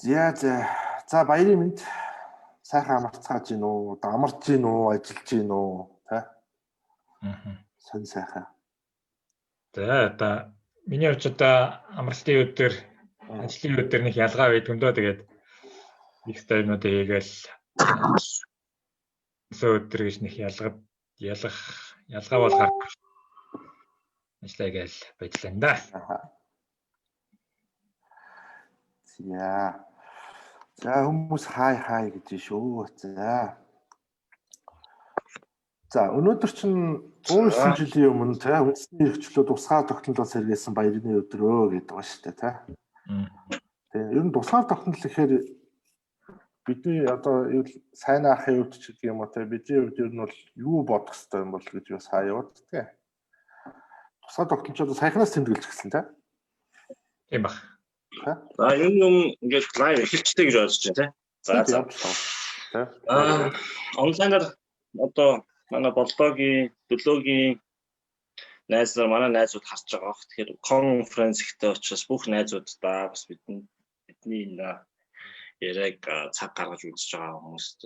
За за. За, баярын мэнд. Сайхан амарцгааж гин үү? Одоо амарч гин үү? Ажиллаж гин үү? Тэ? Аа. Сонь сайхан. За, одоо миний хувьд ч одоо амралтын өдөр, ажлын өдөр нэг ялгаа байдаг юм дөө. Тэгээд их юмнуудыг хийгээл өдөр гэж нэг ялгад ялгах ялгаа бол гарах ажиллаа гээл ажиллаа да. За. За, хүмүүс хай хай гэж шүү. За. За, өнөөдөр чинь 109 жилийн өмнө те үндэсний эрхчлөө тусгаар тогтнолоос сэргээсэн баярны өдрөө гэдэг ба шүү дээ те. Тэгээ ер нь тусгаар тогтнол гэхээр бидний одоо юу сайн ахын хувьд ч гэх юм уу те, бидний хувьд ер нь бол юу бодох хэрэгтэй юм бол гэж юу сая яваад те. Тусгаар тогтнол ч одоо саяхнаас тэмдэглэж гисэн те. Тийм баг. За, энэ юм ингээд live эхэлчихтэй гэж ойлгож байна те. За за. Аа, онлайнаар одоо манай боллоогийн, дөлөөгийн найз нар, манай найзууд харж байгаа бох. Тэгэхээр конференц ихтэй учраас бүх найзууддаа бас бидний энэ яриаг цаг гаргаж үзэж байгаа хүмүүст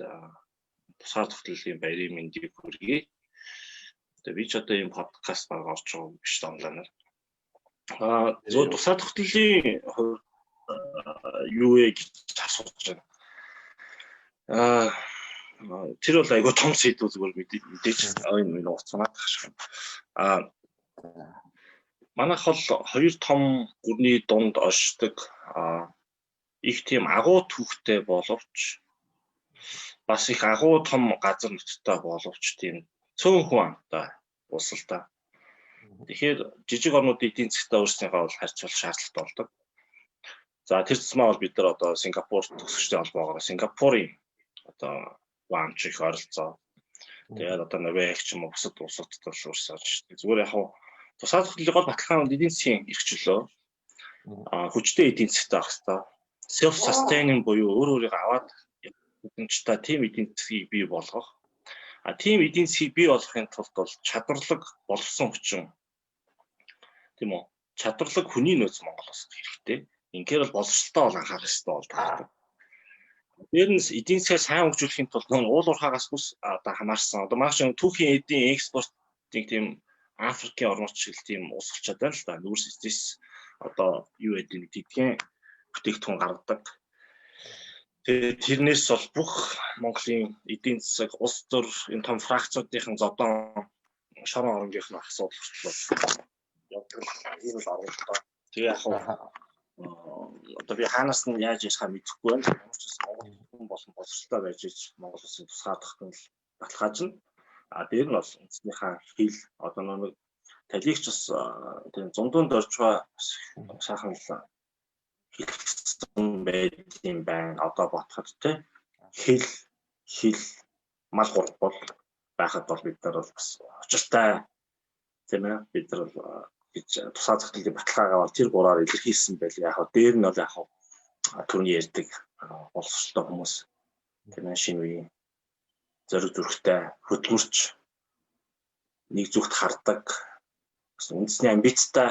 тусгаар тогтнолын баярын мэндийг хүргэе. Тэгээ би ч одоо ийм подкаст баг орж байгаа юм биш онлайнаар. Аа, зөв тусгаар тогтнолын хувьд юу вэ гэж асууж байна. Аа, тэр бол айгүй том сэдв, зүгээр мэдээж энэ минь уцмаад тах шиг. Аа, манайх бол хоёр том гүрний дунд оршдог их тийм агуу түүхтэй боловч бас их агуу том газар нутагтай боловч тийм цөөн хүн амтай улс л та. Тэгэхээр жижиг орнуудын эдийн засгтаа өөрсдийнхөө бол харьцуулах шаардлагатай болдог. За, тэр тусмаа бол бид нар одоо Сингапур төгсөгчдийн холбоогоор Сингапурын одоо ванч их оролцоо. Тэгээд одоо Норвег ч юм уу бусад улсуудад бол өөрсөж шүү дээ. Зүгээр яг хуу тусгаар тогтнолын гол баталгаа нь эдийн засгийн эрх чөлөө. А хүчтэй эдийн засгтай байх хэрэгтэй. Self sustaining буюу өөр өөрийгөө аваад боломжтой тийм эдийн засгийг бий болгох. А тийм эдийн засгийг бий болгохын тулд бол чадварлаг боловсон хүчин, тийм үү? Чадварлаг хүний нөөц Монгол улсад хэрэгтэй. Инхээр бол боловсролтой бол анхаарах хэрэгтэй бол таардаг. Дээр нь эдийн засгаа сайн хөгжүүлэхийн тулд нөө уул уурхаагаас бүс одоо хамаарсан. Одоо маш түүхийн эдийн экспортыг тийм Африкийн орнууд шиг л тийм улс болчиход байна л да. Нүүрс эцэс одоо юу гэдэг нэг тэдгийн бүтээгдэхүүн гаргадаг. Тэгээд тэрнээс бол бүх Монголын эдийн засаг, улс төр, энэ том фракцуудын зодон шорон оронгийнх нь асуудал хүртэл явдаг ийм л оролдоо. Тэгээ яг одоо би хаанаас нь яаж ясгаа мэдэхгүй байна. Ямар ч гэсэн Монгол хүн болон боловсролтой байж ич Монгол улсын тусгаар тогтнол баталгаажна. А дээр нь бол үндснийхаа хэл одоо нэг талигч бас тийм зундуунд орж байгаа сайхан л хэлсэн байд юм байна. Одоо ботход те хэл хэл мал гурав бол байхад бол бид нар бол бас учиртай, тийм ээ, бид нар бол гэж тусаа зохиолын баталгаагаа бол тэр гураар илэрхийлсэн байл. Яг хаа дээр нь бол яг түрүүний ярьдаг боловсролтой хүмүүс, тийм ээ, шинэ үеийн зориг зүрхтэй хөдөлмөрч, нэг зүгт хардаг, бас үндэсний амбицтай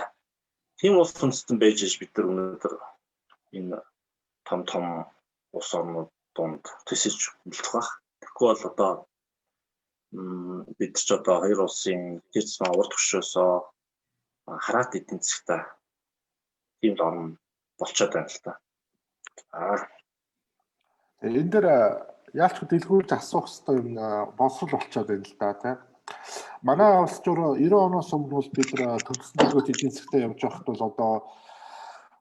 тийм улс үндэстэн байж бид нар өнөөдөр энэ том том улс орнууд дунд төсөж үлдэх байх. Тэгэхгүй бол одоо бид ч одоо хоёр улсын тэр тусмаа урд хөшөөсөө хараат эдийн засгтай тийм л орн болцоод байна л та. Аа. Энэ дээр яалч дэлгүүрж асуух хэрэгтэй юм боловсрол болцоод байна л да тий. Манай улс жураа 90 оноос өмнө бол бид нар төгссөн төлөвт эдийн засгтай явж байхад бол одоо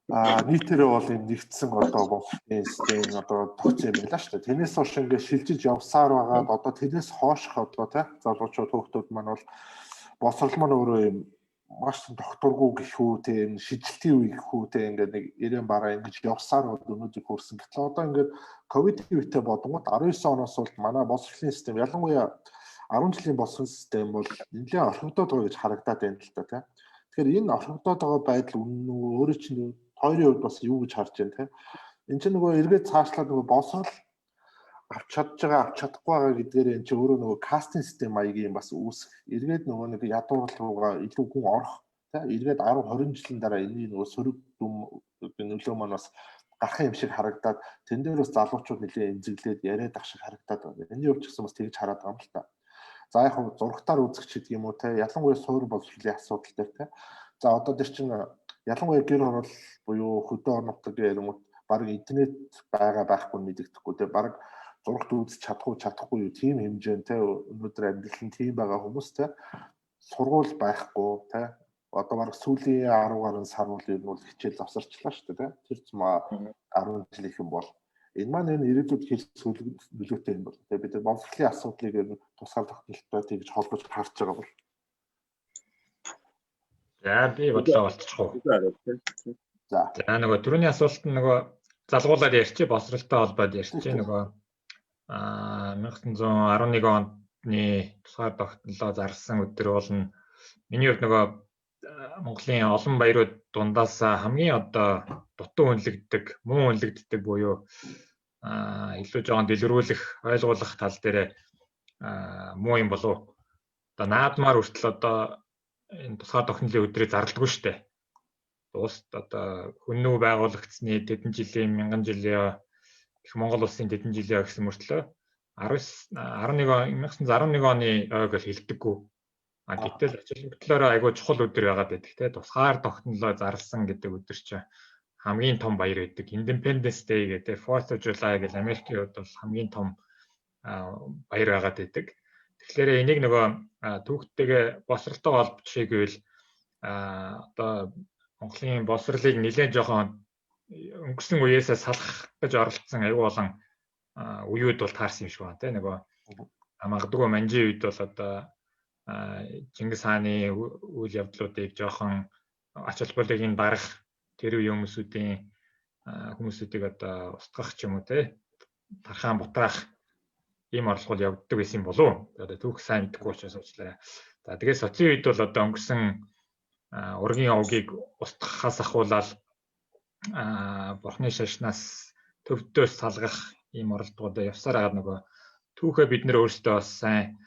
нийтээрээ бол юм нэгдсэн одоо боловсролын систем одоо тогтсон юм байна шүү дээ. Тэрнээс хойш ингээд шилжиж явсаар байгаад одоо тэрнээс хойших одоо тий залуучууд хүүхдүүд маань бол боловсрол маань өөрөө юм маш докторгүй гэх үү тийм шижилтийн үе гэх үү те, ингээд нэг 90 бараа ингэж явсаар өнөөдөр хүрсэн. Гэтэл одоо ингээд ковидын үетэй бодонгууд 19 оноос бол манай боловсролын систем, ялангуяа 10 жилийн боловсролын систем бол нэлээд орхигдоод байгаа гэж харагдаад байна л та тий. Тэгэхээр энэ орхигдоод байгаа байдал үнэн үү? Өөрөө чинь хоёрын хувьд бас юу гэж харж байна те? Энд чинь нөгөө эргээд цаашлаад нөгөө боловсрол авч чадж байгаа, авч чадахгүй байгаа гэдгээр энэ чинь өөрөө нөгөө кастинг систем маягийн бас үүсэх, эргээд нөгөө нэг ядуурл руугаа илүү хүн орох тий, эргээд 10 20 жилийн дараа энэний нөгөө сөрөг дүм нөлөө маань бас Гарах юм шиг харагдаад, тэн дээр бас залуучууд нэлээд эмзэглээд яриад ах шиг харагдаад байна. Энэний хувьд ч гэсэн бас тэгж хараад байгаа юм л та. За, яг хав зурагтаар үзэх ч гэдэг юм уу те, ялангуяа суур боловсролын асуудал дээр те. За, одоо тэр чинь ялангуяа гэр хороол буюу хөдөө орон нутаг ярингууд баг интернет байгаа байхгүй мэдэгдэхгүй те, баг зурагт үзэж чадах уу, чадахгүй юу, тийм хэмжээнд те, өнөөдөр амьдрал нь тийм байгаа хүмүүс те, сургууль байхгүй те, одоо баг сүүлийн 10 гаруй сар бол ер нь бол хичээл завсарчлаа шүү дээ те. Тэр зам 10 жилийнхэн бол энэ маань энэ ирээдүйд хэл нөлөөтэй юм бол те, бид нар боловсролын асуудлыг ер нь тусгаар тогтнолтой тэгж холбож харж байгаа бол. За, би бодлоо болчих уу. За. За, нөгөө түрүүний асуулт нь нөгөө залгуулаад ярьчих, боловсролтой холбоод ярьчих, нөгөө 1911 оны тусгаар тогтнолоо зарласан өдөр бол миний хувьд нөгөө Монголын олон баярууд дундаас хамгийн одоо дутуу үнэлэгддэг, муу үнэлэгддэг буюу илүү жоохон дэлгэрүүлэх, ойлгуулах тал дээр муу юм болов. Одоо наадмаар хүртэл одоо энэ тусгаар тогтнолын өдрийг зардалгүй шүү дээ. Дуст одоо хүннүү байгуулагдсны тэдэн жилийн, мянган жилийн их Монгол улсын тэдэн жилийн гэсэн мөртлөө 19 11 1911 оны ойг л хэлдэггүй. А гэтэл ач холбогдлоороо айгүй чухал өдөр байгаад байдаг те. Тусгаар тогтнолоо зарласан гэдэг өдөр чинь хамгийн том баяр байдаг. Independence Day гэдэг, 4th of July гэж Америкийн хувьд бол хамгийн том баяр байгаад байдаг. Тэгэхээр энийг нөгөө түүхтэйгээ боловсролтойгоо холбочихъя гэвэл одоо Монголын боловсролыг нэлээд жоохон өнгөрсөн үеэсээ салах гэж оролдсон аюу болон үеуд бол таарсан юм шиг байна те. Нөгөө магадгүй манжийн үед бол одоо Чингис хааны үйл явдлуудыг жоохон ач холбогдлыг нь дарах, тэр үеийн хүмүүсүүдийг одоо устгах ч юм уу те, тархаан бутраах ийм орлогод явагддаг байсан юм болов уу? Одоо түүх сайн мэдэхгүй учраас уучлаарай. За, тэгээд соцын үед бол одоо өнгөрсөн ургийн овгийг устгахаас ахуулаад бурхны шашнаас төвдөөс салгах ийм оролдлогод явсаар хагаад нөгөө түүхээ бид нэр өөрсдөө бас сайн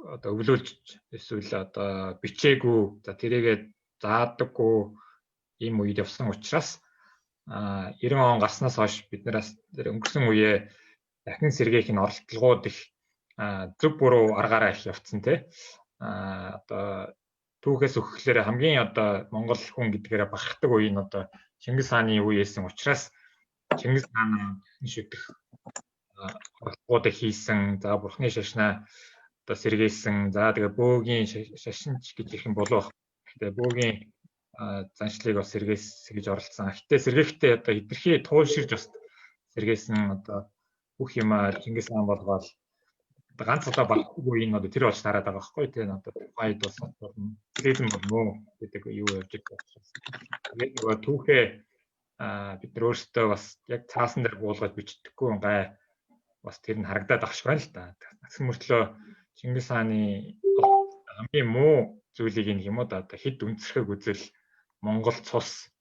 одоо өвлүүлж эсвэл одоо бичээгүй, за тэрийгээ заадаггүй ийм үед явсан учраас 90 он гарснаас хойш бид нараас тэр өнгөрсөн үеэ дахин сэргээх нь оролдлогууд их зөв буруу аргаараа их явцсан те. Одоо түүхээс өгөхлөөр хамгийн одоо монгол хүн гэдгээрээ бахархдаг үе нь одоо Чингис хааны үе байсан учраас Чингис хаан шүтэх оролдлогуудыг хийсэн, за бурхны шашнаа одоо сэргээсэн, за тэгээ бөөгийн шашинч гэж их юм болов. Тэгээ бөөгийн заншлыг бас сэргээс гэж оролцсон. Гэтэ сэргээхдээ одоо хитрхи туйлширж бас сэргээсэн, одоо бүх юм Чингис хаан болгоол одоо ганц удаа баггүй энэ одоо тэр болж тараад байгаа байхгүй тийм, одоо тухайд бас туризм бол муу гэдэг юу явж байгаа учраас. Тэгээд нөгөө түүхээ бид нар өөрсдөө бас яг цаасан дээр буулгаж бичдэггүй гай бас тэр нь харагдаад ах шиг байна л да. Тэгсэн мөртлөө Чингис хааны хамгийн муу зүйлийг нь юм уу да, одоо хэд үнцэрхэг үзэл Монгол цус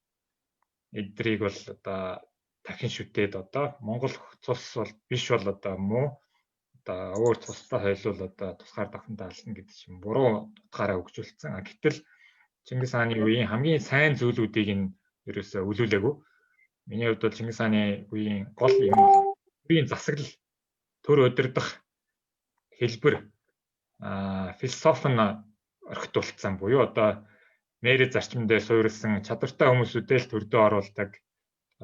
эдрийг бол одоо дахин шүтээд, одоо Монгол цус бол биш бол одоо муу, одоо өөр цустай хойлвол одоо тусгаар давханд ална гэдэг чинь буруу утгаараа хөгжүүлсэн. Гэтэл Чингис хааны үеийн хамгийн сайн зүйлүүдийг нь ерөөсөө өлүүлээгүй. Миний хувьд бол Чингис хааны үеийн гол юм үеийн засаглал, төр удирдах хэлбэр, философи нь орхитуулсан буюу одоо мэрэ зарчим дээр суурилсан чадвартай хүмүүсүүдээ л төрдөө оруулдаг,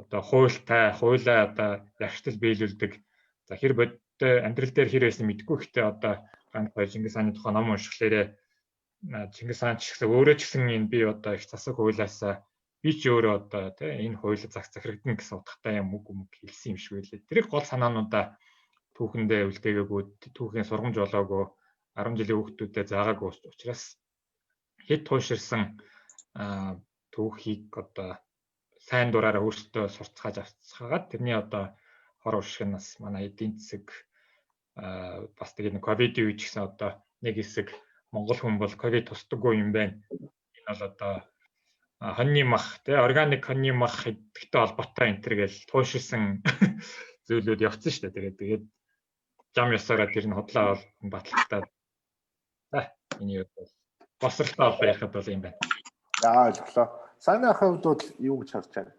одоо хуультай, хуулиа одоо ярштал биелүүлдэг. За, хэр бодтой амьдрал дээр хэр байсан мэдэхгүй, гэхдээ одоо ганц хоёр Чингис хааны тухай ном уншихлаарэ Чингис хаан ч гэсэн өөрөө ч гэсэн энэ би одоо их засаг хуулиасаа би ч өөрөө одоо тий энэ хууль зах захирагдана гэсэн утгатай юм үг үг хэлсэн юм шиг байлээ. Тэрийг гол санаануудаа түүхэндээ үлдээгээгүй, түүхийн сургамж болоогүй, 10 жилийн хүүхдүүдэд заагаагүй учраас хэд тууширсан түүхийг одоо сайн дураараа өөрсдөө сурцгааж авцгаагаад тэрний одоо хор уршиг нь бас манай эдийн засаг, бас тэгээд нэг ковидын үе ч гэсэн одоо нэг хэсэг монгол хүн бол ковид тусдаггүй юм байна. Энэ бол одоо хоньны мах тий органик хоньны мах гэдэгтэй холбоотой энэ төр гэл туушилсан зүйлүүд явцсан шүү дээ. Тэгээд жам ёсоороо тэр нь худлаа бол батлагтаад. За, миний хувьд бол босролтой холбоо ярихад бол юм байна. За, ойлголоо. Сайн ахын хувьд бол юу гэж харж байна?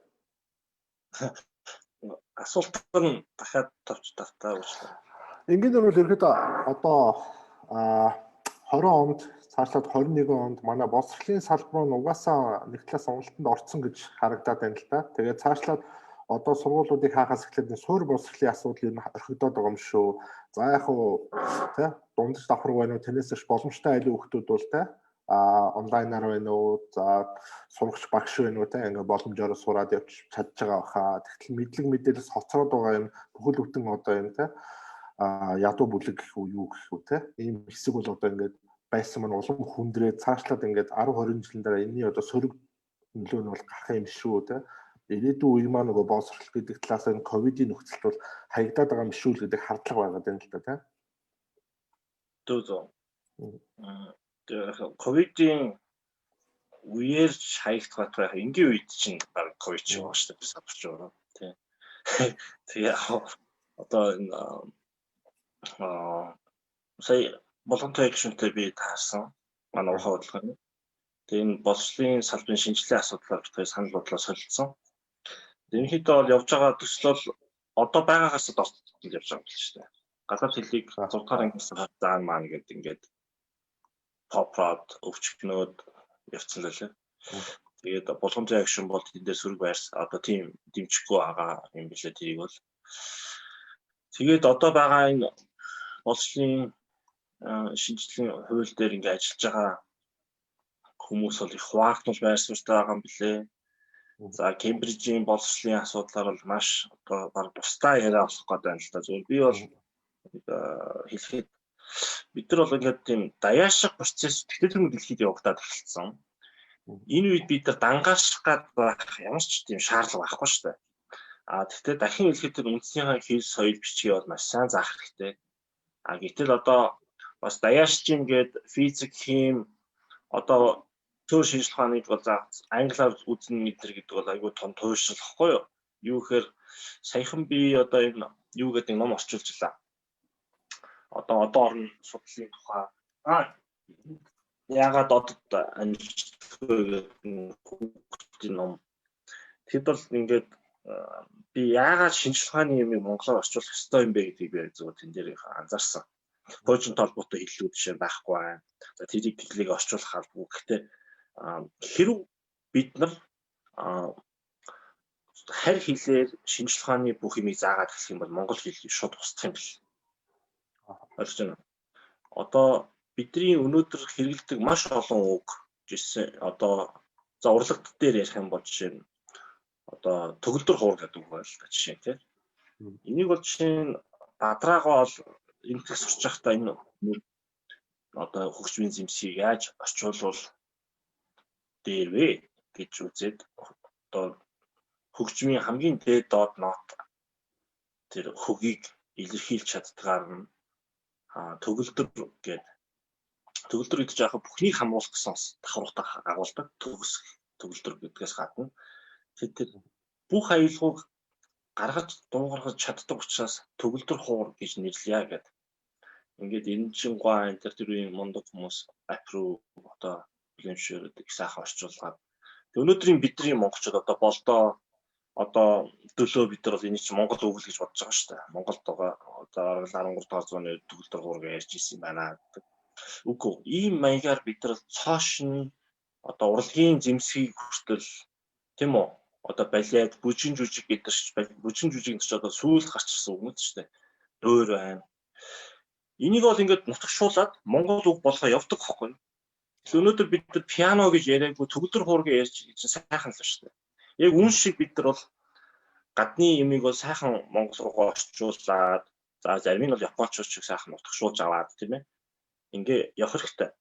Асуулт нь дахиад товч тавтаа уучлаа. Энгийн бол ерөөдөө одоо 20 онд цаашлаад 21 онд манай боловсролын салбар нь угаасаа нэг талаас уналтанд орцсон гэж харагдаад байна л да. Тэгээд цаашлаад одоо сургуулиудыг хаахаас эхлээд суур боловсролын асуудал ер нь орхигдоод байгаа юм шүү. За яг уу тэ дундаж давхар байна уу, тэрнээс их боломжтой айлын хүүхдүүд бол тэ онлайнаар байна уу, за сурагч багш байна уу, тэ ингээ боломжоор сураад явж чадж байгаа баха. Тэгтэл мэдлэг мэдээлэлс хоцроод байгаа юм бүхэл бүтэн одоо юм тэ ядуу бүлэг гэх үү, юу гэх үү, тэ ийм хэсэг бол одоо ингээд байсан маань улам хүндрээ цаашлаад ингээд 10 20 жилийн дараа энэний одоо сөрөг нөлөө нь бол гарах юм шүү, тэ. Ирээдүйн үе маань нөгөө боловсрол гэдэг талаас энэ ковидын нөхцөлд бол хаягдаад байгаа юм шүү л гэдэг хардлага байгаад байна л да, тэ. Зөв зөв. Ковидын үеэр хаягдах байх, энгийн үед чинь баг ковид ч байгаа шүү дээ, салбарч байгаа тий. Тэгээ одоо энэ сая Булгантай гишүүнтэй би таарсан. Манай ухаан бодлогын. Тэгээ энэ боловсролын салбарын шинжилгээ асуудлаар бид хоёр санал бодлоо солилцсон. Ерөнхийдөө бол явж байгаа төсөл бол одоо байгаагаас дорцол явж байгаа юм л шүү дээ. Гадаад хэлийг 6 дугаар ангиас заан маань гэдэг ингээд попрод өвчгнөөд явцсан л лээ. Тэгээд Булгантай гишүүн бол тэн дээр сөрөг байрс одоо тийм дэмжихгүй байгаа юм билээ тэрийг бол. Тэгээд одоо байгаа энэ боловсролын шинжилгээний хууль дээр ингээ ажиллаж байгаа хүмүүс бол их хуваагдмал байр суурьтай байгаа юм билээ. За Кембрижийн боловсролын асуудлаар бол маш одоо баг тусдаа яриа болох гэдэг байна л да. Зөвхөн би бол хэлэхэд бид нар бол ингээд тийм даяаших процесс тэгтэл дэлхийд явагдаад эхэлсэн. Энэ үед бид нар дангааших гад байх ямар ч тийм шаардлага байхгүй шүү дээ. А тэгтээ дахин хэлэхэд тэр үндснийхээ хэл соёл бичгийг бол маш сайн заах хэрэгтэй. А гэтэл одоо бас даяашч ингээд физик, хим одоо төр шинжлэх ухааныг бол за англиар үзнэ мэдэр гэдэг бол айгүй том туйшрал واخгүй юу? Юу гэхээр саяхан би одоо энэ юу гэдэг ном орчуулж лаа. Одоо орон судлалын тухай яагаад одод амжилтгүй гэдэг хүүхдийн ном. Тэгэд бол ингээд би яагаад шинжлэх ухааны юмыг монголоор орчуулах ёстой юм бэ гэдгийг би зөвхөн тэн дээр анзаарсан. Хуучин толботой хэллүүд жишээ байхгүй байна. За тэрийг тэглийг орчуулах албагүй. Гэхдээ хэрв бид нар харь хэлээр шинжлэх ухааны бүх юмыг заагаад эхлэх юм бол монгол хэл шууд устдах юм бэл. Ойлгож байна уу? Одоо бидний өнөөдөр хэрэглэдэг маш олон үг жишээ одоо за урлагт дээр ярих юм бол жишээ нь одоо төгөлдөр хуур гэдэг үг байна л да жишээ тийм. Энийг бол жишээ нь бадраагаа бол энэтхэг сурч байхдаа энэ одоо хөгжмийн зэмсгийг яаж орчуулвал дээр вэ гэж үзээд одоо хөгжмийн хамгийн дээд доод нот тэр хөгийг илэрхийлж чаддгаар нь төгөлдөр гээд төгөлдөр гэдэг чинь яг бүхнийг хамруулах гэсэн давхар агуулдаг төгс төгөлдөр гэдгээс гадна тэр бүх аюулгүйг гаргаж дуугаргаж чаддаг учраас төгөлдөр хуур гэж нэрлэе гэдэг. Ингээд 90 гуай энэ тэр үеийн мундаг хүмүүс апруу одоо хүлэмжшөөрөд их сайхан орчуулгаад. Өнөөдрийн бидний монголчууд одоо болдоо одоо дөлөө бид нар бол энийг чинь монгол үг л гэж бодож байгаа шүү дээ. Монголд байгаа одоо 13 дугаар зууны төгөлдөр хуур гэж ярьж ирсэн юм байна гэдэг. Үгүй ийм маягаар бид нар цоошин одоо урлагийн зэмсгийг хүртэл тийм үү одоо балиад бүжин жүжиг гэдэг чинь бүжин жүжиг гэж одоо сүүлд гарч ирсэн үг мэт шүү дээ. Дөөр байна. Энийг бол ингээд нутагшуулад монгол үг болгоо явдаг байхгүй юу? Өнөөдөр бид нар пиано гэж яриаггүй төгөлдөр хуур гэж ярьж чинь сайхан л шүү дээ. Яг үн шиг бид нар бол гадны юмыг бол сайхан монгол руугаа орчуулад за зарим нь бол японочууд шиг сайхан нутагшуулж аваад тийм ээ. Ингээ явах хэрэгтэй.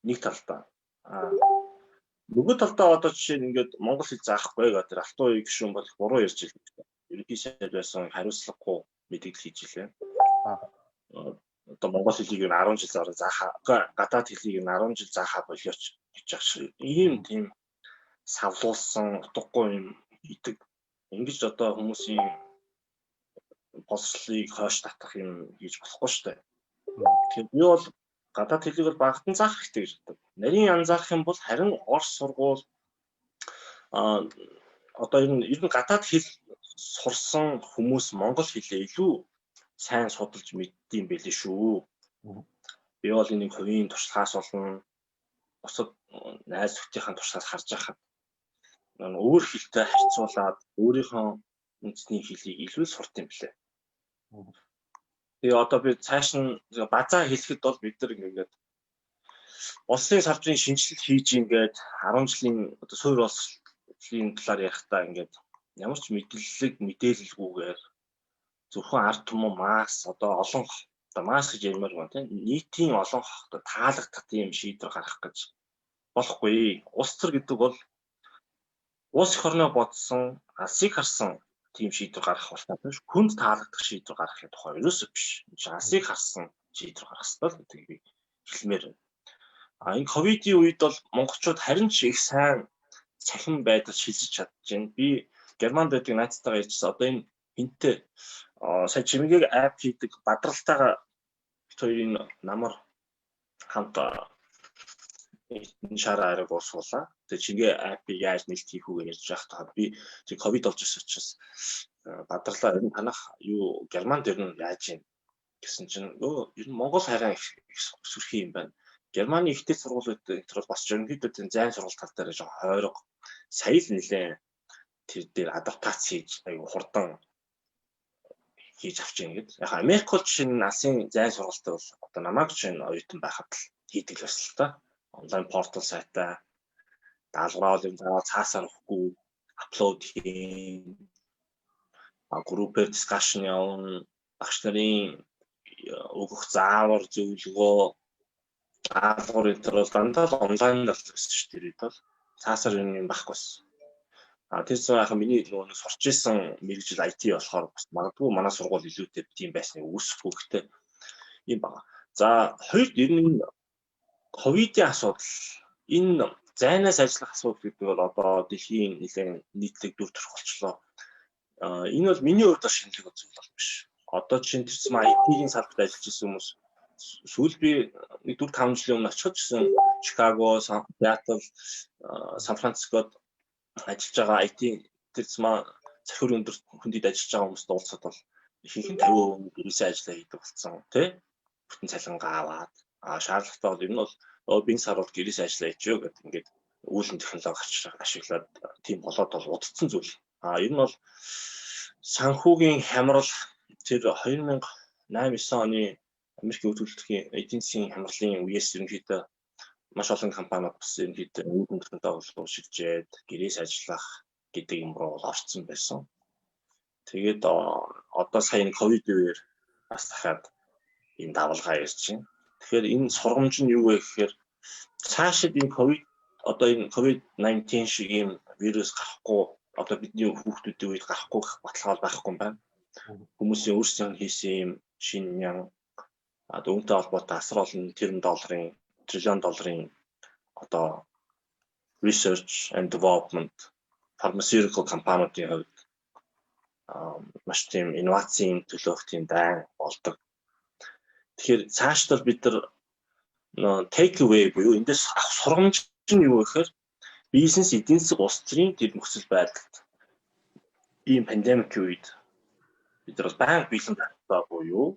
Нэг талдаа. Нөгөө талдаа одоо жишээ нь ингээд монгол хэл заахгүй гэдэг тэр алтан үеийн гишүүн бол буруу ярьж илээ. Ерөнхий сайд байсан хариуцлагагүй мэдээлэл хийж илээ. Одоо монгол хэлийг нь 10 жил заахаа гадаад хэлийг нь 10 жил заахаа болиоч гэж ах шиг. Ийм тийм савлуулсан утгагүй юм идэг. Ингэж одоо хүмүүсийн боловсролыг хойш татах юм хийж болохгүй шүү дээ. Тэгэхээр би бол гадаад хэлийг бол багтан заах хэрэгтэй гэж боддог. Нарийн анзаарах юм бол харин Орос сургууль Одоо ер нь гадаад хэл сурсан хүмүүс монгол хэлээ илүү сайн судалж мэддэм байлээ шүү. Би бол энийг хувийн туршлагаас болон бусад найз нөхдийнхээ туршлагаас харж байхад өөр хэлтэй харьцуулаад өөрийнхөө үндэсний хэлийг илүү сурд юм блэ. Тэгээ одоо би цааш нь базаа хэлэхэд бол бид нар ингээд улсын салбарын шинжилэл хийж ингээд 10 жилийн одоо суурь боловсролын талаар ярихдаа ингээд ямар ч мэдлэг мэдээлэлгүйгээр зөвхөн ард түмэн масс одоо олон одоо масс гэж ярмаар байна тийм нийтийн олон хогтой таалагдах тийм шийдвэр гаргах гэж болохгүй. Улс төр гэдэг бол улс эх орноо бодсон, алсыг харсан тийм шийдвэр гаргах болтой биш. Хүнд таалагдах шийдвэр гаргахын тухай ерөөсөө биш. Алсыг харсан шийдвэр гаргах ёстой л гэдгийг би хэлмээр байна. А энэ ковидын үед бол монголчууд харин ч их сайн цахим байдал шилжиж чадж байна. Би Германд байдаг найзтайгаа ярьжсэн. Одоо энэ хинтээ сая чимэгийг апп хийдэг бадралтайгаа бит хоёрын намар хамт энэ шараа ариг уусгуулаа. Тэгээ чимгээ аппыг яаж нээлт хийх үү гэж ярьж байхдаа би тэг ковид болж ирсэн учраас бадралаа ер нь танах юу Германд ер нь яаж юм гэсэн чинь өө ер нь Монгол хайран их сүрхий юм байна. Германы ихтэй сургуулиуд энэ төр бас ерөнхийдөө тийм зайн сургууль тал дээр жоохон хойрог сая л нэлээ тэр дээр адаптац хийж аюу хурдан хийж авч ийн гэд. Яг Америк бол жишээ нь алсын зайн сургуультай бол одоо намайг жишээ нь оюутан байхад л хийдэг л байсан л та. Онлайн портал сайтаа даалгавраа бол юм заавал цаасаар өгөхгүй upload хийн. Группээр discussion явна. Багш нарын өгөх заавар зөвлөгөө даалгавар энэ төр бол дандаа л онлайн л байсан шүү дээ. Тэр үед бол цаасаар юм байхгүйсэн. А тэр зам яг миний нөгөө сурч исэн мэргэжил IT болохоор бас магадгүй манай сургууль илүүтэй тийм байсныг үүсэхгүй гэхдээ юм байна. За хоёрд ер нь ковидын асуудал энэ зайнаас ажиллах асуудал гэдэг бол одоо дэлхийн нэлээд нийтлэг дүр төрх болчлоо. Энэ бол миний хувьд шинэлэг зүйл бол биш. Одоо жишээ нь тэр IT-ийн салбарт ажиллаж исэн хүмүүс сүүл би нэг 4 5 жилийн өмнө очиход гэсэн Чикаго, Сиэтл, Сан Францискод ажиллаж байгаа IT тэр зам цахир өндөр хүндэд ажиллаж байгаа хүмүүст уулзахад бол ихэнх нь 50% гэрээсээ ажиллаа хийдэг болсон тий. Бүтэн цалингаа аваад шаардлагатай бол ер нь бол би энэ сар бол гэрээсээ ажиллаа хийжээ гэдэг ингээд үүлэн технологи гарч ашиглаад тийм болоод бол удацсан зүйл. Ер нь бол санхүүгийн хямрал тэр 2008 9 оны Америкийн төлөвлөхийн эдийн засгийн хямралын үеэс ерөнхийдөө маш олон компаниуд бас ерөнхийдөө үүдэн технологи руу шилжээд гэрээс ажиллах гэдэг юм руу орцсон байсан. Тэгээд одоо сая энэ ковид үеэр бас дахиад энэ давалгаа ярьж байна. Тэгэхээр энэ сургамж нь юу вэ гэхээр цаашид энэ ковид одоо энэ ковид-19 шиг ийм вирус гарахгүй одоо бидний хүүхдүүдийн үед гарахгүй гэх баталгаа байхгүй юм байна. Хүмүүсийн өөрсдөө хийсэн ийм шинэ ян үүнтэй холбоотой асар олон тэрбум долларын триллион долларын одоо research and development pharmaceutical компаниудын хувьд маш тийм инновацийн төлөөх тийм дайн болдог. Тэгэхээр цаашдаа бид нар take away буюу эндээс авах сургамж нь юу вэ гэхээр бизнес эдийн засаг улс төрийн тэр нөхцөл байдалд ийм пандемикийн үед бид нар бол байнга бэлэн байх буюу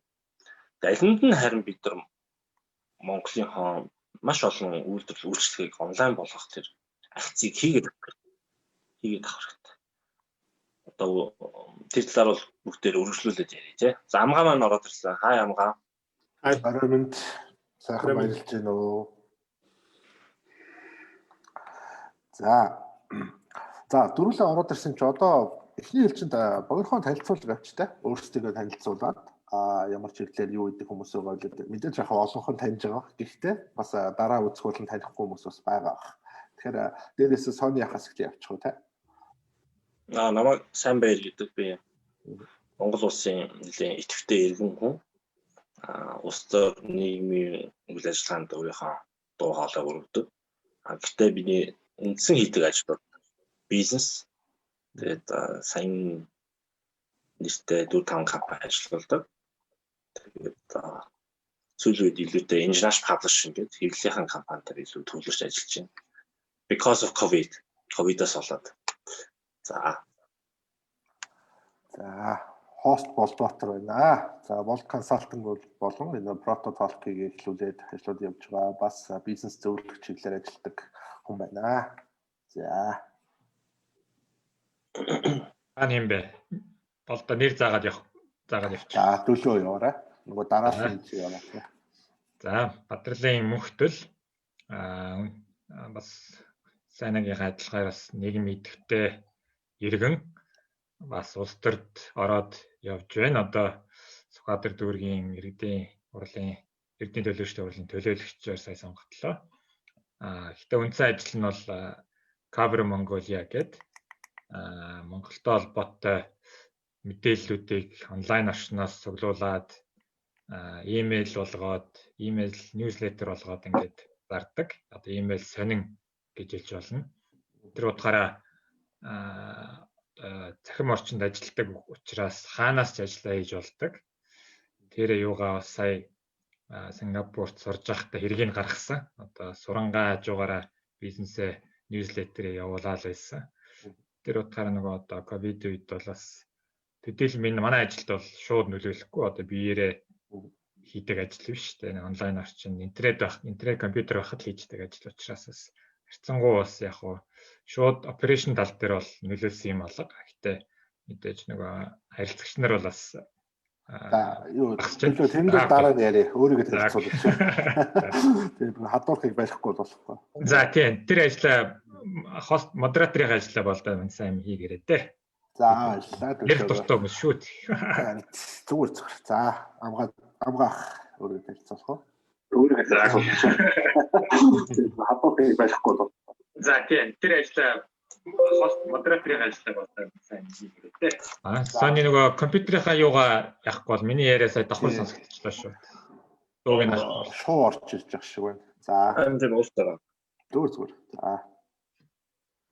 алинд нь харин бид нар Монголынхоо маш олон үйлдвэрлэл үйлчилгээг онлайн болгох тэр акцийг хийгээд авах хэрэгтэй. Одоо тэр талаар бол бүгдээр өргөжлүүлээд ярья тий. За амгаа маань ороод ирлээ. Хай амгаа. Хай орой минь сайхан баярлж байна уу. За. За дөрүлээ ороод ирсэн чи одоо эхний ээлжинд богинохон танилцуулга авчтай. Өөрсдийгөө танилцуулаад ямар чиглэлээр юу гэдэг хүмүүс байгаа вэ? Мэдээж яг олонхон таньж байгаа. Гэхдээ бас дараа үзэх болон танихгүй хүмүүс бас байгаа бах. Тэгэхээр дээрээс Sony яхаас ихтэй явчих уу те? Намайг Сайн Баяр гэдэг би Монгол улсын нэлээд идэвхтэй иргэн хүн. Улс төр нийгмийн үйл ажиллагаанд өөрийнхөө дуу хоолой өргөдөг. Гэхдээ миний үндсэн хийдэг ажил бол бизнес. Тэгээд сайн нэртэй 4 5 компани ажилладаг. Тэгээд сүүлийн үед илүүтэй International Publishing гэдэг хэвлэлийнхэн компани дээр илүү төвлөрч ажиллаж байна. Because of COVID, COVID-аас болоод. За. За, хост Болдбаатар байна. За, Болд консалтинг болон энэ Proto Talk-ыг эхлүүлээд ажлууд явж байгаа. Бас бизнес зөвлөх чиглэлээр ажилладаг хүн байна. За. Та юм бэ? Болдоо нэр заагаад явах заагаад явчих. За, төлөө яваарай. Нөгөө дараалал чи яваа. За, Бадралын мөнхтөл бас сайнагийнхаа адилгаар бас нийгэм идэвхтэй иргэн бас улс төрд ороод явж байна. Одоо Сүхбаатар дүүргийн иргэдийн хурлын эрдэнэ төлөөлөгчдийн хурлын төлөөлөгчөөр сая сонгогдлоо. Гэхдээ үндсэн ажил нь бол Cover Mongolia гэдэг Монголтой холбоотой мэдээллүүдийг онлайн орчноос цуглуулад имэйл болгоод, имэйл newsletter болгоод ингээд зардаг. Одоо имэйл сонин гэж хэлж болно. Тэр утгаараа цахим орчинд ажилладаг учраас хаанаас ч ажиллаа хийж болдог. Тэр юугаа бас сая Сингапурт сурж байхдаа хэргийг гаргасан. Одоо сурангаа хажуугаараа бизнесээ newsletter явуулаад байсан. Тэр утгаараа нөгөө одоо ковид үед бол бас төдийл минь манай ажилд бол шууд нөлөөлөхгүй, одоо биеэрээ хийдэг ажил биш үү? Онлайн орчин, интернет байх, интернет компьютер байхад л хийждэг ажил учраас бас харьцангуй бас яг хуу шууд operation тал дээр бол нөлөөлсөн юм алга. Гэтэ мэдээж нөгөө харилцагч нар бол бас За, юу төлөө тэрэн дээр дараа нь яриа. Өөрийгөө танилцуулж. Тэр хадуурхыг барихгүй болохгүй. За, тийм, тэр ажлаа хост модераторын ажлаа болдоо мань сайн хийгээрэй те. За, баярлалаа. Нэр дуртай хүмүүс шүү. Зүгээр зүгээр. За, амгаа амгаах өөрийгөө танилцуулах уу? Өөрийгөө танилцуулж. Хадуурхыг барихгүй бол. За, тийм, тэр ажлаа хост модераторын ажлаа болдоо сайн хийгээрэй те. Сони нөгөө компьютерийнхаа юугаа яахгүй бол миний яриа сая давхар сонсогдчихлоо шүү. Дууг нь шуу орж ирж байгаа шиг байна. За. Тийм уустай. Зүгээр зүгээр. За.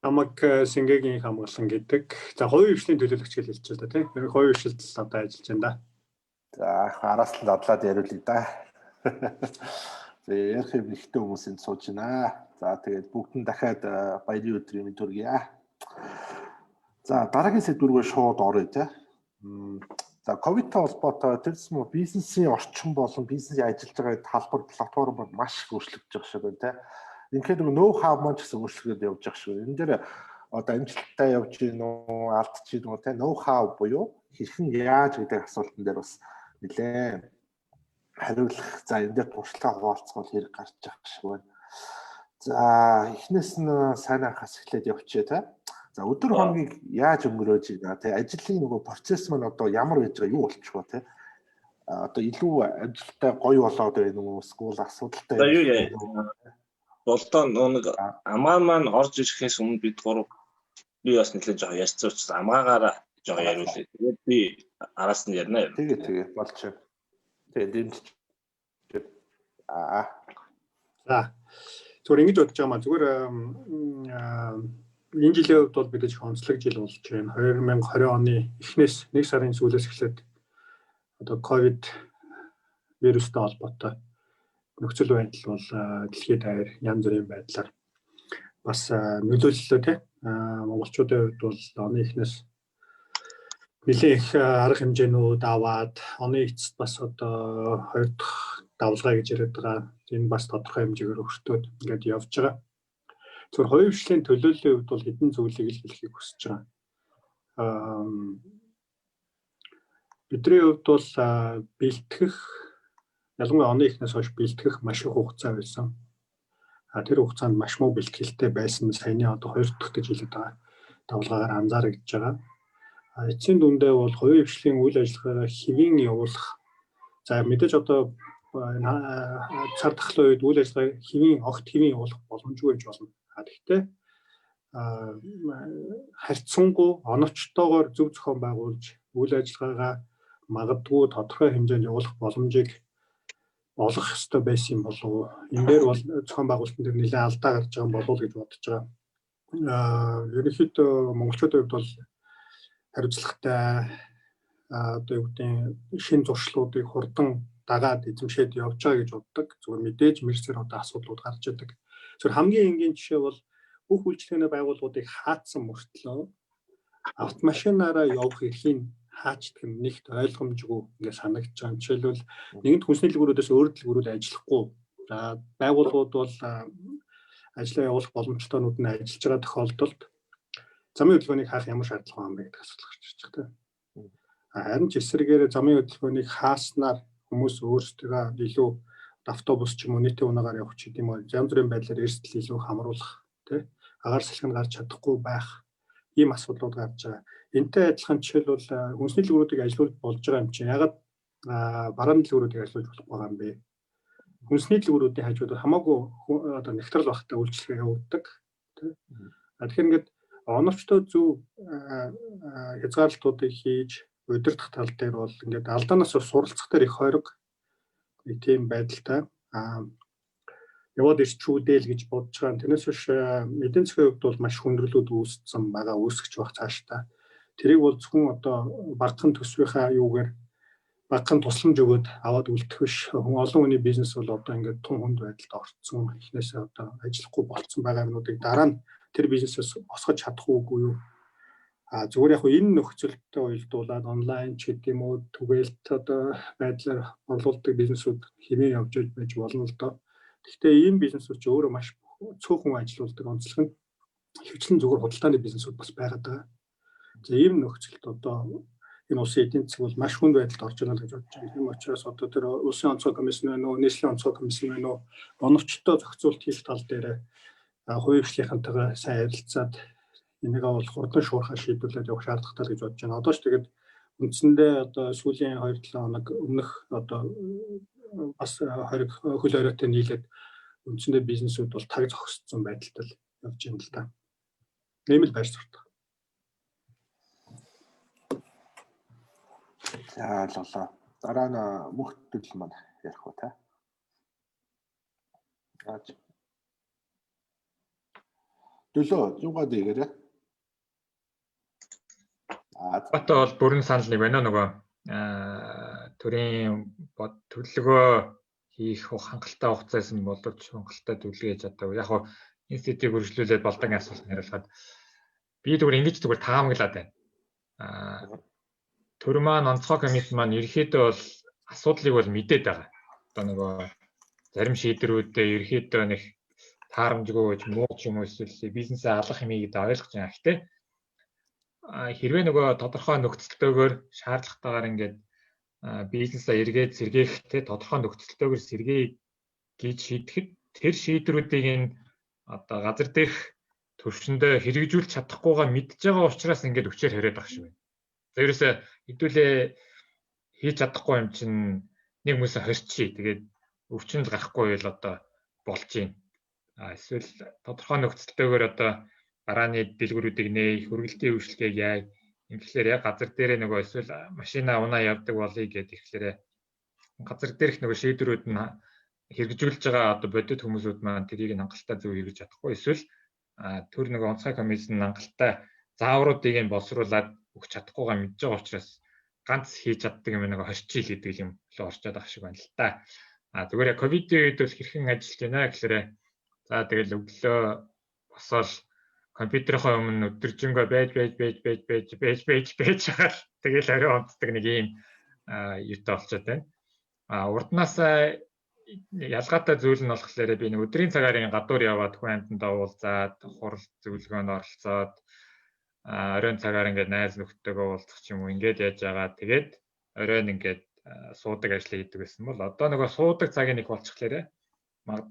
Намайг Сингэгийн хамгаалан гэдэг. За, хувийн хвшлийн төлөөлөгч гэж хэлж байна да, тийм. Ер нь хувийн хвшилд одоо ажиллаж байна да. За, араас л задлаад яриулъя да. За, ярих юм ихтэй хүмүүс энд сууж байна. За, тэгээд бүгд нь дахиад баярын өдрийн мэнд хүргье. За, дараагийн сэдв рүү шууд оръё те. За, ковидтай холбоотой тэр зүсмөө бизнесийн орчин болон бизнесийн ажиллаж байгаа талбар платформ маш их өөрчлөгдөж байгаа шиг байна те. Ингээд нөгөө ноу хав маань ч гэсэн өөрчлөгдөд явж байгаа шүү. Энэ дээр одоо амжилттай явж гин үү, алдчих гин үү те, ноу хав буюу хэрхэн яаж гэдэг асуултан дээр бас нэлээ хариулах. За, энэ дээр туршлага хуваалцах бол хэрэг гарч байгаа шиг байна. За, эхнээс нь сайн анхаас эхлээд явчихъя те. За, өдөр хоногийг яаж өнгөрөөж байна те, ажлын нөгөө процесс маань одоо ямар байж байгаа, юу болчих вэ те. Одоо илүү амжилттай гоё болоод байна уу, эсвэл асуудалтай байна уу? Болдоо нэг амгаа маань орж ирэхээс өмнө бид гурав би бас нэлээд жоохон ярьсан учраас амгаагаараа жоохон яриулъя. Тэгээд би араас нь ярина. Тэгээ тэгээ болчих. Тэгээ дэмжиж. Аа. За. Зүгээр ингэж бодож байгаа маа. Зүгээр энэ жилийн хувьд бол мэдээж онцлог жил болж байна. 2020 оны эхнээс 1 сарын сүүлээс эхлээд одоо ковид вирустай холбоотой нөхцөл байдал бол дэлхийд даяар янз бүрийн байдлаар бас нөлөөллөө те. Монголчуудын хувьд бол оны эхнээс нэлээд их арга хэмжээнүүд аваад оны эцэст бас одоо хоёр дахь давлгаа гэж яриад байгаа. Энэ бас тодорхой хэмжээгээр өртөөд ингээд явж байгаа. Зөвхөн хувийн хвшлийн төлөөллийн хувьд бол хэдэн зүйлийг л хэлэхийг хүсэж байгаа. Бидний хувьд бол бэлтгэх, ялангуяа оны эхнээс хойш бэлтгэх маш их хугацаа байсан. А тэр хугацаанд маш муу бэлтгэлтэй байсан саяны одоо хоёр дахь гэж хэлээд байгаа давлгаагаар анзаарэгдэж байгаа. А эцсийн дүндээ бол хувийн хвшлийн үйл ажиллагаагаа хэвийн явуулах, за мэдээж одоо энэ цар тахлын үед үйл ажиллагаа хэвийн огт хэвийн явуулах боломжгүй байж болно. А тэгвэл харьцангуй оновчтойгоор зөв зохион байгуулж үйл ажиллагаагаа магадгүй тодорхой хэмжээнд явуулах боломжийг олох ёстой байсан юм болов уу? Энэ дээр бол зохион байгуулалтын дээр нэлээд алдаа гарч байгаа юм болов уу гэж бодож байгаа. Ерөнхийдөө монголчуудын хувьд бол хариуцлагатай, одоо юу гэдэг, шин зуршлуудыг хурдан дагаад эзэмшээд явж байгаа гэж боддог. Зүгээр мэдээж мэрсэр одоо асуудлууд гарч идэг. Зүгээр хамгийн энгийн жишээ бол бүх үйлчилгээний байгууллагуудыг хаацсан мөртлөө автомашинаараа явах эрхийг хаачдаг нь нэгт ойлгомжгүй ингээд санагдаж байгаа. Жишээлбэл, нэгэнт хүнсний дэлгүүрүүдээс өөр дэлгүүрүүд ажиллахгүй. За, байгууллагууд бол ажлаа явуулах боломжтойнууд нь ажиллаж байгаа тохиолдолд замын хөдөлгөөнийг хаах ямар шаардлага юм бэ гэдэг асуудал гарч ирж байгаа тийм. Харин ч эсрэгээр замын хөдөлгөөнийг хааснаар хүмүүс өөрсдөө илүү автобус ч юм уу, нийтийн унагаар явах ч гэдэм үү, янз бүрийн байдлаар эрсдэл илүү хамруулах, тий, агаар салхинд гарч чадахгүй байх ийм асуудлууд гарч байгаа. Энтэй адилхан жишээлбэл, хүнсний дэлгүүрүүдийг ажилуулж болж байгаа юм чинь ягаад барааны дэлгүүрүүдийг ажилуулж болохгүй байгаа юм бэ? Хүнсний дэлгүүрүүдийн хажууд хамаагүй одоо нэгтрал багтай үйлчилгээ явуулдаг, тий. Тэгэхээр ингээд оновчтой зөв хязгаарлалтуудыг хийж удирдах тал дээр бол ингээд алдаанаас суралцах дээр их хориг нэг тийм байдалтай яваад ирчүүдээ л гэж бодож байгаа. Тэрнээс биш эдийн засгийн хувьд бол маш хүндрэлүүд үүссэн байгаа, үүсгэж байх цаашдаа. Тэрийг бол зөвхөн одоо багахан төсвийнхаа юугаар, багахан тусламж өгөөд аваад үлдэх биш. Хүн олон хүний бизнес бол одоо ингээд тун хүнд байдалд орцсон. Эхнээсээ одоо ажиллахгүй болцсон байгаа юмнуудыг дараа нь тэр бизнесээс босгож чадах уугүй юу? А зүгээр яг энэ нөхцөлтэй уялдуулаад онлайн ч гэдэг юм уу, түгээлт одоо байдлаар борлуулдаг бизнесүүд хэмээн явж байж болно л доо. Гэхдээ ийм бизнесүүд ч өөрөө маш цөөхөн ажилуулдаг, онцлог нь ихэвчлэн зүгээр худалдааны бизнесүүд бас байгаад байгаа. За, ийм нөхцөлд одоо энэ улсын эдийн засаг бол маш хүнд байдалд орж байна л гэж бодож байна. Тийм учраас одоо тэр улсын онцгой комисс байна уу, нийслэлийн онцгой комисс байна уу, оновчтой зохицуулт хийх тал дээр хувийн хвшлийнхэнтэйгээ сайн ярилцаад энийг бол хурдан шуурхай шийдвэрлээд явах шаардлагатай л гэж бодож байна. Одоо ч тэгээд үндсэндээ одоо сүүлийн 2-7 хоног өмнөх одоо бас хориг хөл хориотой нийлээд үндсэндээ бизнесүүд бол таг зогссон байдалтай л явж байна л да. Ийм л байр суртаа. За, ойлголоо. Дараа нь мөх төлөл маань ярих уу та? Аа. Төлөө юугаа дээрээ. Аа. Одоо бол бүрэн санал нэг байна нөгөө төрийн төлөвлөгөө хийх хангалттай хугацаасан боловч хангалттай төлөвлөгөө хийж чадаагүй. Яг хуу институтыг үргэлжлүүлээд болдог асуулт хариулахад би зүгээр ингэж зүгээр таамаглаад байна. Төр маань, онцгой комисс маань ерөөхдөө бол асуудлыг бол мэдээд байгаа. Одоо нөгөө зарим шийдвэрүүдээ ерөөхдөө нэг таарамжгүй гэж муу ч юм уу, эсвэл бизнесээ алах юм гэдэг ойлгож байгаа. Гэхдээ хэрвээ нөгөө тодорхой нөхцөлтөөгөр, шаардлагатайгаар ингээд бизнесээ эргээд сэргээх, те, тодорхой нөхцөлтөөгөр сэргээе гэж шийдэхэд тэр шийдвэрүүдийг нь одоо газар дээрх төвшөндөө хэрэгжүүлж чадахгүйгаа мэдж байгаа учраас ингээд өчээр хориод байгаа шиг байна. За, ерөөсөө хэдүүлээ хийж чадахгүй юм чинь нэг хүмүүсээ хорчий. Тэгээд өвчнөд гарахгүй л одоо болж байна. А эсвэл тодорхой нөхцөлтөөгөр одоо барааны дэлгүүрүүдийг нээ, хөргөлтийн үйлчилгээг яа. Ингэхлээр яг газар дээрээ нөгөө эсвэл машина унаа явдаг болъё гэдэг ихлээрээ газар дээрх нөгөө шийдвэрүүд нь хэрэгжүүлж байгаа одоо бодит хүмүүсүүд маань тэрийг нь хангалттай зөв хэрэгжиж чадахгүй, эсвэл төр нөгөө онцгой комисс нь хангалттай заавруудыг нь боловсруулад өгч чадахгүйгаа мэдж байгаа учраас ганц хийж чаддаг юм нөгөө хорчил гэдэг юм л орчоод байгаа шиг байна л та. А зүгээр яг ковидын үед бол хэрхэн ажиллаж байна гэхээр за, тэгэл өглөө босоод компьютерийнхоо өмнө өдөржингөө байж байж байж байж байж байж байж байж хаал тэгэл орой унтдаг нэг ийм юутай болчиход байна. А урднаас ялгаатай зүйл нь болохоор би нэг өдрийн цагаарын гадуур яваад хүн амьтандаа уулзаад, хурал зөвлөгөөнд оролцоод, оройн цагаар ингээд найз нөхдөдөө уулзах ч юм уу, ингээд яаж байгаа. Тэгээд оройн ингээд суудаг ажлыг хийдэг байсан бол одоо нөгөө суудаг цагийн нэг болчихлоо.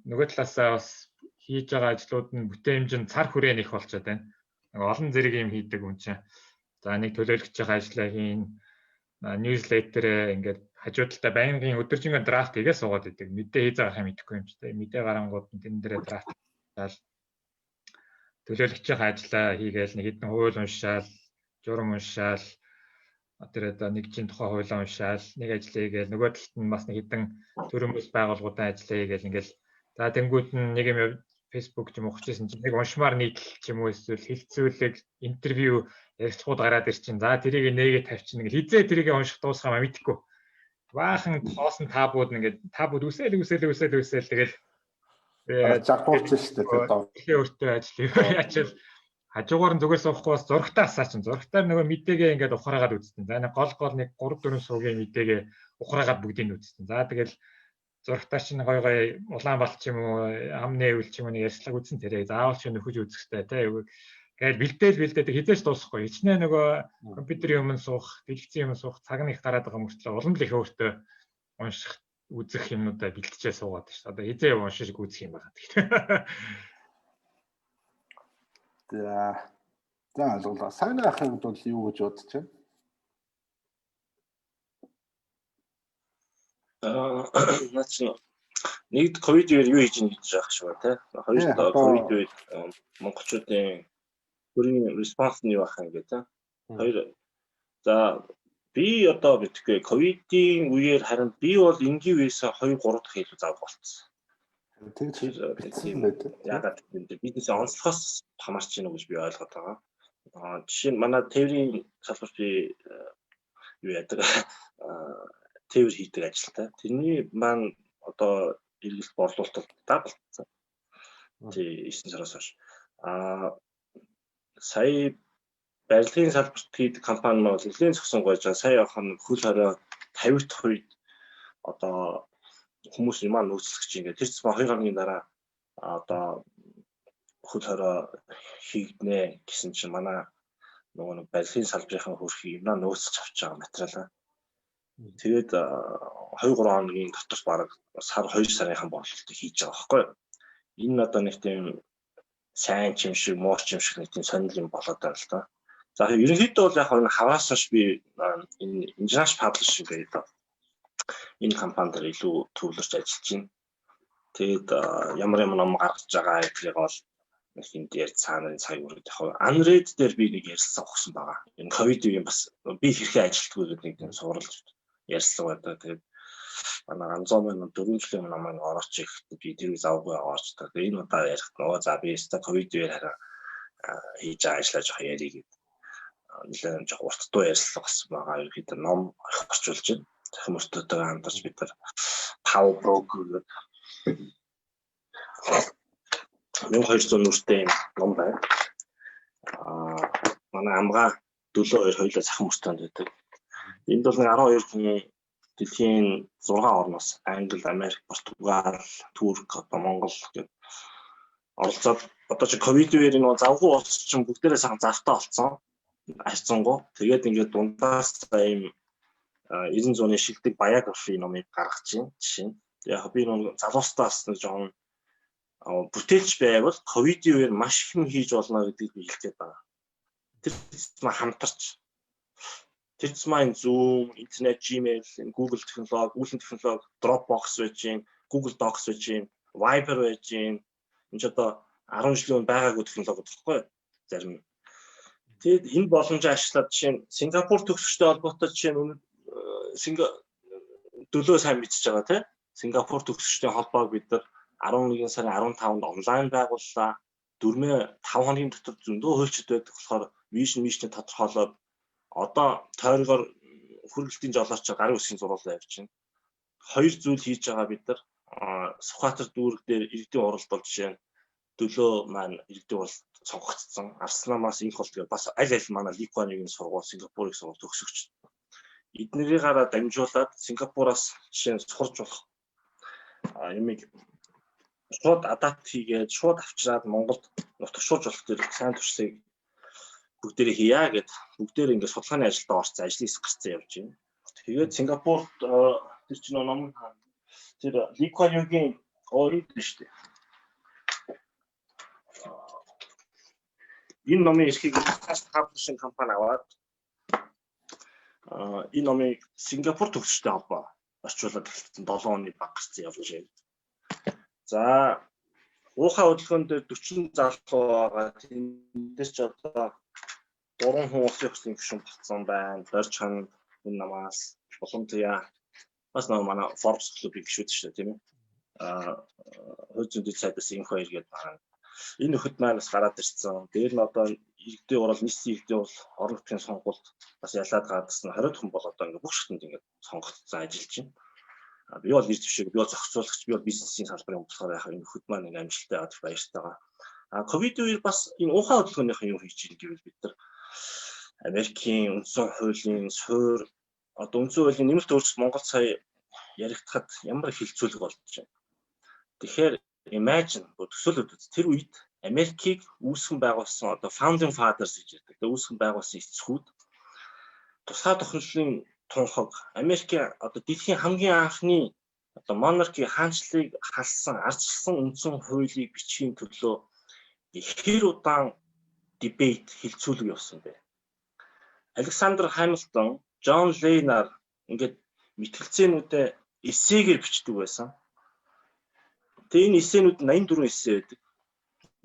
Нөгөө талаасаа бас хийж байгаа ажлууд нь бүтээмж нь цар хүрээ нэх болчиход байна. Нөгөө олон зэрэг юм хийдэг хүн чинь. За, нэг төлөөлөгчийн ажлаа хийн, newsletter ингээд хажуу талдаа байнгын өдөржингөө драфт хийгээ суугаад идэг. Мэдээ хийж байгаа юм мэдэхгүй юм чи тэ. Мэдээ гарангууд нь тэн дээрээ драфт заал төлөөлөгчийн ажлаа хийгээл, нэг хэдэн хууль уншаал, журам уншаал, тэр одоо нэг чин тухай хуулиа уншаал, нэг ажил хийгээл, нөгөө талд нь бас нэг хэдэн төрөмөс байгууллагуудын ажлаа хийгээл, ингээл за, тэнгууд нь нэг юм Facebook ч юм уу ухчихсан чинь нэг уншмаар нийтлэл ч юм уу, эсвэл хилцүүлэг, интервью, ярилцлагууд гараад ир чинь за, тэрийг нээгээ тавьчихна ингээл хизээ тэрийг унших дуусах юм мэдэхгүй. Баахан тоосон табууд ингээд табууд үсэл үсэл үсэл үсэл, тэгэл жагтуулж шүү дээ. Тэгээ өөртөө ажил яачаал Хажуугаар нь зүгээр суухгүй бас зурагтаа асаа чинь. Зурагтаар нөгөө мэдээгээ ингээд ухраагаад үзтэн. За нэг гол гол нэг 3 4 суугийн мэдээгээ ухраагаад бүгдийг нь үзтэн. За тэгэл зурагтаа чинь гой гой улаан балт ч юм уу, ам нээвэл ч юм уу нэг ярьцлага үзсэн тэрээ заавал ч нөхөж үзэх хэрэгтэй те. Гээл бэлдээл бэлдээд хизээч дуусахгүй. Хичнээн нөгөө компьютерийн өмнө суух, дэлгэцийн өмнө суух цаг нь их гараад байгаа мөртлөө улам л их өөртөө унших, үзэх юмнуудаа бэлтжээ суугаад шүү дээ. Одоо хизээ уншиж үзэх юм байна. За. За ойлголоо. Сайн ахын хувьд бол юу гэж бодож байна? Наа чи нэгд ковид үеэр юу хийж ийн гэж яах шиг байна те. Хоёр ковид үед монголчуудын төрийн response нь юу байх юм гэ те. Хоёр за би одоо мэдхгүй ковидын үеэр харин би бол энгийн үеэс 2 3 дахь илүү завг болцсон. Тэгж битсэн байдаг. Яагаад гэвэл бизнесийн онцлогоос хамаарч байна уу гэж би ойлгоод байгаа. Жишээ нь манай тээврийн салбарт би юу яадаг тээвэр хийдэг ажилтай. Тэрний маань одоо эргэлт борлуулалт даблцсан. Тий 9 сараас хойш. Сая барилгын салбарт хийдэг компани маань нэлээд зөксөн гойж байгаа. Сая явах нь хөл хорой 50 дахь үед одоо хүмүүс юм аа нөөцлөх гэж ингээд тэр цэцмэ 2 хоногийн дараа одоо хөл хорой хийгднэ гэсэн чинь манай нөгөө нэг барилгын салбарын хөрхийг юмнаа нөөцлөж авч байгаа материалаа. Тэгээд 2 3 хоногийн дотор бараг сар 2 сарынхан борлуулалтыг хийж байгаа байхгүй юу. Энэ одоо нэг тийм сайн ч юм шиг муу ч юм шиг нэг тийм сонирхол юм болоод байна л да. За ерөнхийдөө бол яг энэ хаваас хойш би энэ International Publishing гэдэг энэ компани дээр илүү төвлөрч ажиллаж байна. Тэгээд ямар ямар ном гаргаж байгаа гэдгийг бол нэг дээр цаана цаг үргэлж яг Unread дээр би нэг ярилцлага өгсөн байгаа. Энэ ковид үеийн бас би хэрхэн ажилтгүй гэдэг нэг тийм сурвалж ярьцлага байдаг. Тэгээд манай ганцоо маань 4 жилийн өмнө намайг орооч гэхэд би тэр үе завгүй орчдог. Тэгээд энэ удаа ярихад нөгөө за би өстой ковид үеэр хараа хийж байгаа ажиллаа жоох ярих гэдэг. Нэлээд жоох урт дуу ярьцлага болсон байгаа. Ерөнхийдөө ном их орчуулж байна. Захин мөртөөтэйгээ хамтарч бид нар Power Broker гэдэг 1200 нүртэй юм ном байна. Манай амгаа дөлөө хоёр хоёулаа захин мөртөөнд байдаг. Энд бол нэг 12 хүн дэлхийн 6 орноос Англи, Америк, Португал, Турк, одоо Монгол гэдэг оролцоод одоо чи ковид үеэр энэ завгүй улс чинь бүгдээрээ сайхан завтай болцсон. Харьцангуй. Тэгээд ингээд дундаас ийм 90 зууны шилдэг биографи номыг гаргаж байна. Жишээ нь. Яг би нэг залуустаас нэг жоохон бүтээлч байвал ковидын үеэр маш их юм хийж болно гэдгийг би хэлэх гээд байгаа. Тэр цэцмэ хамтарч тэр цэцмэ энэ Zoom, интернет, Gmail, Google технологи, үүлэн технологи, Dropbox байж гин, Google Docs байж гин, Viber байж гин. Энэ ч одоо 10 жилийн өмнө байгаагүй технологи байхгүй юу? Зарим нь. Тэгэд энэ боломжийг ашиглаад жишээ нь Сингапур төгсөгчтэй холбоотой жишээ нь дөлөө сайн мэдчихэж байгаа тийм. Сингапур төгсөгчдийн холбоог бид нар 11 сарын 15-нд онлайн байгууллаа. Дөрмөө 5 хоногийн дотор зөндөө хуульчид байдаг болохоор vision mission тодорхойлоод одоо тойргоор хүргэлтийн жолооч гарын үсгийн зуруулаа явж байна. Хоёр зүйл хийж байгаа бид нар Сүхбаатар дүүрэг дээр иргэдийн уралд бол жишээ нь дөлөө маань иргэдийн уралд сонгогдсон. Арсланаас инх бол тэгээд бас аль аль манай Ли Куан Югийн сургууль, Сингапурыг сургууль төгсөгч. Эднэрийгаараа дамжуулаад Сингапураас жишээ нь сурч болох юмыг шууд адапт хийгээд шууд авчираад Монголд нутагшуулж болох тэр сайн туршлагыг бүгдээрээ хийя гэд бүгдээрээ ингээд судалгааны ажилдаа орсон, ажлын хэсэг гарцсан явж байна. Тэгээд Сингапурт тэр чинь ном тэр Ли Куан Югийн өөрөд нь шүү дээ. Энэ номын эрхийг Publishing компани аваад энэ номыг Сингапур төгсөжтэй холбоо орчуулад эхэлсэн 7 оны баг гарцсан явж байна. За уухай хөдөлгөөн дээр 40 залуу байгаа. Тэндээс ч одоо 3 хүн улсын хурлын гишүүн болсон байна. Дорж хан энэ намаас Улам Туяа бас нэг манай Forbes клубын гишүүд шүү дээ, тийм ээ. Хууль зүйн дэд сайдаас инх хоёр гээд байна. Энэ нөхөд маань бас гараад ирсэн. Дээр нь одоо иргэдийн урал, нийслэлийн иргэдийн урал орон нутгийн сонгуульд бас ялаад гарсан 20 хүн бол одоо ингээд бүх шатанд ингээд сонгогдсон ажиллаж байна. Би бол нэр дэвшээг, би бол зохицуулагч, би бол бизнесийн салбарын болохоор яхаа энэ нөхөд маань ингээд амжилттай яваад баяртайгаа. А ковид үеэр бас энэ уухай хөдөлгөөнийхэн юу хийж ийн гэвэл бид нар Америкийн үндсэн хуулийн суурь одоо үндсэн хуулийн нэмэлт өөрчлөлт Монгол сая яригдахад ямар хилцүүлэг болж байна. Тэгэхээр imagine төсөөлөд тэр үед Америкийг үүсгэн байгуулсан одоо founding fathers гэж ярьдаг. Тэгээ үүсгэн байгуулсан эцгүүд тусгай тохиолдлын тунхаг Америкийн одоо дэлхийн хамгийн анхны одоо монархи хаанчлалыг халсан, ардчилсан үндсэн хуулийг бичихийн төлөө хэр удаан debate хилцүүлэг явсан бэ? Александр Хамилтон, Джон Лейнар ингээд мэтгэлцээнүүдээ эссегээр бичдэг байсан. Тэгээ энэ эссенүүд 84 эссе байдаг.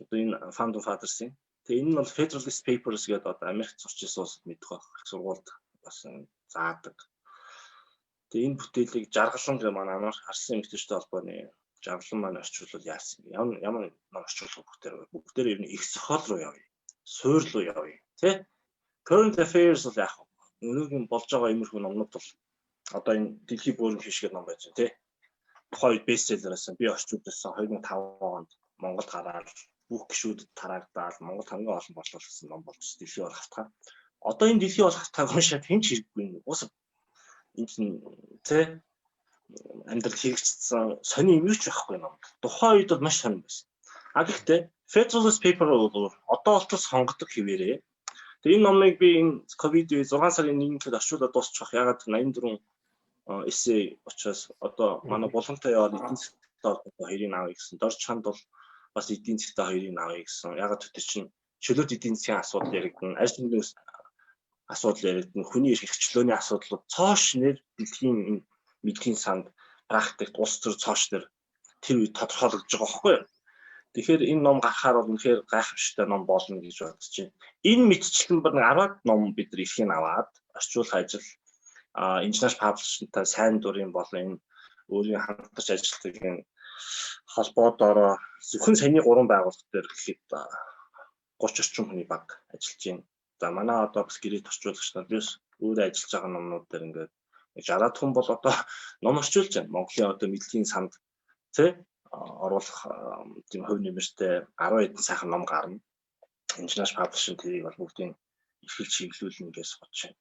Одоо энэ Founding Fathers-ийн. Тэгээ энэ нь бол Federalist Papers гэдэг одоо Америкт сурч ирсэн улсад мэдэх байх. Сургуульд бас заадаг. Тэгээ энэ бүтээлийг Жаргалан гэх манай амар харсан эмэгтэйчтэй холбооны Жаргалан маань орчуулвал яасан юм. Ямар ямар ном орчуулах бүгдээр бүгдээр ер нь их зохиол руу явъя. Суурь руу явъя. Тэ? Current affairs бол яах вэ? Өнөөгийн болж байгаа иймэрхүү номнууд бол одоо энэ дэлхий бөөрн хийшгээд ном байж байна тий. Тухайн үед bestseller байсан. Би орчуулсан 2005 онд Монголд гараад бүх гишүүдэд тараагдаад Монгол хамгийн олон борлуулсан ном болж дэлхий бол хавтгаа. Одоо энэ дэлхий бол хавтгааг уншаад хэн ч хэрэггүй юм. Уус энэ чинь тий амьдрал хэрэгжсэн сони юм юу ч байхгүй ном. Тухайн үед бол маш сонин байсан. А гэхдээ Federalist Paper бол одоо болтол сонгодог хэвээрээ. Тэгээ энэ номыг би энэ ковид 6 сарын 1-нд орчуулаад дуусчих. Ягаад 84 эссе учраас одоо манай булгантай яваад эдийн засгтай холбоотой хоёрыг авъя гэсэн. Дорж чанд бол бас эдийн засгтай хоёрыг авъя гэсэн. Ягаад тэр чинь чөлөөт эдийн засгийн асуудал яригдана, арьс түмний асуудал яригдана, хүний эрх чөлөөний асуудлууд цоо шинээр дэлхийн энэ мэдлэгийн санд практикт улс төр цоо шинээр тэр үед тодорхойлогдож байгаа байхгүй юу? Тэгэхээр энэ ном гарахаар бол үнэхээр гайхамшигтай ном болно гэж бодож байна. Энэ мэтчлэн бүр нэг 10-аад ном бид нар эрхийг аваад орчуулах ажил International Publishing-тай сайн дурын болон энэ өөрийн хамтарч ажилладаг энэ холбоодороо зөвхөн саяны гурван байгууллага дээр гэхэд 30 орчим хүний баг ажиллаж байна. За манай одоо бас гэрээт орчуулагч нар бас өөрөө ажиллаж байгаа номнууд дээр ингээд 60 хүн бол одоо ном орчуулж байна. Монголын одоо мэдлэгийн санд тий оруулах тийм хувь нэмэртэй 10 хэдэн сайхан ном гарна. International Publishing тэрийг бол бүгдийг эрхэлж чиглүүлнэ гэж бодож байна.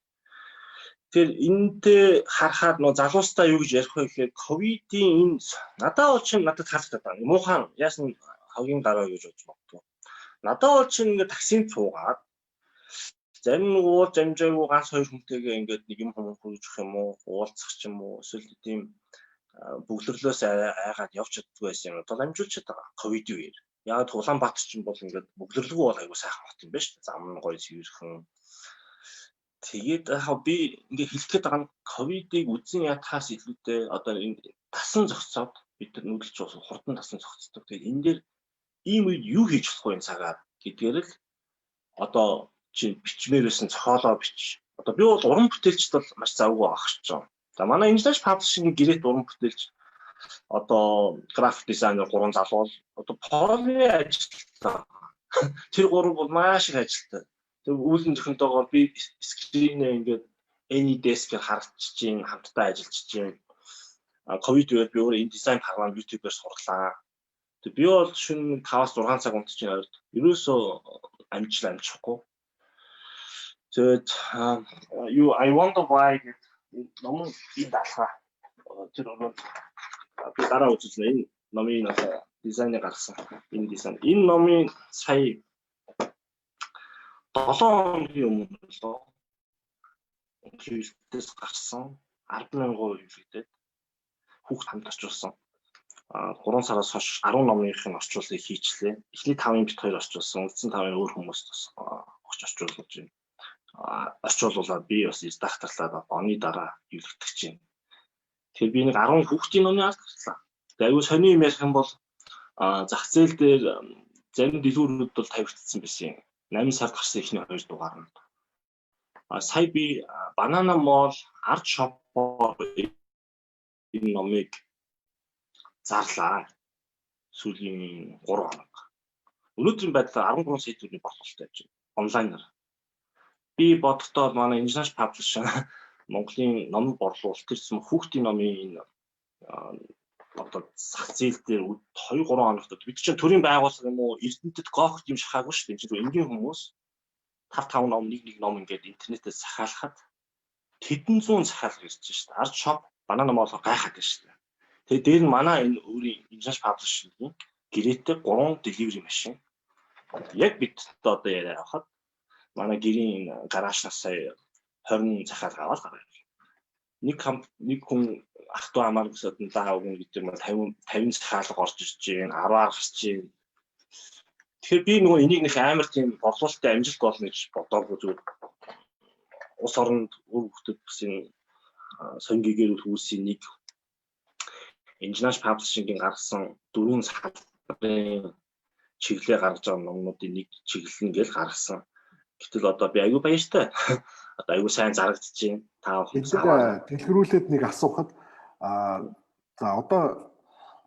Тэгэхээр энэтэй харахад нөө залуустаа юу гэж ярих вэ гэхээр ковидын энэ надад бол чинь надад таалагдаад байна. Муухан яасан хогийн гараа гэж бодож магадгүй. Надад бол чинь ингээд таксинд суугаад зарим нэг уулж амжаагүй ганц хоёр хүнтэйгээ ингээд нэг юм хүм хөрж өгөх юм уу, уулзах ч юм уу, эсвэл тийм бөглөрлөөс айгаад явж чаддгүй байсан юм бол амжуулж байгаа. Ковидын үеэр. Яг Улаанбаатар чинь бол ингээд бөглөрлөгөө бол айгуу сайхан хот юм байна шүү дээ. Зам нь гоё цэвэрхэн. Тэгээд яг би ингээд хэлэх гээд байгаа нь ковидыг үзэн ядахаас илүүтэй одоо энэ тасан зохицоод бид нар нүүдэлч бас хурдан тасан зохицдог. Тэгээд энэ дээр ийм үед юу хийж болох вэ энэ цагаар гэдгээр л одоо чи бичмээр байсан зохиолоо бич. Одоо би бол уран бүтээлчд бол маш завгүй байгаа гэж байна. За манай International Publishing-ийн гэрээт уран бүтээлч одоо график дизайнер гурван залуу бол одоо Поли ажилтаа. Тэр гурав бол маш их ажилтаа. Тэр үүлэн зөхөнтэйгээр би screen ээ ингээд AnyDesk-ээр харагдчих чинь хамтдаа ажиллаж чинь. Ковид үеэр би өөрөө энэ дизайн програм YouTube-ээр сурлаа. Тэг би бол шөнө 5-аас 6 цаг унтчих чинь ойрд. Ерөөсөө амжил амжихгүй. Тэгээд юу I wonder why гэдэг ном энэ даалгаа. Тэр бол би дараа үзүүлнэ. Энэ номын одоо дизайныг гаргасан. Энэ дизайн. Энэ номын сая 7 хоногийн өмнө болоо хэвлэлтээс гарсан 10,000 хэвлэгдээд хүүхд хамт орчуулсан. А 3 сараас хойш 10 номынх нь орчуулгыг хийчлээ. Эхний 5-ын бит хоёр орчуулсан. Үлдсэн 5-ын өөр хүмүүст бас огч орчуулж байна. Орчуулуулаад би бас редакторлаад оны дараа хэвлэгдэх чинь. Тэгэхээр би нэг 10 хүүхдийн номын ард гарлаа. Тэгээ аюу сони юм ярих юм бол зах зээл дээр зарим дэлгүүрүүд бол тавигдсан байсан юм. 8 сард гарсан эхний хоёр дугаар нь. А сая би Banana Mall Art Shop-оор энэ номыг зарлаа. Сүүлийн 3 хоног. Өнөөдрийн байдлаар 13 сая төгрөгийн борлуулалт байж байна. Онлайнаар. Би бодохдоо манай International Publishing Монголын ном борлуулалт тэр зүйл хүүхдийн номын энэ одоо зах зээл дээр 2 3 хоногт бид чинь төрийн байгууллага юм уу Эрдэнэтэд гоох юм шахаагүй шүү дээ. Энэ чинь энгийн хүмүүс 5 5 ном 1 1 ном ингээд интернетээс захиалахад тэдэн зуун захиалга ирж шүү дээ. Арт шоп банана моолоо гайхаад байна шүү дээ. Тэгээ дээр нь манай энэ өөрийн International Publishing-ийн гэрээтэй 3 delivery машин. Яг бид одоо яриа авахад манай гэрийн гаражнаас сая 20 захиалга аваад гараад. Нэг хүн ах トゥ амаар гэсэд нь лаа өгнө гэдэг юм 50 50 захиалга орж ирж байна, 10-аар гарч байна. Тэгэхээр би нөгөө энийг нэг амар тийм борлуулалтын амжилт болно гэж бодоагүй, зүгээр улс оронд үр хөвгтөд бас энэ сонь гэгэрүүл хүмүүсийн нэг International Publishing-ийн гаргасан дөрвөн салбарын чиглэлээр гаргаж байгаа номнуудын нэг чиглэл нь гээл гаргасан. Гэтэл одоо би аюу баяртай. Одоо аюу сайн зарагдаж байна. Та бүхэн дэлгэрүүлээд нэг асуухад за одоо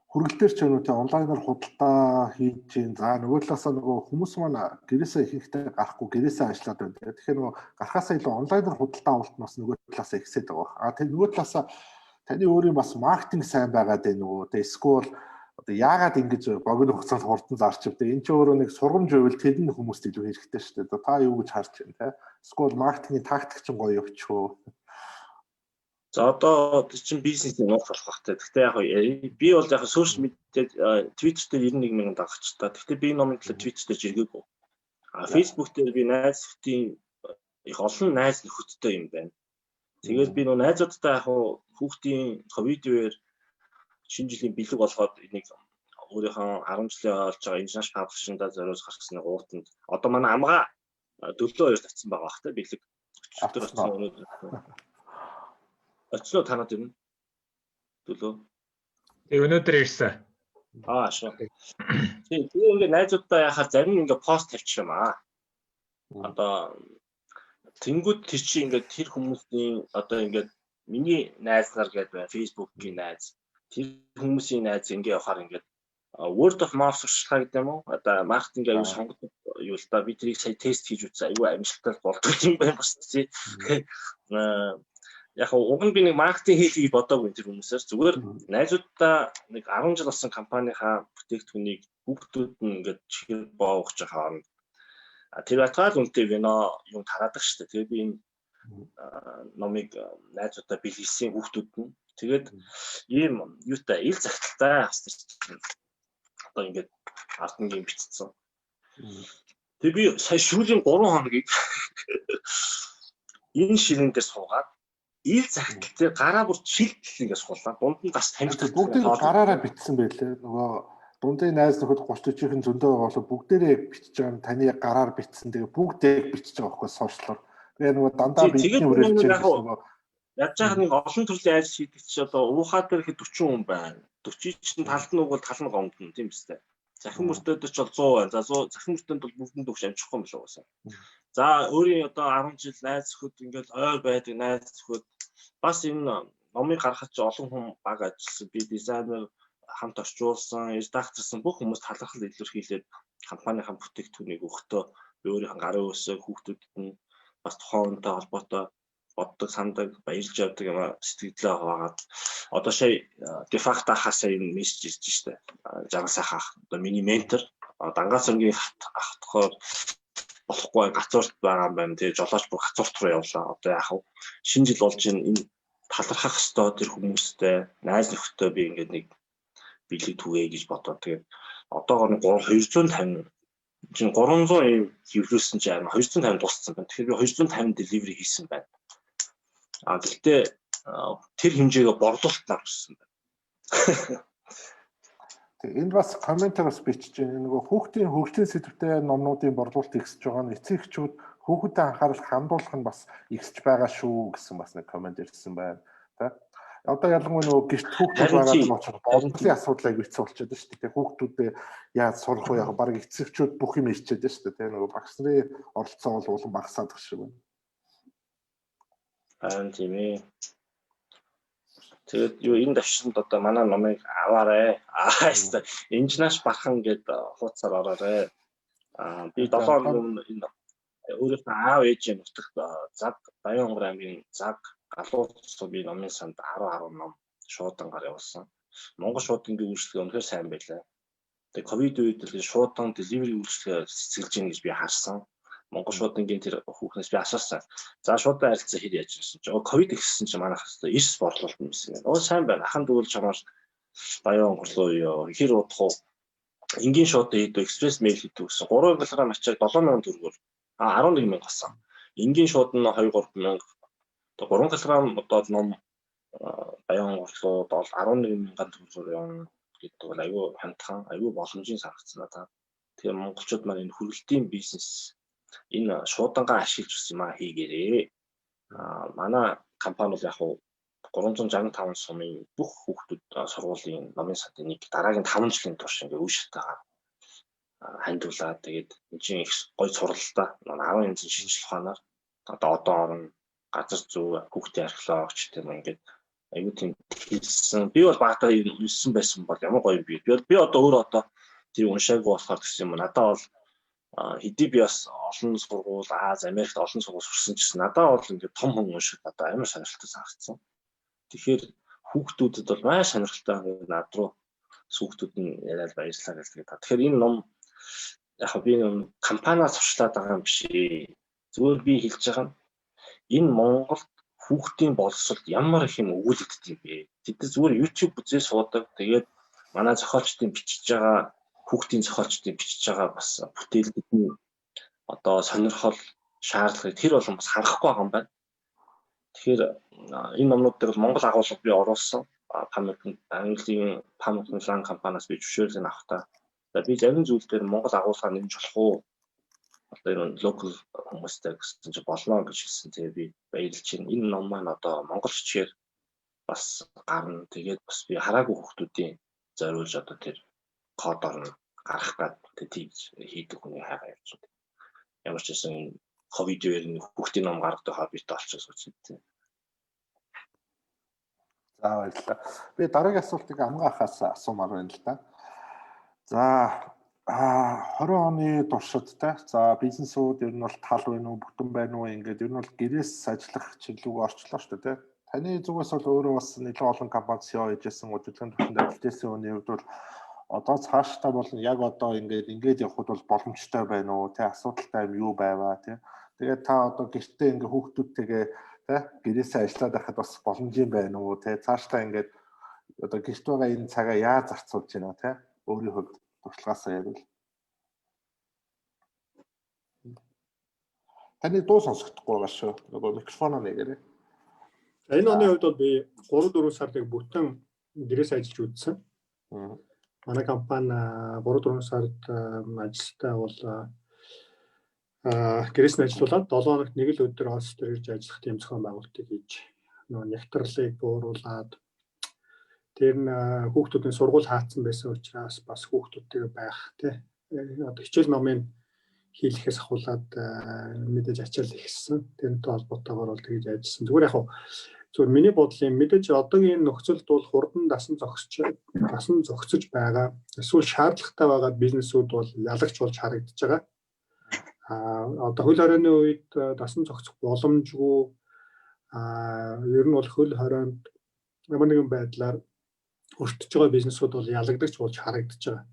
хүргэлтээр ч юм уу те онлайнаар худалдаа хийж чинь, за нөгөө талаасаа нөгөө хүмүүс маань гэрээсээ ихэнхдээ гарахгүй, гэрээсээ ажиллаад байна. Тэгэхээр нөгөө гарахаасаа илүү онлайнаар худалдаа авалт нь бас нөгөө талаасаа ихсээд байгаа. А тэр нөгөө талаасаа таны өөрийн бас маркетинг сайн байгаад байна уу? Тэ эсвэл одоо яагаад ингэж богино хугацаанд хурдан зарчив те? Энэ ч өөрөө нэг сургамж байвал тэр нь хүмүүст илүү хэрэгтэй шүү дээ. Та юу гэж харж байна те? Эсвэл маркетингийн тактик чинь гоё явчих уу? За одоо тэр чинь бизнесийн нууц болох бах те. Гэхдээ яг би бол яг сошиал медиа Twitter дээр 91 мянган дагагчтай. Гэхдээ би номын талаар Twitter дээр жиргээгүй. А Facebook дээр би найз нөхдийн их олон найз нөхөдтэй юм байна. Тэгээд би нөө найзуудтай яг хүүхдийн ковид үеэр шинэ жилийн бэлэг болгоод энийг өөрийнхөө 10 жилийн олж байгаа International Publishing-да зориулж гаргасан уутанд одоо манай амгаа дөлөө хоёр татсан байгаа бах те бэлэг. Өчигдөр очсон, өнөөдөр. Очсон танад юм. Дөлөө. Тэг өнөөдөр ирсэн. Аа шүү. Тийм тэгээ ингээ найзуудтай яхаар зарим ингээ пост тавьчих юм аа. Одоо тэнгууд тэр чи ингээ тэр хүмүүсийн одоо ингээ миний найз нар гэдэг байна. Facebook-ийн найз. Тэр хүмүүсийн найз ингээ явахаар ингээ word of mouth туршлагаа гэдэг юм уу? Одоо маркетинг аюу сонгодог юу л да, би тэрийг сая тест хийж үзсэн, аюу амжилттай болдог юм байна бас тий. Яг уг нь би нэг маркетинг хийхийг бодоогүй тэр хүмүүсээр, зүгээр найзуудаа нэг 10 жил болсон компанийнхаа бүтээгдэхүүнийг хүүхдүүд нь ингээд чихэр боогч хооронд тэр байтугай л үнэтэй вино юм тараадаг шүү дээ. Тэгээ би энэ номыг найзуудаа бэлгэлсэн, хүүхдүүд нь тэгээд ийм юутай ил захидалтай бас одоо ингээд арднгийн бичсэн. Тэгээ би сая шүүлийн 3 хоногийг энэ ширээн дээр суугаад ил захидал дээр гараа бүр шилдэл ингээд суулаа. Дунд нь гас тамирдаг. Бүгдийг гараараа бичсэн байлээ. Нөгөө дундын найз нөхөд 30 40-ийн зөндөө байгаа бол бүгдээрээ бичиж байгаа нь таны гараар бичсэн. Тэгээ бүгдээ бичиж байгаа байхгүй сошиалор. Тэгээ нөгөө дандаа бидний үргэлж нөгөө яаж яах нэг олон төрлийн ажил хийдэг чи одоо уухаа дээр ихэд 40 хүн байна. 40 чинь талд нь угвал тал нь гомдно тийм үстэй. Захин мөртөөд ч бол 100 байна. За 100 захин мөртөөнд бол бүгдэнд төгш амжихгүй юм болов уусаа. За өөрийн одоо 10 жил найз нөхөд ингээл ойр байдаг найз нөхөд бас энэ номыг гаргахад чи олон хүн баг ажилласан. Би дизайнер хамт орчуулсан, редакторсан бүх хүмүүс талархал илэрхийлээд компанийн бүтээгдэхүүнийг өгөхдөө би өөрийнх нь гарын үсэг хүүхдүүдэд нь бас тухайн хүнтэй холбоотой боддог, сандаг, баярлж явдаг юм сэтгэлдээ хуваагаад одоо сая дефакто ахаасаа энэ мессеж ирж штэ. Жаргал сайхан ах одоо миний ментор дангаа цонгийн ах тохоор болохгүй гацуурт байгаа юм байна. Тэгээ жолооч бүр гацуурт руу явлаа. Одоо яах вэ? Шинэ жил болж энэ талархах ёстой тэр хүмүүстэй, найз нөхдөд би ингээд нэг бэлэг түгээе гэж бодоод тэгээд одоогоор нэг 250 чинь 300 юм хэвлүүлсэн чинь 250 дууссан байна. Тэгэхээр би 250 delivery хийсэн байна. А гэхдээ тэр хэмжээгээ борлуулалтаар өссөн байна. Тэг энд бас комментээр бас бичиж байна. Нөгөө хүүхдийн хөгжлийн сэдвтэй номнуудын борлуулалт ихсэж байгаа нь эцэг эхчүүд хүүхдэд анхаарал хандуулах нь бас ихсэж байгаа шүү гэсэн бас нэг коммент ирсэн байна. Тэ? Одоо ялангуяа нөгөө гэрт хүүхдүүд байгаа нь болохоор бодлогын асуудал аяг хэцүү болчиход байна шүү дээ. Хүүхдүүдээ яаж сурах вэ? Яг баг эцэг эхчүүд бүх юм ирчээд байна шүү дээ. Тэ нөгөө багш нарын оролцоо бол улам багасаад байгаа шиг байна. Харин тийм ээ. Тэгээд юу энэ давшинд одоо манай номыг аваарэ. Аа инженерш бархан гээд хуудасаар ороорой. Аа би 7 хоногийн өмнө энэ өөрийнхөө аав ээжийн нутагт заг Баян-Хонгор аймгийн заг галуу би номын санд 10 10 ном шуудангаар явуулсан. Монгол шуудангийн үйлчилгээ үнэхээр сайн байлаа. Тэгээ ковид үед л шуудан delivery үйлчилгээ цэцгэлж гин гэж би харсан. Монгол шуудангийн тэр хүүхнээс би асуусан. За шуудан харилцаа хэр яаж байсан чи. Ковид ихсэн чи манайх хэвээр эрс борлуулалт юм байсан. Оо сайн байна. Ахан дүүл чамаар баян онгорлоо ёо. Хэр удах уу? Энгийн шуудан хийдэг, экспресс мэйл хийдэг гэсэн. 3 кг ачааг 7000 төгрөгөөр 11 мянга болсон. Энгийн шуудан нь 2 3 мянга. 3 кг одоо ном баян онгорлоо 11 мянган төгрөгөөр явна гэдэг бол айгүй хямдхан, айгүй боломжийн санагдсан надад. Тэгэхээр монголчууд маань энэ хүргэлтийн бизнес энэ шуудангаа ашиглаж бас юм а хийгээрээ. Манай компани бол яг хуу 365 сумын бүх хүүхдүүд сургуулийн номын садын нэг дараагийн 5 жилийн турш ингээ үе шатаагаар хандуулаад тэгээд энэ чинь их гой суралтай 10 янзын шинжлэх ухаанаар одоо орон газар зүй хүүхдийн археологч тийм ингээд айгүй тийм хэлсэн. Би бол багадаа уншсан байсан бол ямар гоё юм би. Би одоо өөрөө одоо тэр уншаагүй болохоор гэсэн юм. Надад бол хэдий би бас олон сургууль Аз, Америкт олон сургууль сурсан ч гэсэн надад бол ингээд том хүн унших надад амар сонирхолтой санагдсан. Тэгэхээр хүүхдүүдэд бол маш сонирхолтой над руу хүүхдүүд нь яриад баярлалаа гэж тэгээд. Тэгэхээр энэ ном яг би энэ компаниас туршлаад байгаа юм биш ээ. Зүгээр би хэлж байгаа нь энэ Монголд хүүхдийн боловсролд ямар их юм өгүүлэгддэг юм бэ? Тэд нар зүгээр YouTube үзээ суудаг. Тэгээд манай зохиолчдын бичиж байгаа хүүхдийн зохиолчдын бичиж байгаа бас бүтээлүүд нь одоо сонирхол шаардлагыг тэр болон бас хангахгүй байгаа юм байна. Тэгэхээр энэ номнууд дээр бол Монгол агуулга би оруулсан. Pamuk Английн Pamuk Lang компаниас би зөвшөөрлийг авахдаа би зарим зүйл дээр Монгол агуулгаа нэмж болох уу? Одоо энэ локал хүмүүстэй гэсэн чинь болно гэж хэлсэн. Тэгээ би баярлж байна. Энэ ном маань одоо монгол бичгээр бас гарна. Тэгээд бас би хараагүй хүүхдүүдийн зориулж одоо тэр кодоор нь гаргах гад тийж хийдэг хүний хайгаа явж байна. Ямар ч байсан ковид үеэр нь хүүхдийн ном гаргадаг хоббитой болчихсон юм. За баярлалаа. Би дараагийн асуултыг амгаа ахаас асуумаар байна л да. За 20 оны туршид те за бизнесүүд ер нь бол тал байна уу, бүтэн байна уу ингээд ер нь бол гэрээс ажиллах чиглэлүүг орчлоо шүү дээ те. Таны зүгээс бол өөрөө бас нэлээд олон компани CEO хийжсэн, удирдлагын түвшинд ажиллаж байсан хүний хувьд бол одоо цаашдаа бол яг одоо ингээд ингээд явхад бол боломжтой байна уу те, асуудалтай юм юу байваа те. Тэгээд та одоо гэртээ ингээд хүүхдүүдтэйгээ те гэрээсээ ажиллаад байхад бас боломжийн байна уу те, цаашдаа ингээд одоо гэрт байгаа энэ цагаа яаж зарцуулж байна те, өөрийн хувьд туршлагаасаа ярил. Таны дуу сонсогдохгүй байгаа шүү. Нөгөө микрофоноо нэгээрэй. За энэ оны хувьд бол би 3-4 сард яг бүтэн гэрээс ажиллаж үзсэн. Манай компани 3-4 сард ажилтаа бол гэрээс нь ажиллуулад 7 хоногт нэг л өдөр офис дээр ирж ажиллах тийм зохион байгуулалтыг хийж нөгөө нягтралыг бууруулад тэр нь хүүхдүүдийн сургууль хаацсан байсан учраас бас хүүхдүүдтэйгээ байх тий одоо хичээл номын хийлэхээс ахуулаад мэдээж ачаал ихссэн. Тэрнтэй холбоотойгоор бол тэгж ажилласан. Зүгээр яг зүгээр миний бодлын мэдээж одоогийн нөхцөлд бол хурдан дасан зогсож байгаа. Эсвэл шаардлагатай байгаа бизнесүүд бол ялагч болж харагдаж байгаа. Одоо хөл хорионы үед дасан зогсох боломжгүй, ер нь бол хөл хорионд ямар нэгэн байдлаар өртөж байгаа бизнесүүд бол ялагдагч болж харагдаж байгаа.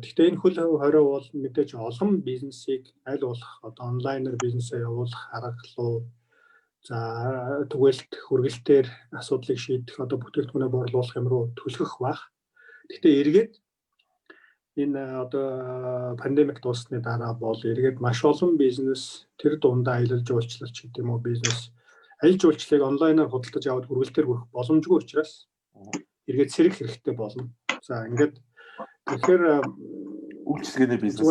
Гэхдээ энэ хөл хорио бол мэдээж олон бизнесийг аль болох одоо онлайнаар бизнесээ явуулах арга руу, за түгээлт хүргэлтээр асуудлыг шийдэх одоо бүтээгдэхүүнээ борлуулах юм руу түлхэх байх. Гэхдээ эргээд энэ одоо пандемик дууссаны дараа бол эргээд маш олон бизнес тэр дундаа аялал жуулчлалч гэдэг юм уу бизнес аялал жуулчлалыг онлайнаар худалдаж аваад хүргэлтээр хүрэх боломжгүй учраас эргээд сэрэг хэрэгтэй болно. За ингээд тэгэхээр үйлчилгээний бизнес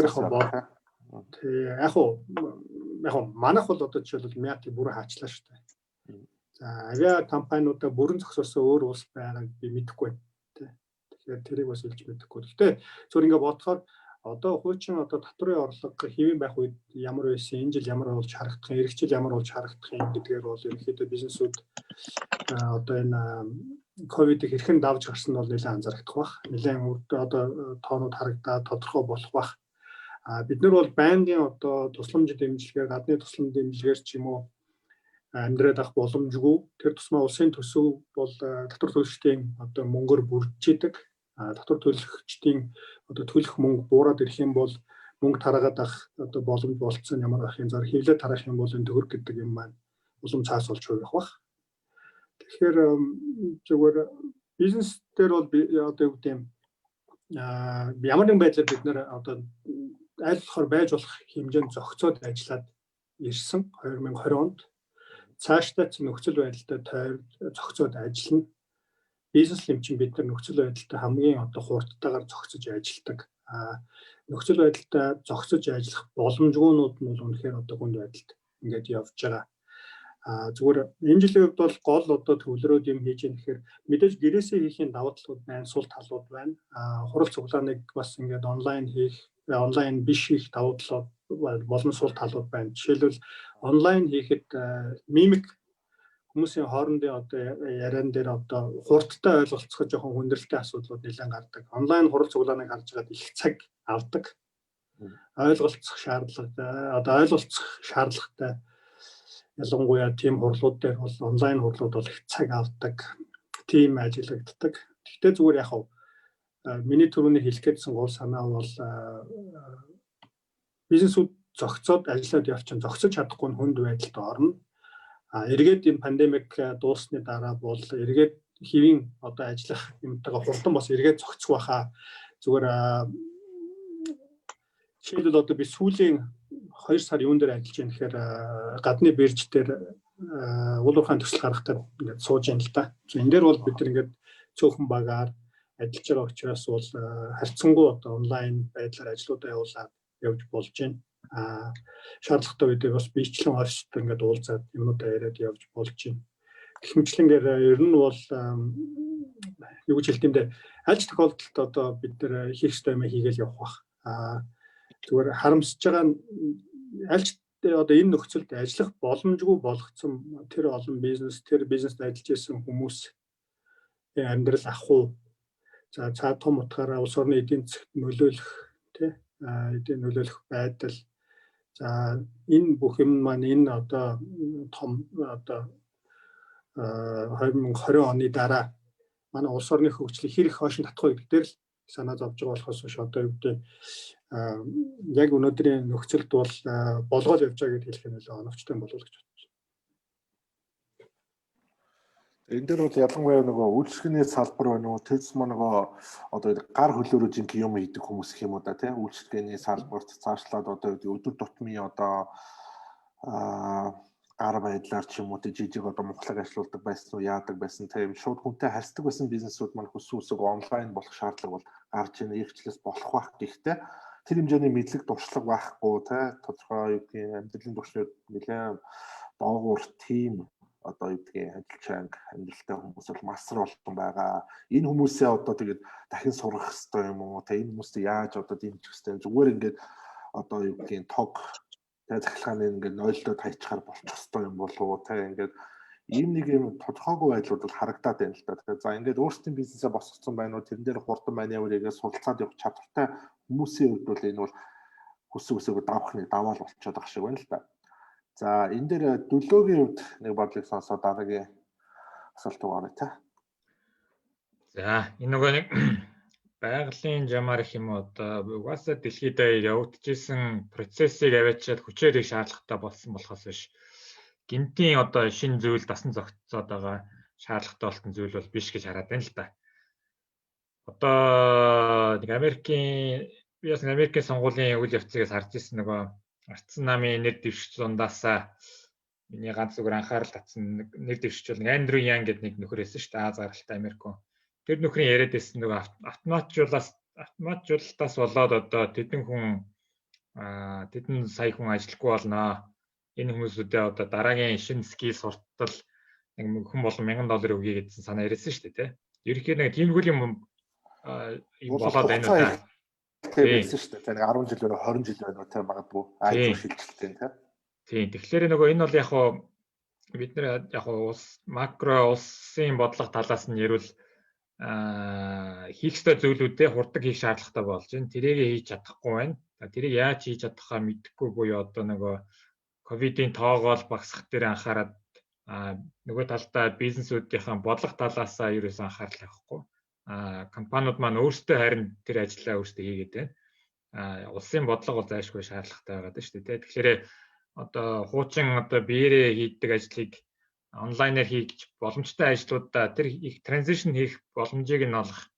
тий яг уу манайх бол одоо жишээлбэл Миати бүрэн хаачлаа шүү дээ. За авиа компаниудаа бүрэн зогсоосон өөр улс байгааг би мэдэхгүй байна. Тий. Тэгэхээр тэрийг бас хэлж мэдэхгүй. Гэхдээ зүгээр ингээ бодохоор одоо хуучин одоо татврын орлого хэвийн байх үед ямар байсан, энэ жил ямар болж харагдах юм, эх жил ямар болж харагдах юм гэдгээр бол ерөнхийдөө бизнесүүд одоо энэ ковидыг хэрхэн давж гарсан нь бол нэлээд анзаарагдах бах. Нэлээд одоо тоонууд харагдаад тодорхой болох бах. А бид нар бол байнгын одоо тусламж дэмжлэгээр, гадны тусламж дэмжлэгээр ч юм уу амьдраад авах боломжгүй. Тэр тусмаа улсын төсөв бол татвар төлөгчдийн одоо мөнгөөр бүрдэж идэг. Татвар төлөгчдийн одоо төлөх мөнгө буураад ирэх юм бол мөнгө тараагаад авах одоо боломж болцсон ямар ахын зар хэвлээ тараах юм бол энэ төгрөг гэдэг юм маань улам цаас болж хувирах бах. Тэгэхээр зүгээр бизнес дээр бол одоо юу гэдэг юм ямар нэгэн байдлаар бид нэр одоо аль болохоор байж болох хэмжээнд зохицоод ажиллаад ирсэн 2020 онд. Цаашдаа ч нөхцөл байдалтай тойр зохицоод ажиллана. Бизнес лимчин бид нар нөхцөл байдалтай хамгийн одоо хурдтайгаар зохицож ажилладаг. Нөхцөл байдалтай зохицож ажиллах боломжгүйнүүд нь бол үнэхээр одоо хүнд байдалд ингээд явж байгаа. Зүгээр энэ жилийн хувьд бол гол одоо төвлөрөөд юм хийж яах гэхээр мэдээж гэрээсээ хийхийн давуу талууд байна, сул талууд байна. Хурал цуглааныг бас ингээд онлайн хийх, онлайн биш хийх давуу талууд болон сул талууд байна. Жишээлбэл, онлайн хийхэд мимик, хүмүүсийн хоорондын одоо яриан дээр одоо хурдтай ойлголцоход жоохон хүндрэлтэй асуудлууд нэлээд гардаг. Онлайн хурал цуглааныг харж байгаад их цаг авдаг. Ойлголцох шаардлага, одоо ойлголцох шаардлагатай, ялангуяа тийм хурлууд дээр бол онлайн хурлууд бол их цаг авдаг. Тийм ажиглагддаг. Гэхдээ зүгээр яг хав миний түрүүний хэлэх гээдсэн гол санаа бол бизнесүүд зохицоод ажиллаад явчин зохицож чадахгүй нь хүнд байдалд орно. Эргээд энэ pandemic дууссаны дараа бол эргээд хэвийн одоо ажиллах юмтайгаа хурдан бас эргээд зохицох байхаа. Зүгээр жишээлбэл, одоо би сүүлийн 2 сар юун дээр ажиллаж байна гэхээр гадны бирж дээр уул уурхайн төсөл гаргахтаа ингээд сууж байна л да. Энэ дээр бол бид нар ингээд цөөхөн багаар ажиллаж байгаа учраас бол харьцангуй одоо онлайн байдлаар ажлуудаа явуулаад явж болж байна. Шаардлагатай үедээ бас биечлэн оффист ингээд уулзаад юмнуудаа яриад явж болж байна. Гэх мэтчилэнгээр ер нь бол юу гэж хэлдэг юм бэ? Аль ч тохиолдолд одоо бид нар хийх ёстой юм хийгээл явах бах. Зүгээр харамсаж байгаа нь аль ч одоо энэ нөхцөлд ажиллах боломжгүй болгоцсон тэр олон бизнес, тэр бизнест ажиллаж исэн хүмүүс амьдрал ах уу. За, цаа том утгаараа улс орны эдийн засагт нөлөөлөх, тий, эдийн нөлөөлөх байдал. За, энэ бүх юм маань энэ одоо том одоо 2020 оны дараа манай улс орны хөгжлийг хэр их хойш нь татах вэ гэдэг дээр л санаа зовж байгаа болохоос биш одоо юу гэдэг яг өнөөдрийн нөхцөлд бол болгоол явж байгаа гэдгийг хэлэх нь нэлээд оновчтой болов уу гэж бодож байна. Энэ дээр бол ялангуяа нөгөө үйлчлэгээний салбар байна уу? Тэр зам нөгөө одоо гар хөлөөрөө жинхэнэ юм хийдэг хүмүүс гэх юм уу да, тийм, үйлчлэгээний салбарт цаашлаад одоо өдөр тутмын одоо гар байдлаар ч юм уу жижиг одоо мухлаг ажилуулдаг байсан уу, яадаг байсан, тийм, шууд хүнтэй харьцдаг байсан бизнесүүд маань хүссэн үсэг онлайн болох шаардлага бол гарч ийн эрхчлээс болох байх. Гэхдээ тэр хэмжээний мэдлэг туршлага байхгүй, тий, тодорхой юу гэдгийг амьдралын туршид нэлээд доогуур тийм одоо юу гэдгийг ажиллаж чанга амьдралтай хүмүүс бол масар олон байгаа. Энэ хүмүүсээ одоо тэгээд дахин сурах хэрэгтэй юм уу? Тэ, энэ хүмүүсээ яаж одоо дэмжих хэрэгтэй? Зүгээр ингээд одоо юу гэдгийг тог, тэ, цахилгааны ингээд нойлдоод хайчаар болчих хэрэгтэй юм болов уу? Тэ, ингээд ийм нэг юм тодорхойгүй байдлууд бол харагдаад байна л да. Тэгэхээр за ингээд өөрсдийн бизнесээ босгоцсон байна уу? Тэрэн дээр хурдан маневрыгээ суралцаад явах чадвартай хүмүүсийн хувьд бол энэ бол хүсэг үсээгөө давах нэг даваал болчиход байгаа шиг байна л да. За, энэ дээр дөлөөгийн хувьд нэг бодлыг сонсоод дараагийн асуулт руу оръё та. За, энэ нөгөө нэг байгалийн жамаар гэх юм уу, одоо угаасаа дэлхийд даяар явагдчихсэн процессыг аваачаад хүчээр их шаардлагатай болсон болохоос биш гинтийн одоо шинэ зүйл дасан зохицоод байгаа шаардлагатай болсон зүйл бол биш гэж хараад байна л да. Одоо нэг Америкийн, би бас Америкийн сонгуулийн үйл явцыг харж ирсэн, нөгөө Ардсан намын нэр дэвшигч дундаасаа миний ганц зүгээр анхаарал татсан нэр дэвшигч бол нэг Андрю Ян гэдэг нэг нөхөр байсан шүү дээ. Аз гаралтай Америк хүн. Тэр нөхрийн яриад байсан нөгөө автоматжуулалтаас болоод одоо тэдэн хүн, тэдэн сая хүн ажиллахгүй болно. Энэ хүмүүсүүдээ одоо дараагийн шинэ skill суртал нэг хүн болон 1000 доллар өгье гэсэн санаа яриасан шүү дээ, тий. Ерөнхийдөө нэг тиймэрхүү юм юм болоод байна уу та. Тийм байсан шүү дээ. Нэг 10 жил байна уу, 20 жил байна уу, тийм, магадгүй IT шилжилттэй, тийм. Тийм. Тэгэхээр нөгөө энэ бол яг хуу бид нэр яг хуу улс макро улсын бодлого талаас нь ярил хийх ёстой зүйлүүдээ хурдан хийх шаардлагатай болж байна. Тэрийг хийж чадахгүй байна. Тэрийг яаж хийж чадахаа мэдэхгүй буюу одоо нөгөө ковидын тоогоол багасгах дээр анхаарат Нөгөө талдаа бизнесүүдийнхээ бодлого талаасаа ерөөс анхаарал тавихгүй. Компаниуд маань өөрсдөө харин тэр ажлаа өөрсдөө хийгээд байна. Улсын бодлого бол зайлшгүй шаардлагатай байгаа даа шүү дээ. Тэгэхээр одоо хуучин одоо биеэрээ хийдэг ажлыг онлайнаар хийж боломжтой ажлуудаа тэр их транзишн хийх боломжийг нь олох,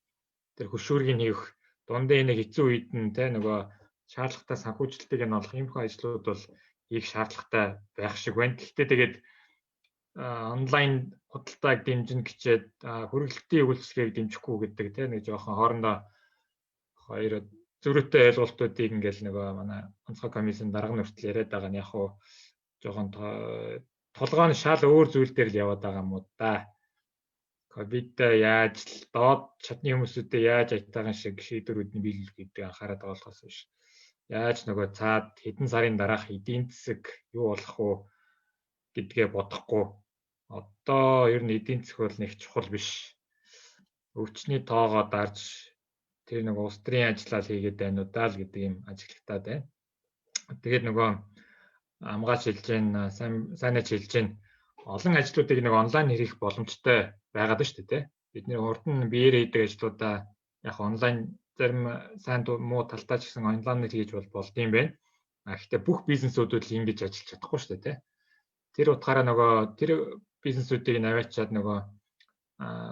тэр хөшүүргийг хийх, дундын нэг хэцүү үед нь те нөгөө шаардлагатай санхүүжилтийг нь олох иймэрхүү ажлууд бол хийх шаардлагатай байх шиг байна. Гэхдээ тэгээд онлайн худалдааг дэмжинэ гэчээд хүргэлтийн үйлчилгээг дэмжихгүй гэдэг те нэг жоохон хоорондоо хоёр зөрүүтэй ойлголтуудыг ингээл нөгөө манай онцгой комиссийн дарга нь хүртэл яриад байгаа нь яг хуу жоохон толгой нь шал өөр зүйл дээр л яваад байгаа юм уу да. Ковид яаж л доод чадны хүмүүсүүдэд яаж аятайхан шиг шийдвэрүүд нь биелүүлэх гэдэг анхаарал байгаа болохоос биш. Яаж нөгөө цаад хэдэн сарын дараах эдийн засаг юу болох уу гэдгээ бодохгүй. Одоо ер нь эдийн засаг бол нэг чухал биш. Өвчний тоогоо дарж тэр нэг улс төрийн ажиллаа л хийгээд байна уу даа л гэдэг юм ажиглагтаад байна. Тэгээд нөгөө амгаач хэлж гэн, сайнаач хэлж гэн, олон ажлуудыг нэг онлайн хийх боломжтой байгаад байна шүү дээ, тий. Бид нэр урд нь биеэр хийдэг ажлуудаа яг онлайн зарим сайн муу талтай ч гэсэн онлайнаар хийж бол болдсон юм байна. А гэхдээ бүх бизнесүүд л ингэж ажиллаж чадахгүй шүү дээ, тий. Тэр утгаараа нөгөө тэр бизнесүүдийг наваачаад нөгөө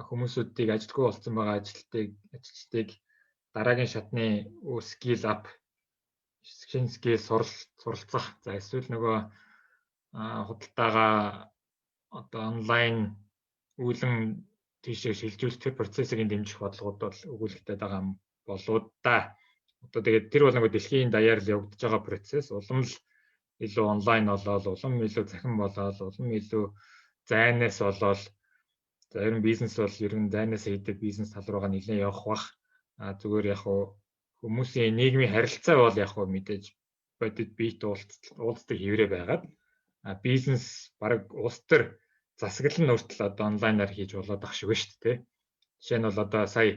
хүмүүсүүдийг ажилгүй болсон байгаа ажилчдыг дараагийн шатны skill up, шинэ skill суралцах, за эсвэл нөгөө худалдаагаа одоо онлайн үүлэн тийшээ шилжүүлэх тэр процессыг дэмжих бодлогод бол өгүүлэгдээд байгаа юм болоо да. Одоо тэгээд тэр бол нөгөө дэлхийн даяар л явагдаж байгаа процесс. Улам л илүү онлайн болоод, улам илүү цахим болоод, улам илүү зайнаас болоод, за ер нь бизнес бол ер нь зайнаас хийдэг бизнес тал руугаа нэлээд явах бах. А зүгээр яг хүмүүсийн нийгмийн харилцаа бол яг мэдээж бодит биет уулздаг хэврээ байгаад, а бизнес баг улс төр засаглал нь хүртэл одоо онлайнаар хийж болоод ах шиг байна шүү дээ. Жишээ нь бол одоо сая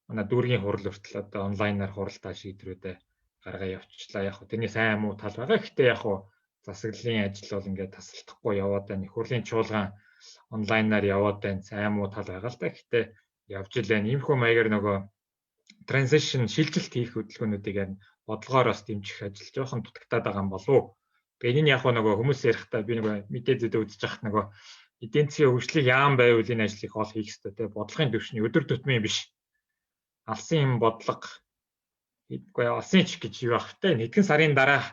манай дүүргийн хурал хүртэл одоо онлайнаар хуралдаа шийдвэрүүдээ гаргаа явуулчлаа. Яг хөө тэрний сайн муу тал байгаа. Гэхдээ яг хөө засаглалын ажил бол ингээд тасалдахгүй яваад байна. Их хурлын чуулган онлайнаар яваад байна. Сайн муу тал байгаа л та. Гэхдээ явж илэн. Иймэрхүү маягаар нөгөө transition шилжилт хийх хөдөлгөөнүүдийг бодлогоор бас дэмжих ажил жоохон дутагтаад байгаа юм болов уу? Тэгээ энэ яг нөгөө хүмүүс ярихдаа би нөгөө мэдээ зүйдээ үзэж байхад нөгөө эдийн засгийн хөгжлийг яам байвал энэ ажлыг хол хийх ёстой те, бодлогын түвшний өдөр тутмын биш. Алсын юм бодлого үгүй алсын ч гэж юу ах вэ? Хэдхэн сарын дараа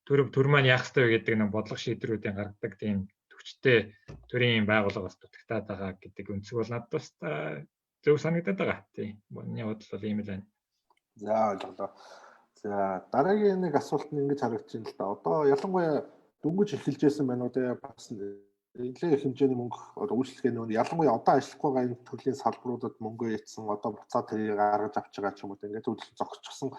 төр маань яах ёстой вэ гэдэг нэг бодлого шийдвэрүүдийн гаргадаг тийм төвчтэй төрийн байгууллага бас дутагтаад байгаа гэдэг өнцөг бол надад бас зөв санагдаад байгаа. Тийм. Миний бодол бол ийм л байна. За, ойлголоо. За, дараагийн нэг асуулт нь ингэж харагдаж байна л да. Одоо ялангуяа дөнгөж эхэлж байсан байна уу те, бас нэлээд их хэмжээний мөнгө одоо үйлчлэгээ нөө ялангуяа одоо ажиллахгүй байгаа энэ төрлийн салбаруудад мөнгө ятсан, одоо буцаад тэрийг гаргаж авч байгаа ч юм уу, ингээд үйлчлэг зогсчихсон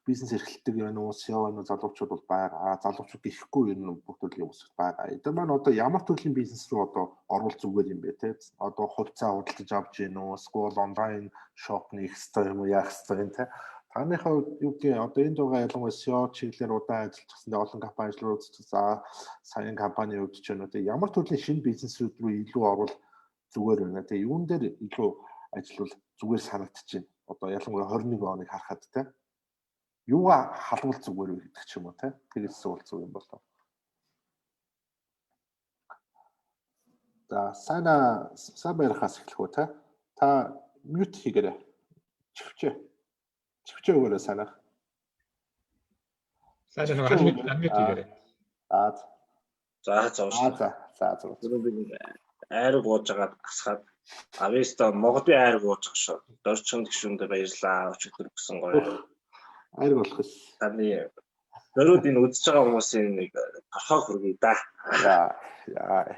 бизнес эрхлэлдэг юм уу, CEO байна уу, залуучууд бол байгаа. Залуучууд ихгүй юм бүх төрлийн хүмүүс байгаа. Эдгээр маань одоо ямар төрлийн бизнес рүү одоо орвол зүгээр юм бэ те? Одоо хувьцаа худалдаж авч гин үү, эсвэл онлайн шоп нээх хэрэгтэй юм уу, яах хэрэгтэй юм те? Таныхаа юу гэдэг одоо энд байгаа ялангуяа CEO чиглэлээр удаан ажиллаж олон компани ажил үзэж, за саяын компани хувьд ч юм уу те, ямар төрлийн шинэ бизнесүүд рүү илүү орвол зүгээр байна те? Юун дээр илүү ажиллавал зүгээр санагдчихэв. Одоо ялангуяа 21 оныг харахад те, юугаа халуул зүгээр вэ гэдэг ч юм уу те, тэгээс бол зүг юм болов. За, сайна сайн баярхаас эхлэх үү те. Та мьют хийгээрэй. Чивчээ. Чивчээ өгөөрэй сайнаа. Сайн нөгөө unmute хийгээрэй. Аа. За за. За за за. Би айраг ууж агаад асхаад авьяаста Моголын айраг ууж байгаа шүү. Дорчин гишүүндээ баярлаа. Өчигдөр өгсөн гоё. Айраг болох эс. Таны дөрүүд энэ үзэж байгаа хүмүүсийн нэг торхоо хүргэе да. За. Яа.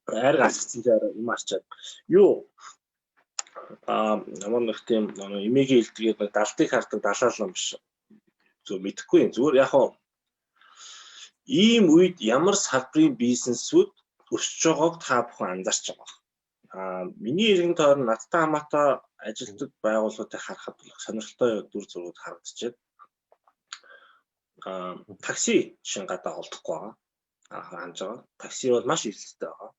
Айраг асгацсан чинь юм арчаад. Юу ямар нэг тийм эмээгийн хэлдгээд нэг далтыг хардаг далаал юм биш. Зөв мэдэхгүй юм. Зүгээр яг хаа ийм үед ямар салбарын бизнесүүд өсөж байгааг та бүхэн анзаарч байгаа. Миний эргэн тойрон надтай хамаатай ажилтдаг байгууллагуудыг харахад бол сонирхолтой дүр зургууд харагдчихэв. Такси жишээ гадаа олдохгүй байгаа. ханаж байгаа. Такси бол маш эрсдэлтэй байгаа.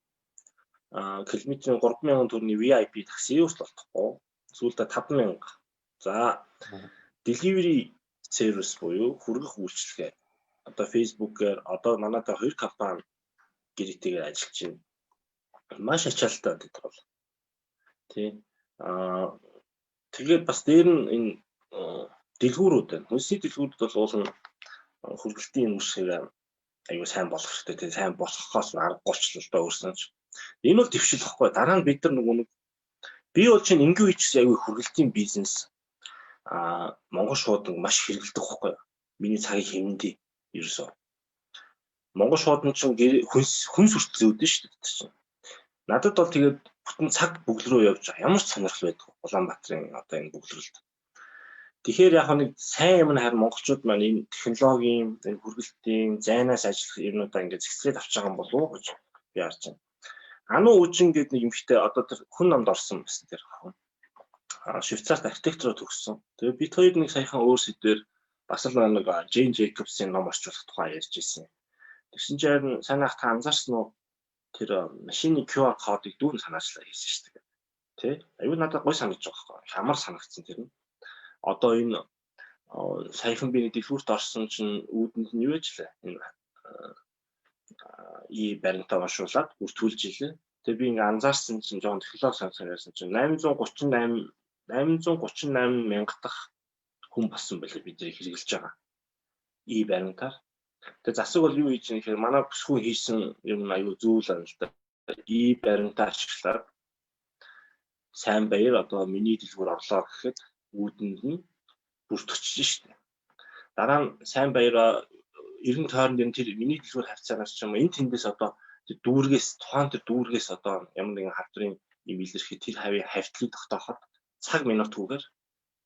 Километрийн 3000 төгрөгийн VIP такси хүртэл олдохгүй. Сүүлдээ 5000. За, delivery service буюу хүргэх үйлчилгээ. Одоо Facebook-ээр одоо манайдаа хоёр компани гэрээтэйгээр ажиллаж байна. Маш ачаалттай тэд бол. Тий. Тэгээд бас дээр нь энэ дэлгүүрүүд байна. Хүнсний дэлгүүрүүд бол уул нь хүргэлтийн үйлчлэгээ аюу сайн болох хэрэгтэй. Тий, сайн болохоос аргагүй ч л доо өөрсөн ч. Энэ бол дэвшил واخгүй. Дараа нь бид нар нөгөө нэг би бол чинь энгийн үеч аюу хүргэлтийн бизнес Монгол шуудан маш хэрэгэлдэг واخгүй. Миний цагийг хэмнэдий ерөөсөө. Монгол шуудан чинь хүнс хүнс хүртэл зөөдөн шүү дээ чинь. Надад бол тэгээд бүтэн цаг бөглөрөө рүү явж байгаа. Ямар ч сонирхол байдаг Улаанбаатарын одоо энэ бөглөрөлд. Тэгэхээр яг нэг сайн юм нь харин монголчууд маань энэ технологийн, энэ хүргэлтийн, зайнаас ажиллах юмнуудаа ингээд зэгцлээд авч байгаа юм болов уу гэж би харж байна. Ану үжин гэдэг нэг эмэгтэй одоо тэр хүн намд орсон байсан тэр хүн. Швейцарт архитектураа төгссөн. Тэгээ бид хоёр нэг саяхан өөр сэдвээр бас л нэг Джейн Джейкобсын ном орчуулах тухай ярьж ирсэн. Тэгсэн чинь харин санаах та анзаарсан уу? Тэр машины QR кодыг дүүрэн санаачлаа хийсэн шүү дээ. Тэ? Аюу надад гой санагдаж байгаа байхгүй. Ямар санагдсан тэр нь. Одоо энэ саяхан би нэг дэлгүүрт орсон чинь үүдэнд нь юу вэ? Энэ и баримтаа уншуулад бүртгүүлж илээ. Тэгээ би ингээ анзаарсан чинь жоон технологи санацсан байсан чинь 838 мянга дахь хүн болсон байлээ бидний хэрэгжилж байгаа. И баримтаар. Тэгээ засаг бол юу хийж байгаа гэхээр манай бүсгүй хийсэн юм аюу зүйл байна л да. И баримтаа ашиглаад сайн баяр одоо миний дэлгүүр орлоо гэхэд үүдэнд нь бүртгэж штэ. Дараа нь сайн баяр эрен тойронд энэ тэр миний дэлгүүр хавцаанаас ч юм уу энэ тэндээс одоо тэр дүүргээс тухайн тэр дүүргээс одоо ямар нэгэн хавдрын юм илэрхий тэр хавийн хавтлыг тогтооход цаг минутгүйгээр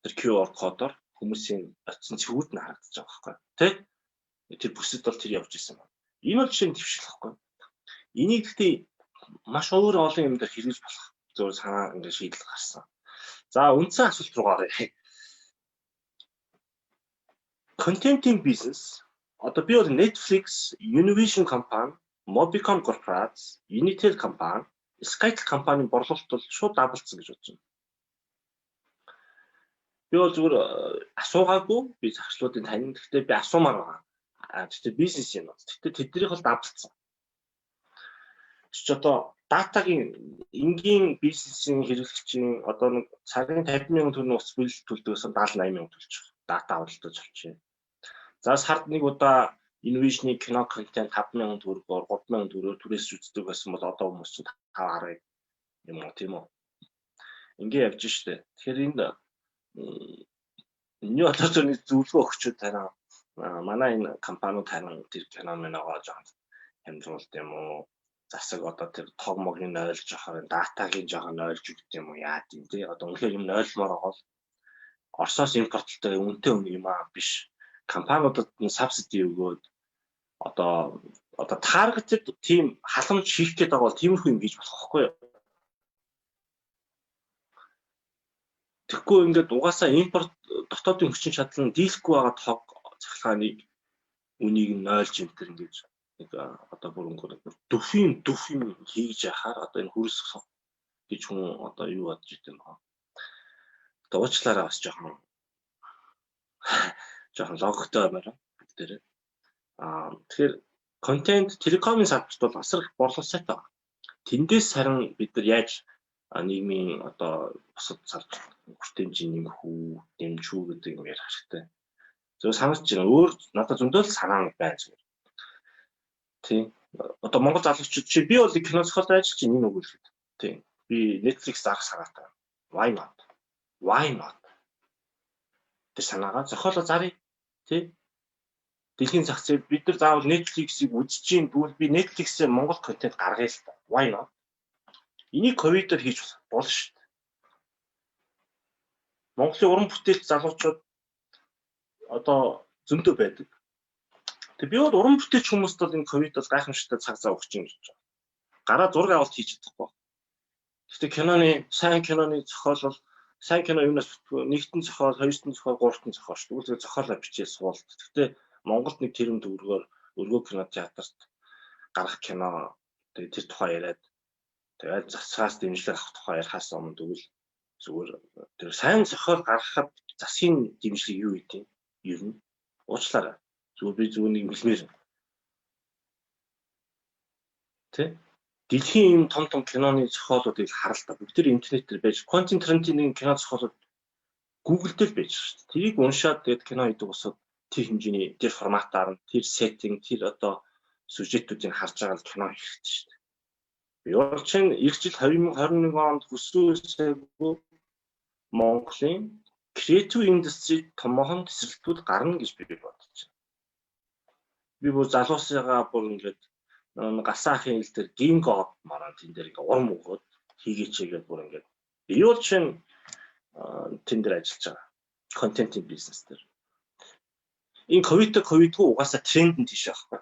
тэр QR кодоор хүмүүсийн очисон цэгүүд нь харагдаж байгаа байхгүй тий. Тэр бүсэд бол тэр явж исэн байна. Энэ бол жишээ нь твшил байхгүй. Энийг гэхдээ маш өөр олон юм дээр хэрэглэж болох зөв санаа ингээд шийдэл гарсан. За, үндсэн асуулт руу гаръя. Контентын бизнес одоо би бол Netflix, Univision компани, Mobicom Corporation, Unitel компани, Skytel компанийн борлуулалт бол шууд даблцсан гэж бодож байна. Би бол зүгээр асуугаагүй, би захирлуудын танин, гэхдээ би асуумаар байгаа. Гэхдээ бизнес юм бол. Гэхдээ тэднийх бол даблцсан. Чи одоо датагийн энгийн бизнесийн хэрэглэгчийн одоо нэг сарын 50 сая төгрөг ус бүлэл төлдөг байсан 70 80 мянга төлж байгаа. Дата худалдаж авчихъя. За, сард нэг удаа Invision-ы кино контент 5 мянган төгрөгөөр 3 мянган төгрөгөөр түрээс үздэг байсан бол одоо хүмүүс чинь 5 10 юм уу, тийм үү? Ингээ явж штэ. Тэгэхээр энд миний бодлоор зөв нэг зөвлөгөө өгчүүд танаа манай энэ компаниуд харин тэр кино миногоо жоохон хямдруулд юм уу? Засаг одоо тэр тог могийн нойлж явахаар датагийн жоохон нойлж өгд юм уу, яа тийм тий. Одоо үнэхээр юм нойлмоор байгаа бол Оросоос импортлолтой үнэтэй үнэ юм аа биш. Компаниудад нь сабсиди өгөөд одоо targeted тийм халамж хийх гээд байгаа бол тиймэрхүү юм хийж болох байхгүй юу? Тэгэхгүй ингээд угаасаа импорт дотоодын хүчин чадал нь дийлэхгүй байгаа тог цахилгааныг үнийг нь нойлж энэ төр ингэж нэг одоо бүр өнгө дөхийн дөх юм хийж яхаар одоо энэ хөрс гэж хүн одоо юу бодож идэм бэ? Одоо уучлаарай, бас жоохон жоохон логиктой баймаар бүгдээрээ. Тэгэхээр контент телекомын салбарт бол асар их борлуулалт сайтай байна. Тэндээс харин бид нар яаж нийгмийн одоо бусад салбарт хүртээмжийн нэмэх үү, дэмжих үү гэдэг юм ярих хэрэгтэй. Зөв санагдаж байна. Өөр надад зөндөл санаа байна зүгээр. Тийм. Одоо Монгол залуучууд чи би бол кино зохиолоор ажиллаж байна энэ үг хэлэхэд. Тийм. Би Netflix зарах санаатай. Why not? Why not? Тэр санаагаа зохиолоо заръя. Тий. Дэлхийн зах зээл бид нар заавал Netflix-ийг үзэж чинь тэгвэл би Netflix-ээр Монгол контент гаргая л та. Why not? Энийг ковидоор хийж болно шүү дээ. Монголын уран бүтээлч залуучууд одоо зөндөө байдаг. Тэгээ би бол уран бүтээлч хүмүүст бол энэ ковид бол гайхамшигтай цаг зав өгч юм гэж байна. Гараа зураг авалт хийж чадахгүй. Гэхдээ киноны сайн киноны зохиол бол сайн кино юунаас нэгтэн зохиол, хоёртон зохиол, гуравтан зохиол шүү. Тэгвэл зохиолоо бичээ суулт. Гэхдээ Монголд нэг тэрбум төгрөгөөр өргөө кино театрт Гарах кино, тэгээд тэр тухай яриад, тэгээд засгаас дэмжлэг авах тухай ярихаас өмнө тэгвэл зүгээр тэр сайн зохиол гаргахад засгийн дэмжлэг юу гэдэг юм? Ер нь уучлаарай. Зүгээр би зүгээр нэг хэлмээр. Тэ? Дэлхийн ийм том том киноны зохиолуудыг харал та. Бүгд тэр интернет дээр байж, Квентин Тарантиногийн кино зохиолууд Google дээр байж шүү дээ. Тэрийг уншаад тэгээд кино хийдэг босоод тэр хэмжээний тэр форматаар нь, тэр сеттинг, тэр одоо сюжетүүдийг харж байгаа л кино хийх хэрэгтэй шүү дээ. Би бол чинь эх жил 2021 онд хүссэн Монголын креатив индастри томоохон тесрэлтүүд гарна гэж би бодож байна. Би бүр залуусыгаа бүр ингээд гасаахын хэл дээр гинго мараа тэн дээр ингээд урам өгөөд хийгээч гээд бүр ингээд би бол чинь тэн дээр ажиллаж байгаа. Контентын бизнес дээр. Энэ ковидгүй угаасаа тренд нь тийш байхгүй.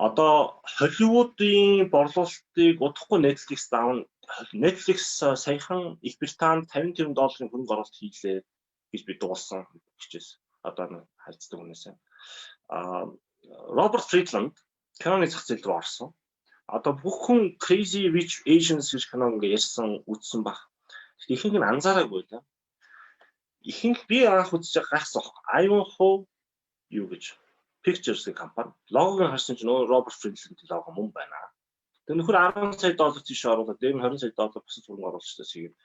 Одоо Холливуудын борлуулалтыг удахгүй Netflix давна. Netflix саяхан Их Британд 50 тэрбум долларын хөрөнгө оруулалт хийлээ гэж би дуулсан хичээс. Одоо харьцдаг хүнээс. Роберт Фридланд киноны зах зээл рүү орсон. Одоо бүх хүн Crazy Rich Asians гэж кино ингээ ярьсан, үзсэн баг. Тэгэхээр ихэнх нь анзаараагүй л. Ихэнх би анх үзэж байгаа гайхсан. Ivanhoe юу гэж Pictures гэх компани. Логог нь харсан чинь нөө Роберт Фридланд лого мөн байна. Тэр нөхөр 10 сая доллар тийш оруулаад, дээр нь 20 сая доллар бусад хөрөнгө оруулагчдаас хийгээд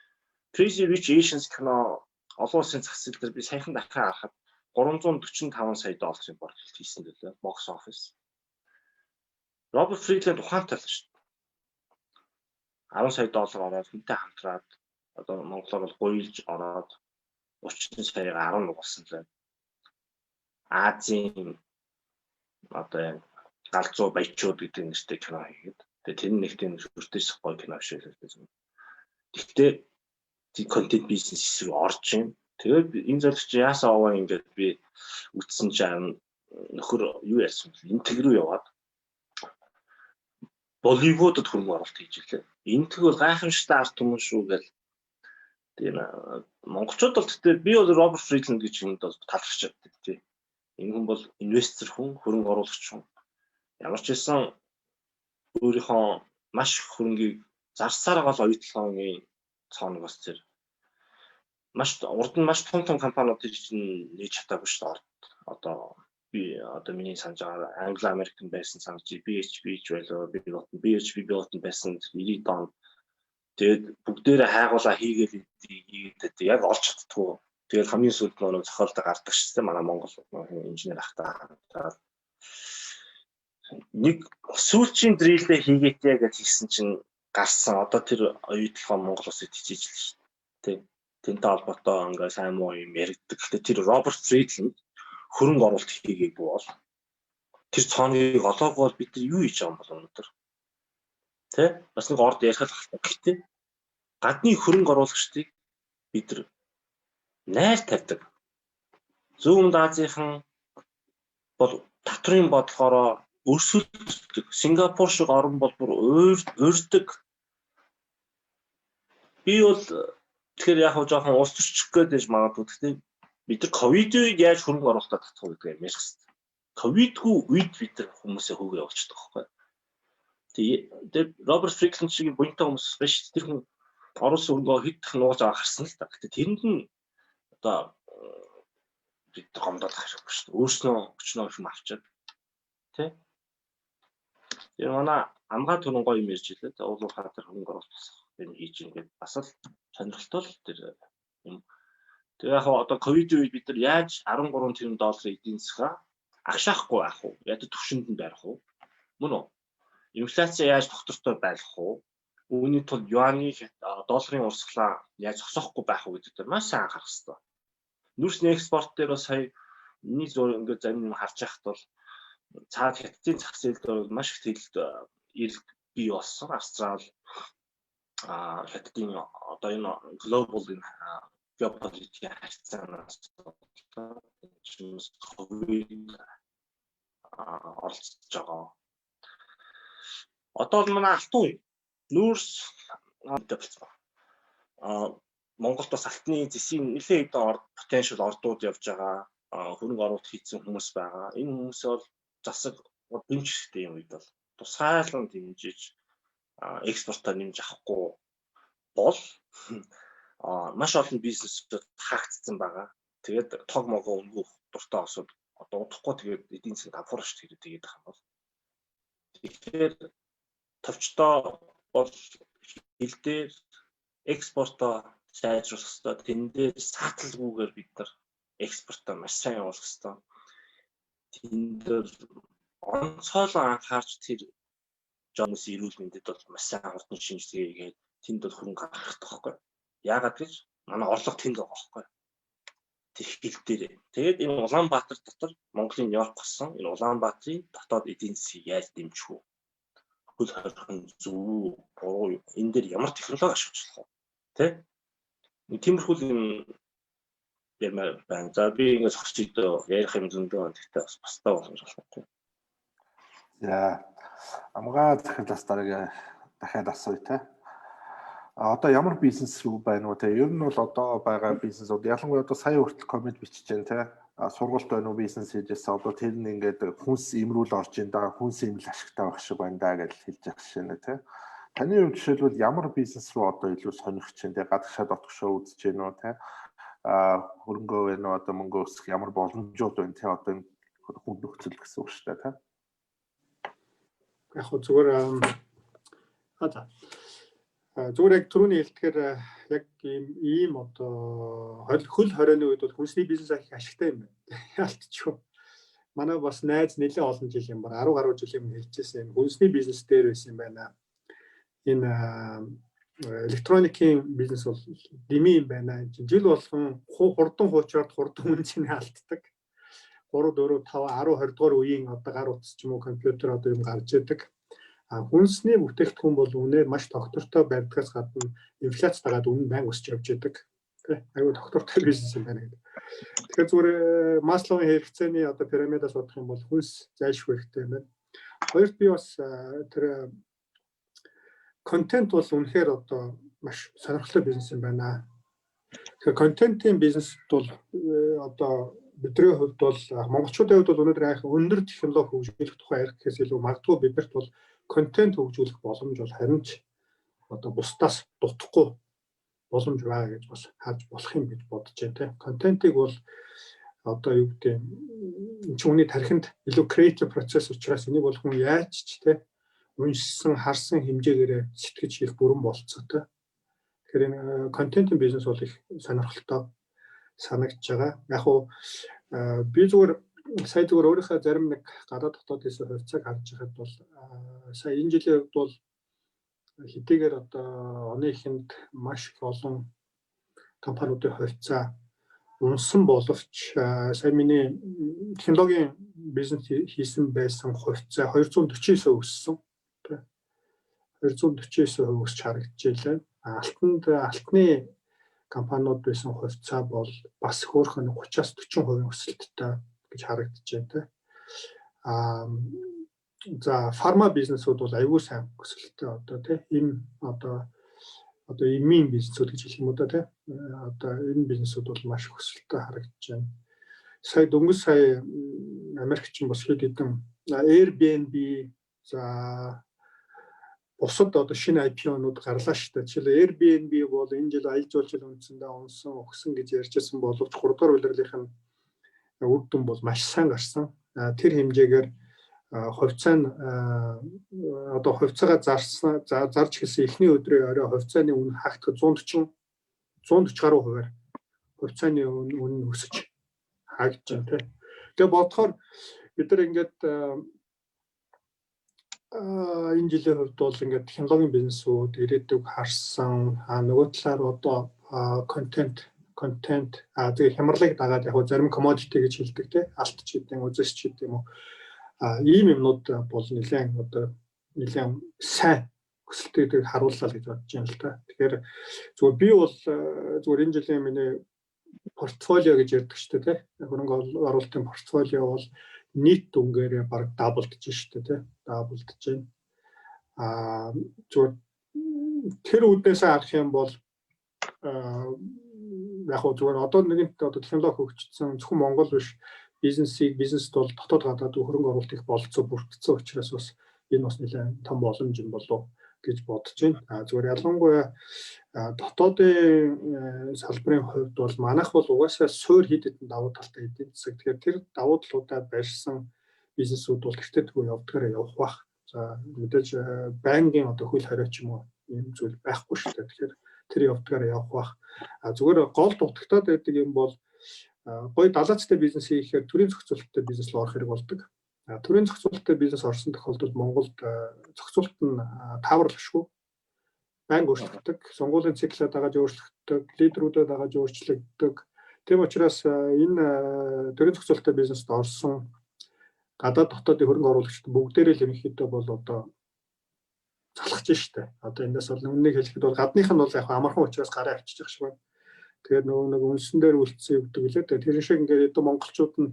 Crazy Rich Asians кино олон улсын зах зээл дээр би саяхан дахиад харахад 345 сая долларын борлуулалт хийсэн гэлээ. Box office. Роберт Фридланд ухаантай л шүү дээ. 10 сая доллар ороод хүнтэй хамтраад одоо монголоор бол гуйлж ороод 30 саяга 10 нугалсан л. Азийн одоо яг галзуу баячууд гэдэг нэртэй кино хийгээд, тэгээ тэр нэг тийм сүртэйс гоё кино биш л дээ. Гэхдээ контент бизнес рүү орж юм. Тэгээд энэ зорилгч яасаа овоо ингээд би үтсэн чинь нөхөр юу ярьсан бэ? Энтэг рүү яваад Болливуудад хөрөнгө оруулалт хийж илээ. Энтэг бол гайхамшигтай арт түмэн шүү гэл. Тийм, монголчууд бол гэхдээ би бол Роберт Фридланд гэж хүнд бол талархаж чаддаг тий. Энэ хүн бол инвестор хүн, хөрөнгө оруулагч хүн. Ямар ч байсан өөрийнхөө маш их хөрөнгийг зарсаар гол оюутлогын цооногоос тэр маш урд нь маш том том компаниуд чинь нээж чадаагүй шүү дээ. Одоо би одоо миний санаж байгаа Anglo American байсан санаж, BHP ч байлаа, би ботон BHP ботон байсан 90-ад онд. Тэгээд бүгдээрээ хайгуулаа хийгээл хийгээд яг олж чаддгүй. Тэгээд хамгийн сүүлд нөгөө зохиолтой гардаг шүү дээ. Манай Монгол инженер ахтай хамтраад нэг сүүлчийн дриллээ хийгээтэй гэж хийсэн чинь гарсан. Одоо тэр оюутлогоо Монгол улсыг тижээж л шүү дээ. Тэ. Тэнтэй холбоотой ингээ сайн муу юм яригддаг. Гэхдээ тэр Роберт Фридланд хөрөнгө оруулалт хийгээгүй бол, тэр цоогийг олоогүй бол бид нар юу хийж байгаа юм бол өнөөдөр? Тэ? Бас нэг орд ярих л хэрэгтэй. Гэхдээ гадны хөрөнгө оруулагчдыг бид нар найр тавьдаг. Зүүн өмнөд Азийнхан бол татврын бодлогоороо өрсөлддөг. Сингапур шиг орн бол бүр урьдаг. Би бол тэгэхээр яг хөө жоохон улс төрчих гээд байж магадгүй. Гэхдээ бид нар ковидыг яаж хөрөнгө оруулалтаа татах вэ гэдгийг ярих хэрэгтэй. Ковидгүй үед бид нар хүмүүсээ хөөгөө явуулчихдаг байхгүй. Тэгээ Роберт Фридланд шиг буянтай хүмүүс биш. Тэр хүн оруулсан хөрөнгөө хэд их нууж авах харсан л та. Гэтэ тэрэнд нь одоо бид гомдолох хэрэггүй шүү дээ. Өөрснөө өчнөө юм авчиад тий. Тэр манай амгаа түрэн гоё юм ярьж илээ. Уулур хаа тэр хөрөнгө оруулалт босгох юм хийж ингээд бас л сонирхолтой л тэр юм. Тэгээ яг одоо ковид үед бид нар яаж 13 тэрбум долларын эдийн засгаа агшаахгүй байх уу? Яаж төвшөнд нь барих уу? Мөн үү? Инфляц яаж тогтвортой байх уу? Үүний тулд юаны долларын урсгалаа яаж зогсоохгүй байх уу гэдэг дээр маш сайн анхаарах хэрэгтэй. Нүрсний экспорт дээр бас сая миний зур ингээд зарим юм харж байхад бол цаад хятадын зах зээл дээр бол маш их тэлэлт эрэлт бий болсон. Австрал, хятадын одоо энэ глобал энэ геополитикийн харьцаанаас ковид оролцож байгаа. Одоо бол манай алтан үе. Нүүрс болсон. Монголд бас алтны зэсийн нэлээд хэдэн орд потенциал ордууд явж байгаа. Хөрөнгө оруулалт хийсэн хүмүүс байгаа. Энэ хүмүүсээ бол засаг Дэмжих хэрэгтэй юм үед бол тусгаарлан дэмжиж экспортоо нэмж авахгүй бол маш олон бизнесүүд хаагдсан байгаа. Тэгээд тог могоо өнгөх дуртай осууд одоо удахгүй тэгээд эдийн засгийн давхар шүү дээ тэгээд байгаа юм бол. Тэгэхээр товчдоо бол хил дээр экспортоо сайжруулах хэрэгтэй. Тэн дээр сааталгүйгээр бид нар экспортоо маш сайн явуулах хэрэгтэй. Тэн дээр онцгойлон анхаарч тэр хүмүүс эрүүл мэндэд бол маш сайн хурдан шинжилгээ хийгээд тэнд бол хөрөнгө гаргах хэрэгтэй байхгүй. Яагаад гэж манай орлого тэнд байгаа байхгүй. Тэр хил дээр. Тэгээд энэ Улаанбаатар дотор Монголын Нью-Йорк болсон энэ Улаанбаатарын дотоод эдийн засгийг яаж дэмжих вэ? Хөл хорих нь зөв үү, буруу юу? Энэ дээр ямар технологи ашиглах вэ? Тэ? Тиймэрхүү юм ярмаар байна. За би ингээд зогсож ярих юм зөндөө. Гэхдээ бас бастай боломж болох тийм. За амгаа захирлаас дараагаа дахиад асууя те. А одоо ямар бизнес рүү байна уу те? Ер нь бол одоо байгаа бизнесүүд ялангуяа одоо сая хүртэл коммент бичиж байна те. Сургалт байна уу, бизнес хийжсэн, одоо тэр нь ингээд хүнс имрүүл орж ин да, хүнс имэл ашигтай байх шиг байна да гэж хэлж байгаа жишээ нэ те. Таны хувьд жишээлбэл ямар бизнес рүү одоо илүү сонирхож байна те? Гадагшаа дотгошоо үзэж байна уу те? А хөрөнгөө байна уу, одоо мөнгө өсөх ямар боломжууд байна те? Одоо энэ хүн нөхцөл гэсэн үг шүү дээ те. Яг хөө зүгээр за зүгээр яг түрүүний хэлдгээр яг ийм одоо хөл хорионы үед бол хүнсний бизнес их ашигтай юм байна. Ялтчгүй. Манай бас найз нэлээд олон жил юм бар 10 гаруй жилийн өмнө хэлжсэн юм. Хүнсний бизнес дээр байсан юм байна. Энэ электроникийн бизнес бол дими юм байна. Жил болгон хурдан хуучраад хурдан үн цэнэ алддаг. 3 4 5 10 20 дугаар үеийн одоо гар утас ч юм уу компьютер одоо юм гарч идэг. А хүнсний бүтээгдэхүүн бол үнээр маш тогтвортой барьдгаас гадна инфляц дагаад үнэ байнга өсч явж идэг. Тэ айгүй тогтвортой бизнес юм байна гэдэг. Тэгэхээр зүгээр Масловын хэрэгцээний одоо пирамидаас бодох юм бол хүнс зайлшгүй хэрэгтэй юм байна. Хоёрт би бас тэр контент бол үнэхээр одоо маш сонирхолтой бизнес юм байна. Тэгэхээр контентын бизнест бол одоо бидний хувьд бол монголчуудын хувьд бол өнөөдөр айх өндөр технологи хөгжүүлэх тухай ярих гэхээс илүү магадгүй биднэрт бол контент хөгжүүлэх боломж бол харин ч одоо бусдаас дутхгүй боломж байгаа гэж бас харж болох юм гэж бодож байна тийм. Контентыг бол одоо юу гэдэг энэ чинь хүний тархинд илүү creative процесс учраас энийг бол хүн яаж ч тийм уншсан, харсан хэмжээгээрээ сэтгэж хийх бүрэн болцоотой. Тэгэхээр энэ контентын бизнес бол их сонирхолтой санагдаж байгаа. Яг уу би зүгээр сая зүгээр өөрийнхөө зарим нэг гадаад дотоод хийсэн хувьцааг харж байхад бол сая энэ жилийн хувьд бол хэдийгээр одоо оны эхэнд маш их олон компаниудын хувьцаа унсан боловч сая миний технологийн бизнес хийсэн байсан хувьцаа 249% өссөн. 249% өсч харагдчихлаа. Алтанд алтны компаниуд байсан хувьцаа бол бас хөөрхөн 30-аас 40% өсөлттэй гэж харагдаж байна те. Аа за фарма бизнесүүд бол аюул сайн өсөлттэй одоо тий им одоо эмийн бизнесүүд гэж хэлэх юм уу да тий одоо энэ бизнесүүд бол маш өсөлттэй харагдаж байна. Сая дөнгөж сая Америк ч бас хэд хэдэн Airbnb за бусад одоо шинэ IPO-нууд гарлаа шүү дээ. Жишээл Airbnb бол энэ жил аялал жуулчлал үндсэндээ унсан, өгсөн гэж ярьжсэн боловч 3 дугаар улирлынх нь үр дүн бол маш сайн гарсан. Тэр хэмжээгээр хувьцаа нь одоо хувьцаагаа зарсан зарж эхэлсэн эхний өдрийн орой хувьцааны үн хаагдах 140 гаруй хувиар хувьцааны үн нь өсөж хаагдж байна тийм. Тэгээ бодохоор бид нар ингээд энэ жилийн хувьд бол ингээд технологийн бизнесүүд ирээдүг харсан, нөгөө талаар одоо контент тэгээ хямралыг дагаад яг зарим commodity гэж хэлдэг тий алт ч гэдэг юм, үзэс ч гэдэг юм уу, ийм юмнууд бол нэлээд одоо нэлээд сайн өсөлтийг харууллаа гэж бодож байна л та. Тэгэхээр зүгээр би бол зүгээр энэ жилийн миний портфолио гэж ярьдаг шүү дээ тий. Хөрөнгө оруулалтын портфолио бол нийт дүнгээрээ бараг даблдж шүү дээ тий. Даблдж байна. Зүгээр тэр үүднээсээ харах юм бол яг хөө зүгээр одоо нэгэнт одоо технологи хөгжсөн зөвхөн Монгол биш бизнесийг бизнест бол дотоод гадаад хөрөнгө оруулалт их бололцоо бүрдсэн учраас бас энэ бас нэлээд том боломж юм болов гэж бодож байна. А зүгээр ялангуяа дотоодын салбарын хувьд бол манайх бол угаасаа суур хэд хэдэн давуу талтай эдийн засаг. Тэгэхээр тэр давуу талуудаа барьсан бизнесүүд бол гэртээ тгүү явдгаараа явах бах. За, мэдээж байнгын одоо хөл хорио ч юм уу ийм зүйл байхгүй шүү дээ. Тэгэхээр тэр явдгаараа явах бах. А зүгээр гол дутагтаад байдаг юм бол гоё далаацтай бизнес хийхээр төрийн зохицуулалттай бизнес рүү орох хэрэг болдог. Төрийн зохицуулалттай бизнес орсон тохиолдолд Монголд зохицуулалт нь тааварлашгүй байнга өөрчлөгддөг. Сонгуулийн циклээ дагаж өөрчлөгддөг, лидерүүдэд дагаж өөрчлөгддөг. Тийм учраас энэ төрийн зохицуулалттай бизнест орсон гадаад дотоодын хөрөнгө оруулагчид бүгдээрээ л ерөнхийдөө бол одоо залхаж штэ. Одоо эндээс бол үннийг хэлэхэд бол гадных нь бол яг амархан учраас гараа авчиж шиг байна. Тэгээд нөгөө нэг үнсэн дээр үлдсэн юу гэдэг лээ. Тэгээд тэр шиг ингээд одоо монголчууд нь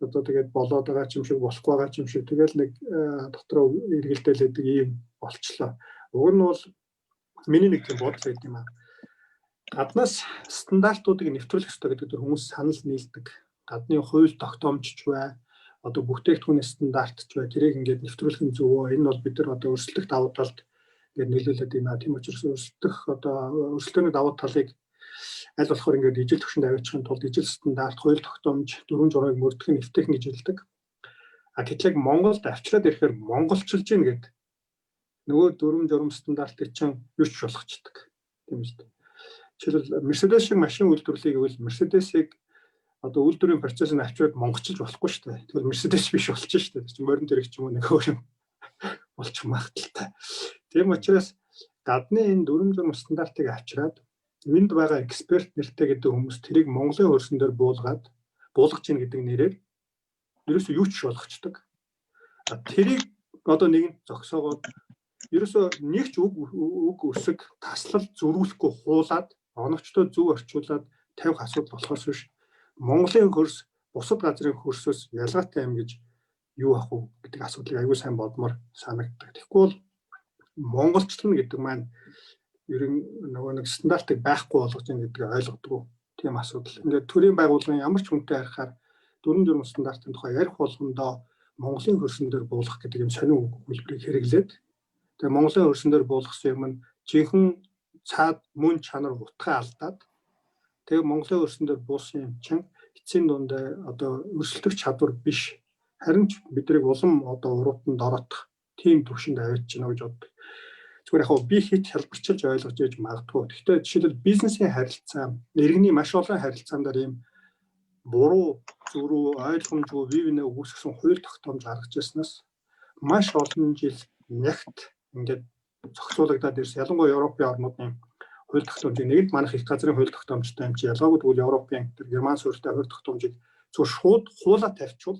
одоо тэгээд болоод байгаа ч юм шиг, болохгүй байгаа ч юм шиг, тэгэл нэг дотроо эргэлдээл байдаг ийм болчлоо. Уг нь бол миний нэг тийм бодол байд юм аа. Гаднаас стандартуудыг нэвтрүүлэх ёстой гэдэг дээр хүмүүс санал нийлдэг. Гадны хууль тогтоомжч бай, одоо бүтээгдэхүүний стандарт ч бай, тэрийг ингээд нэвтрүүлэх нь зөв өө. Энэ бол бид нар одоо өрсөлдөх давуу талд ингээд нөлөөлөд байна. Тийм учраас өрсөлдөх одоо өрсөлдөөний давуу талыг аль болохоор ингээд ижил түвшинд аваачихын тулд ижил стандарт, хууль тогтоомж, дөрвөн журмыг мөрдөх нь эвтэйхэн гэж хэлдэг. А гэтэл Монголд авчираад ирэхээр монголчилж гин гэд нөгөө дөрвөн журам стандартыг чинь юу ч болгочдөг. Тийм үү? Жишээлбэл, Mercedes шиг машин үйлдвэрлэе гэвэл Mercedes-ийг одоо үйлдвэрийн процессыг авчираад монголчилж болохгүй шүү дээ. Тэгвэл Mercedes биш болчих шүү дээ. Тэр чинь морин тэрэг ч юм уу нэг өөр юм болчих магадлалтай. Тийм учраас гадны энэ дөрвөн журам стандартыг авчираад энд байгаа эксперт нэртэй гэдэг хүмүүс тэрийг Монголын хөрсөн дээр буулгаад буулгаж гин гэдэг нэрээр ерөөсөө юу ч болгочдөг. Тэрийг одоо нэгэнт зогсоогоод ерөөсөө нэг ч үг үг өсөг таслал зөрүүлэхгүй хуулаад оновчтой зөв орчуулад тавих асуудал болохоос биш, Монголын хөрс бусад газрын хөрсөөс ялгаатай юм гэж юу ах вэ гэдэг асуудлыг аягүй сайн бодмоор санагддаг. Тэгэхгүй бол монголчлно гэдэг маань ер нь нөгөө нэг стандартыг байхгүй болгож байгаа гэдгийг ойлгодгоо тийм асуудал. Ингээд төрийн байгууллагын ямар ч хүнтэй ярихаар дөрвөн журам стандартын тухай ярих болгондоо Монголын хөрсөн дээр буулгах гэдэг юм сонин өгүүлбэрийг хэрэглээд, тэгээ Монголын хөрсөн дээр буулгасан юм нь жинхэнэ цаад мөн чанар утгаа алдаад, тэгээ Монголын хөрсөн дээр буусан юм чинь эцсийн дунд одоо өрсөлдөх чадвар биш, харин ч биднийг улам одоо урууданд ороодох тийм төвшөнд авчиж байна гэж боддог. Зүгээр яг би хит хялбарчилж ойлгож яж магадгүй. Гэхдээ жишээлбэл бизнесийн харилцаа, иргэний маш олон харилцаан дээр ийм буруу, зөрүү, ойлгомжгүй, бие бинээ үгүйсгэсэн хууль тогтоомж гаргаж ирснээс маш олон жил нягт ингээд зохицуулагдаад ирсэн. Ялангуяа Европын орнуудын хууль тогтоомжийг нэгэнт манайх их газрын хууль тогтоомжтой юм чи ялгаагүй, тэгвэл Европын тэр герман суурьтай хууль тогтоомжийг зүгээр шууд хуулаа тавьчвал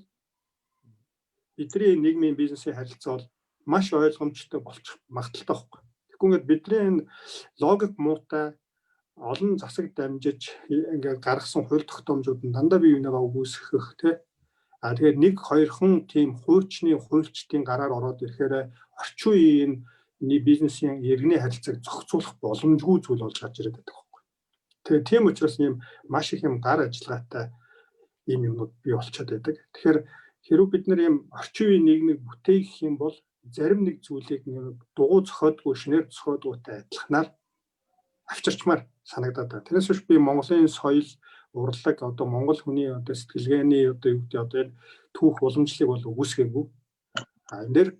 бидний нийгмийн бизнесийн харилцаа бол маш ойлгомжтой болчих магадлалтай байхгүй. Тэгэхгүй ингээд бидний энэ логик муутай олон засаг дамжиж ингээд гаргасан хууль тогтоомжууд нь дандаа бие бинийгаа үгүйсгэх тий. А тэгээд нэг хоёрхан тийм хуульчны хуульчдын гараар ороод ирэхээр орчин үеийн бизнесийн иргэний харилцааг зохицуулах боломжгүй зүйл болж гарч ирээд байдаг байхгүй. Тэгээд тийм учраас ийм маш их юм гар ажиллагаатай ийм юмнууд бий болчиход байдаг. Тэгэхээр хэрвээ бид нар ийм орчин үеийн нийгмийг бүтээх юм бол зарим нэг зүйлийг нэг дугуй зохиодгүй, шинээр зохиодгүйтэй адилханаар авчирчмаар санагдаад байна. Тэрнээс биш би Монголын соёл, урлаг, одоо монгол хүний одоо сэтгэлгээний одоо юу гэдэг одоо энэ түүх уламжлалыг бол үгүйсгээгүй. А энэ дээр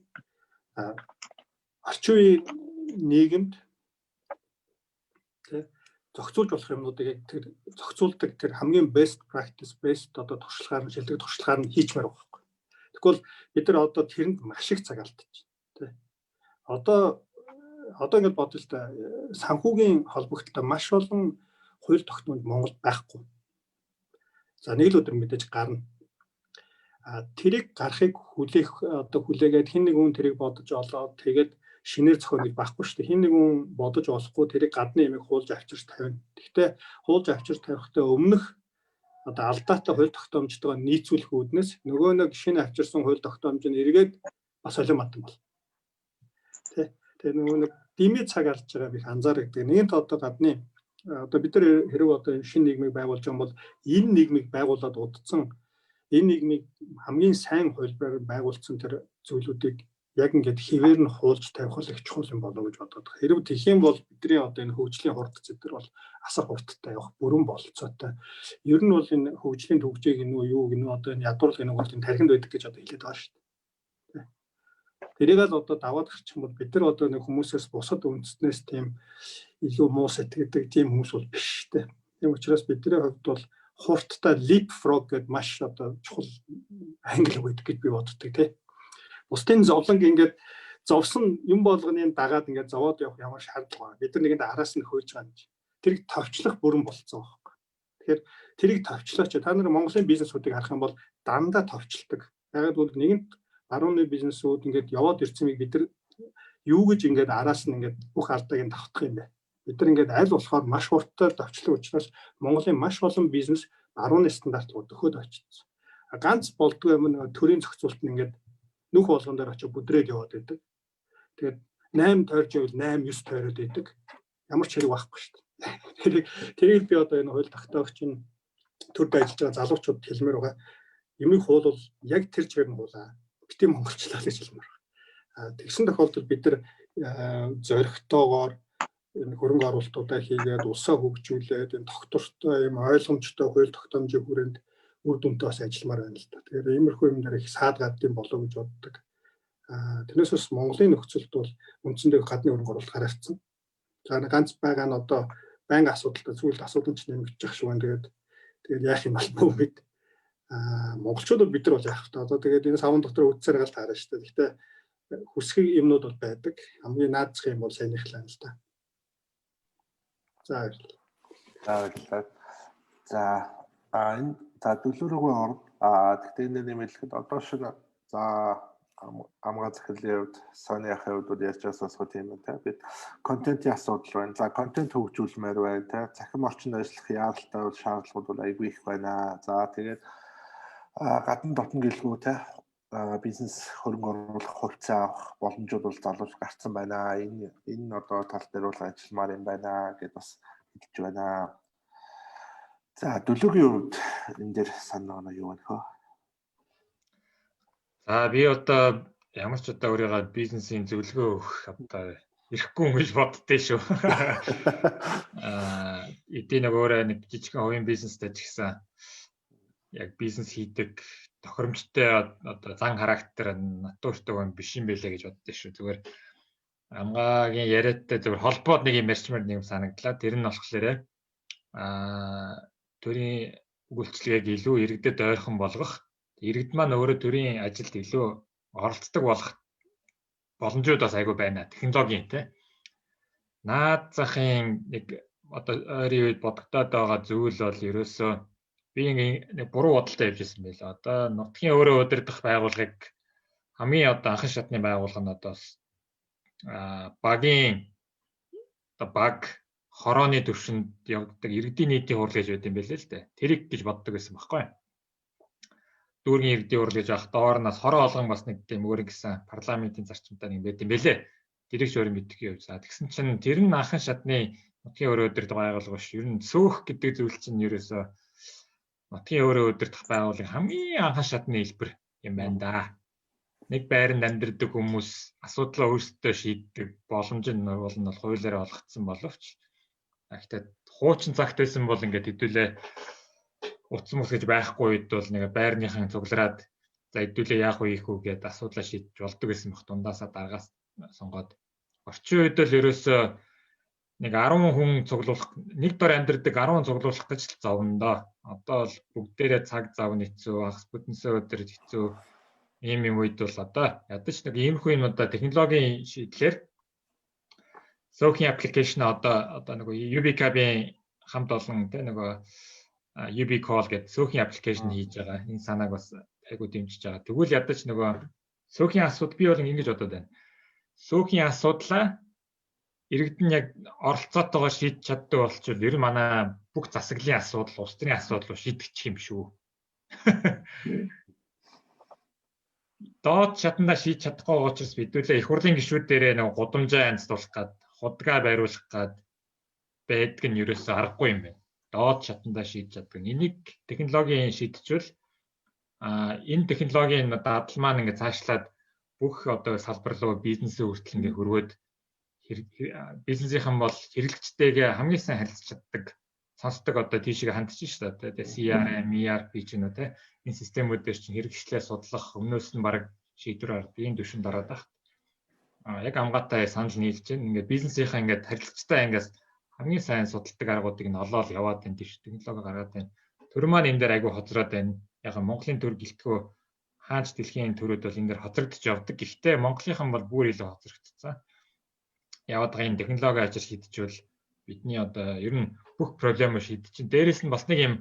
орчин үеийн нийгэмд тий зохицуулж болох юмнуудыг яг тэр зохицуулдаг тэр хамгийн best practice, best одоо туршлагаар нь, шилдэг туршлагаар нь хийчмээр байгаа байхгүй. Тэгвэл бид нар одоо тэрэнд маш их цаг алдчих тий. Одоо ингэж бодъё л да, санхүүгийн холбогдлолтой маш олон хууль тогтмол Монголд байхгүй. За, нэг л өдөр мэдээж гарна. А тэрийг гарахыг хүлээх одоо хүлээгээд хэн нэг хүн тэрийг бодож олоод тэгээд шинээр зохион гэж байхгүй шүү дээ. Хэн нэг хүн бодож олохгүй тэрийг гадны ямиг хуулж авчирч тавина. Гэхдээ хуулж авчирч тавихтаа өмнөх одоо алдаатай хууль тогтоомжтойгоо нийцүүлэх үүднээс нөгөө нэг шинэ авчирсан хууль тогтоомж нь эргээд бас солио матан бол. Тэ. Тэгээ нөгөө нэг дими цаг алдж байгаа их анзаардаг. Нэгэнт одоо гадны одоо бид нар хэрэг одоо шинэ нийгмийг байгуулж байгаа бол энэ нийгмийг байгуулад удцсан Энэ нийгмийг хамгийн сайн хувилбараар байгуулсан тэр зүйлүүдийг яг ингээд хэвээр нь хуулж тавих л их чухал юм болоо гэж бодоод байгаа. Хэрв тэгэх юм бол бидний одоо энэ хөгжлийн хурд зэтэр бол асар хурдтай явах бүрэн бололцоотой. Ер нь бол энэ хөгжлийн түгжээг гэнэ үү юу гэнэ үү одоо энэ ядуурлал гэнэ бол энэ тархинд байдаг гэж одоо хэлээд байгаа шүү дээ. Тэрийг л одоо даваад гарчих юм бол бид нар одоо нэг хүмүүсээс бусад үндэстнээс тийм илүү муу сэтгэдэг тийм хүмүүс бол биш шүү дээ. Тийм учраас бидний хувьд бол хурдтай leapfrog гэдэг маш одоо чухал англи үг гэдэг гэж би боддог тий. Бусдын зовлонг ингээд зовсон юм болгоны дагаад ингээд зовоод явах ямар шаардлага байна. Бид нар нэгэнд араас нь хөөж байгаа юм чи. Тэрийг товчлох бүрэн болцсон байхгүй. Тэгэхээр тэрийг товчлооч. Та нар Монголын бизнесүүдийг харах юм бол дандаа товчлдог. Яг бол нэгэнт барууны бизнесүүд ингээд яваад ирсэн мийг бид нар юу гэж ингээд араас нь ингээд бүх алдааг нь давтах юм бэ? Бид нар ингээд аль болохоор маш хурдтай товчлон учраас Монголын маш олон бизнес барууны стандарт руу дөхөөд очсон. Ганц болдгоо юм нь төрийн зохицуулалт нь ингээд нүх болгон дээр очиж бүдрээд яваад байдаг. Тэгээд 8 тойрж байвал 8 9 тойроод байдаг. Ямар ч хэрэг байхгүй шүү дээ. Тэрийг би одоо энэ хууль тогтоогч нь төрд ажиллаж байгаа залуучууд хэлмээр байгаа. Юмыг хуулбал яг тэр чигээр нь хуулаа. Бити монголчлаа гэж хэлмээр байгаа. Тэгсэн тохиолдолд бид нар зоригтойгоор энэ хөрөнгө оруулалтуудаа хийгээд улсаа хөгжүүлээд энэ тогтвортой юм ойлгомжтой хууль тогтоомжийн хүрээнд үр дүнтэй бас ажилламаар байна л да. Тэгэхээр иймэрхүү юм дээр их саад гардыг болоо гэж боддог. Тэрнээс бас Монголын нөхцөлд бол үндсэндээ гадны хөрөнгө оруулалт гараацсан. За ганц байгаа нь одоо байнга асуудалтай зүйлд асуудал ч нэмэгдчих шиг байна. Тэгээд яах юм бол бид монголчууд бид нар бол яах вэ? Одоо тэгээд энэ савн дотор үдсээр гал таарна шүү дээ. Гэхдээ хүсэх юмнууд бол байдаг. Хамгийн наадах юм бол сайных л юм л да. За баярлалаа. За баярлалаа. За энэ за төлөөрөгөө орно. Гэхдээ энэ нэмэлэхэд одоо шиг за амгаа захирлын хувьд, Сони ахын хувьд бол ярьж байгаа сонсгоо тийм байна те. Бид контентын асуудал байна. За контент хөгжүүлмээр байна те. Цахим орчинд ажиллах яаралтай бол шаардлагууд бол айгүй их байна. За тэгээд гадна дотн гэлгүй те бизнес хөрөнгө оруулах хувьцаа авах боломжууд бол залууч гарцсан байна. Энэ одоо тал дээр бол ажилламаар юм байна гэд бас хэлж байна. За дөлөөгийн хувьд энэ дээр санаа оноо юу вэ хөө? За би одоо ямар ч одоо өөрийгөө бизнесийн зөвлөгөө өгөх одоо ирэхгүй юм гэж боддөө шүү. Эдийн нэг өөрөө нэг жижигхэн хувийн бизнестэй ч гэсэн яг бизнес хийдэг тохиромжтой одоо зан характер натуртай юм биш юм байлээ гэж боддоо шүү. Зүгээр амгаагийн яриадтай зүгээр холбоод нэг юм ярьчмаар нэг юм санагдлаа. Тэр нь болохоор төрийн үйлчилгээг илүү иргэдэд ойрхон болгох, иргэд маань өөрөө төрийн ажилд илүү оролцдог болох боломжууд бас айгүй байна. Технологийн тий. Наад захын нэг одоо ойрын үед бодогдоод байгаа зүйл бол ерөөсөө би нэг буруу бодолтой явж ирсэн байл. Одоо нутгийн өөрөө удирдах байгууллагыг хамгийн одоо анхан шатны байгууллага нь одоо багийн одоо баг хорооны төвшөнд явагддаг иргэдийн нийтийн хурал гэж байд юм байлээ л дээ. Тэрийг гэж боддог байсан байхгүй. Дүүргийн иргэдийн хурал гэж авах доор нас хороо олгон бас нэг тийм өөр гэсэн парламентын зарчимтай нэг байд юм байлээ. Тэрийг ч өөр мэддэг юм. За тэгсэн чинь тэр нь анхан шатны нутгийн өөрөө удирдах байгууллага биш. Ер нь сөөх гэдэг зүйл чинь ерөөсөө нутгийн өөрөө удирдах байгууллагын хамгийн анхан шатны хэлбэр юм байна да. Нэг байранд амьдардаг хүмүүс асуудлаа өөрсдөө шийддэг боломж нь бол нь хуулиар олгогдсон боловч гэхдээ хуучин цагт байсан бол ингээд хэдүүлээ утсан мус гэж байхгүй үед бол нэг байрныхан цуглараад за хэдүүлээ яах вэ хийх үү гэдээ асуудлаа шийдэж болдог гэсэн баг дундаасаа даргаас сонгоод орчин үед бол ерөөсөө нэг 10 хүн цуглуулах нэг дор амьдардаг 10 хүн цуглуулах гэж л зовно доо. Одоо бол бүгдээрээ цаг зав нь хэцүү, хагас бүтэнсээ өдөр хэцүү ийм юм үед бол одоо ядаж нэг иймэрхүү юмудаа технологийн шийдлэр Сөхийн аппликейшн одоо нөгөө UBCab-ийн хамт олон тэ нөгөө UB call гэдэг сөхийн аппликейшн хийж байгаа. Энэ санааг бас айгуу дэмжиж байгаа. Тэгвэл ядаж нөгөө сөхийн асуудал би бол ингэж бодод байна. Сөхийн асуудлаа иргэд нь яг оролцоотойгоо шийдэж чаддаг болчихвол ер нь манай бүх засаглалын асуудал, улс төрийн асуудал шийдэгдчих юм шүү. Доод шатандаа шийдэж чадахгүй учраас бидүүлээ их хурлын гишүүдэрээ нөгөө гудамжаа янзлуулах гад, худгаа байруулах гад байдаг нь ерөөсөө аргагүй юм байна. Доод шатандаа шийдэж чаддаг. Энийг технологийн шийдчихвэл Энэ технологийн дадал маань ингээд цаашлаад бүх одоо салбар руу, бизнесээ хүртэл ингээд хөрвөөд, бизнесийнхэн бол хэрэглэгчтэйгээ хамгийн сайн харилцаж чаддаг, сонсдог, одоо тийшээ хандчих шүү дээ. Тэгээ CRM, ERP ч юм уу те, энэ системүүд дээр чинь хэрэглэгчлээ судлах, өмнөөс нь баг шийдвэр гаргадаг ийм түвшинд ороод байна. Яг амгаатай санал нийлж байна. Ингээд бизнесийнхаа ингээд харилцагчтай ингээд хамгийн сайн судалдаг аргуудыг нь олоод яваад байна, тийш технологи гаргаад байна. Төр маань энэ дээр айгүй хоцроод байна. Яг Монголын төр гэлтгөө хаач дэлхийн төрүүд бол энэ дээр хоцрогдож явдаг. Гэхдээ Монголынхан бол бүр илүү хоцрогдсон. Яваад байгаа энэ технологи ажил шийдчихвэл бидний одоо ер нь бүх проблемыг шийдэж чинь. Дээрээс нь бас нэг юм,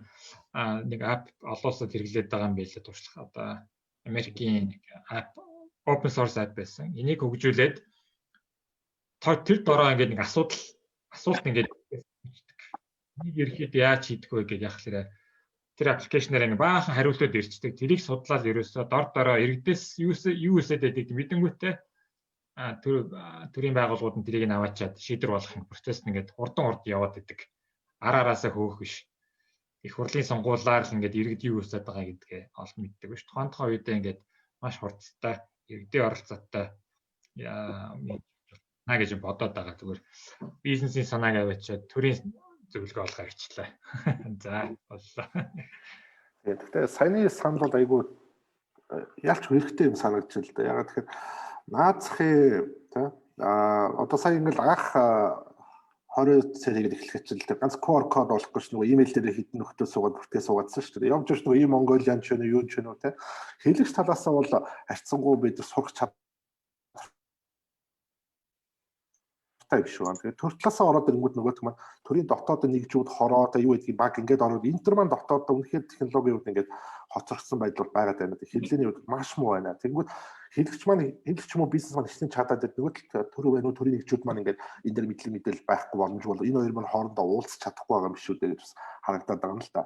нэг app олон улсад хэрэглээд байгаа юм байлээ, туршлага. Одоо Америкийн нэг app, open source app байсан. Энийг хөгжүүлээд тэр дороо ингээд нэг асуудал, асуулт ингээд нэг ерхэд яаж хийдэх вэ гэж яхахлаарэ тэр application аар нэг баахан хариултууд ирчдэг. Тэрийг судлаад ерөөсөө дор дороо иргэдээс юу юу өсөд байдаг мэдэнгүүтээ төр төрийн байгууллагууд нь тэрийг нь аваачаад шийдвэр болгох процесс нь ингээд хурдан хурд яваад идэг. Ар араасаа хөөх биш. Их хурлын сонгуулиар л ингээд иргэд юу өсөд байгаа гэдгээ олон мэддэг биш. Тухайн тухайн үедээ ингээд маш хурдтай, иргэдийн оролцоотой на гэж бодоод байгаа. Зүгээр бизнесийн санааг аваачаад төрийн зөвлөгөө олгоо хичлээ. За, боллоо. Тэгээд гэхдээ саяны санал бол айгүй ялч хэрэгтэй юм санагдчих л да. Ягаад тэгэхээр наацхын тий одоо сая ингээл анх 20 цай тэгээд эхлэх чинь л ганц QR код олохгүй ш, нөгөө имэйл дээр хідэн нөхдөд суугаад бүртгээ суугаадсан шүү дээ. Явж явж нөгөө ийм Mongolian ч юу ч юу те, хэлэгч талаасаа бол харьцангуй бид сурах чадвартай биш байна. Тэгээд төр талаасаа ороод ирэнгүүт нөгөөх маань төрийн дотоод нэгжүүд хороо та юу гэдгийг баг ингээд ороод, энэ төр маань дотоод үнэхээр технологийн үед ингээд хоцрогдсон байдал байгаад байна. Хэрэглээний үед маш муу байна. Тэгэнгүүт хэрэглэгч маань, хэрэглэгч юм уу, бизнес маань хичнээн чадаад байдаг. Нөгөө талд төр байна уу, төрийн нэгжүүд маань ингээд энэ дэр мэдлэг мэдээлэл байхгүй боломжгүй бол энэ хоёр маань хоорондоо уулзах чадахгүй байгаа юм биш үү гэж бас харагдаад байгаа юм л та.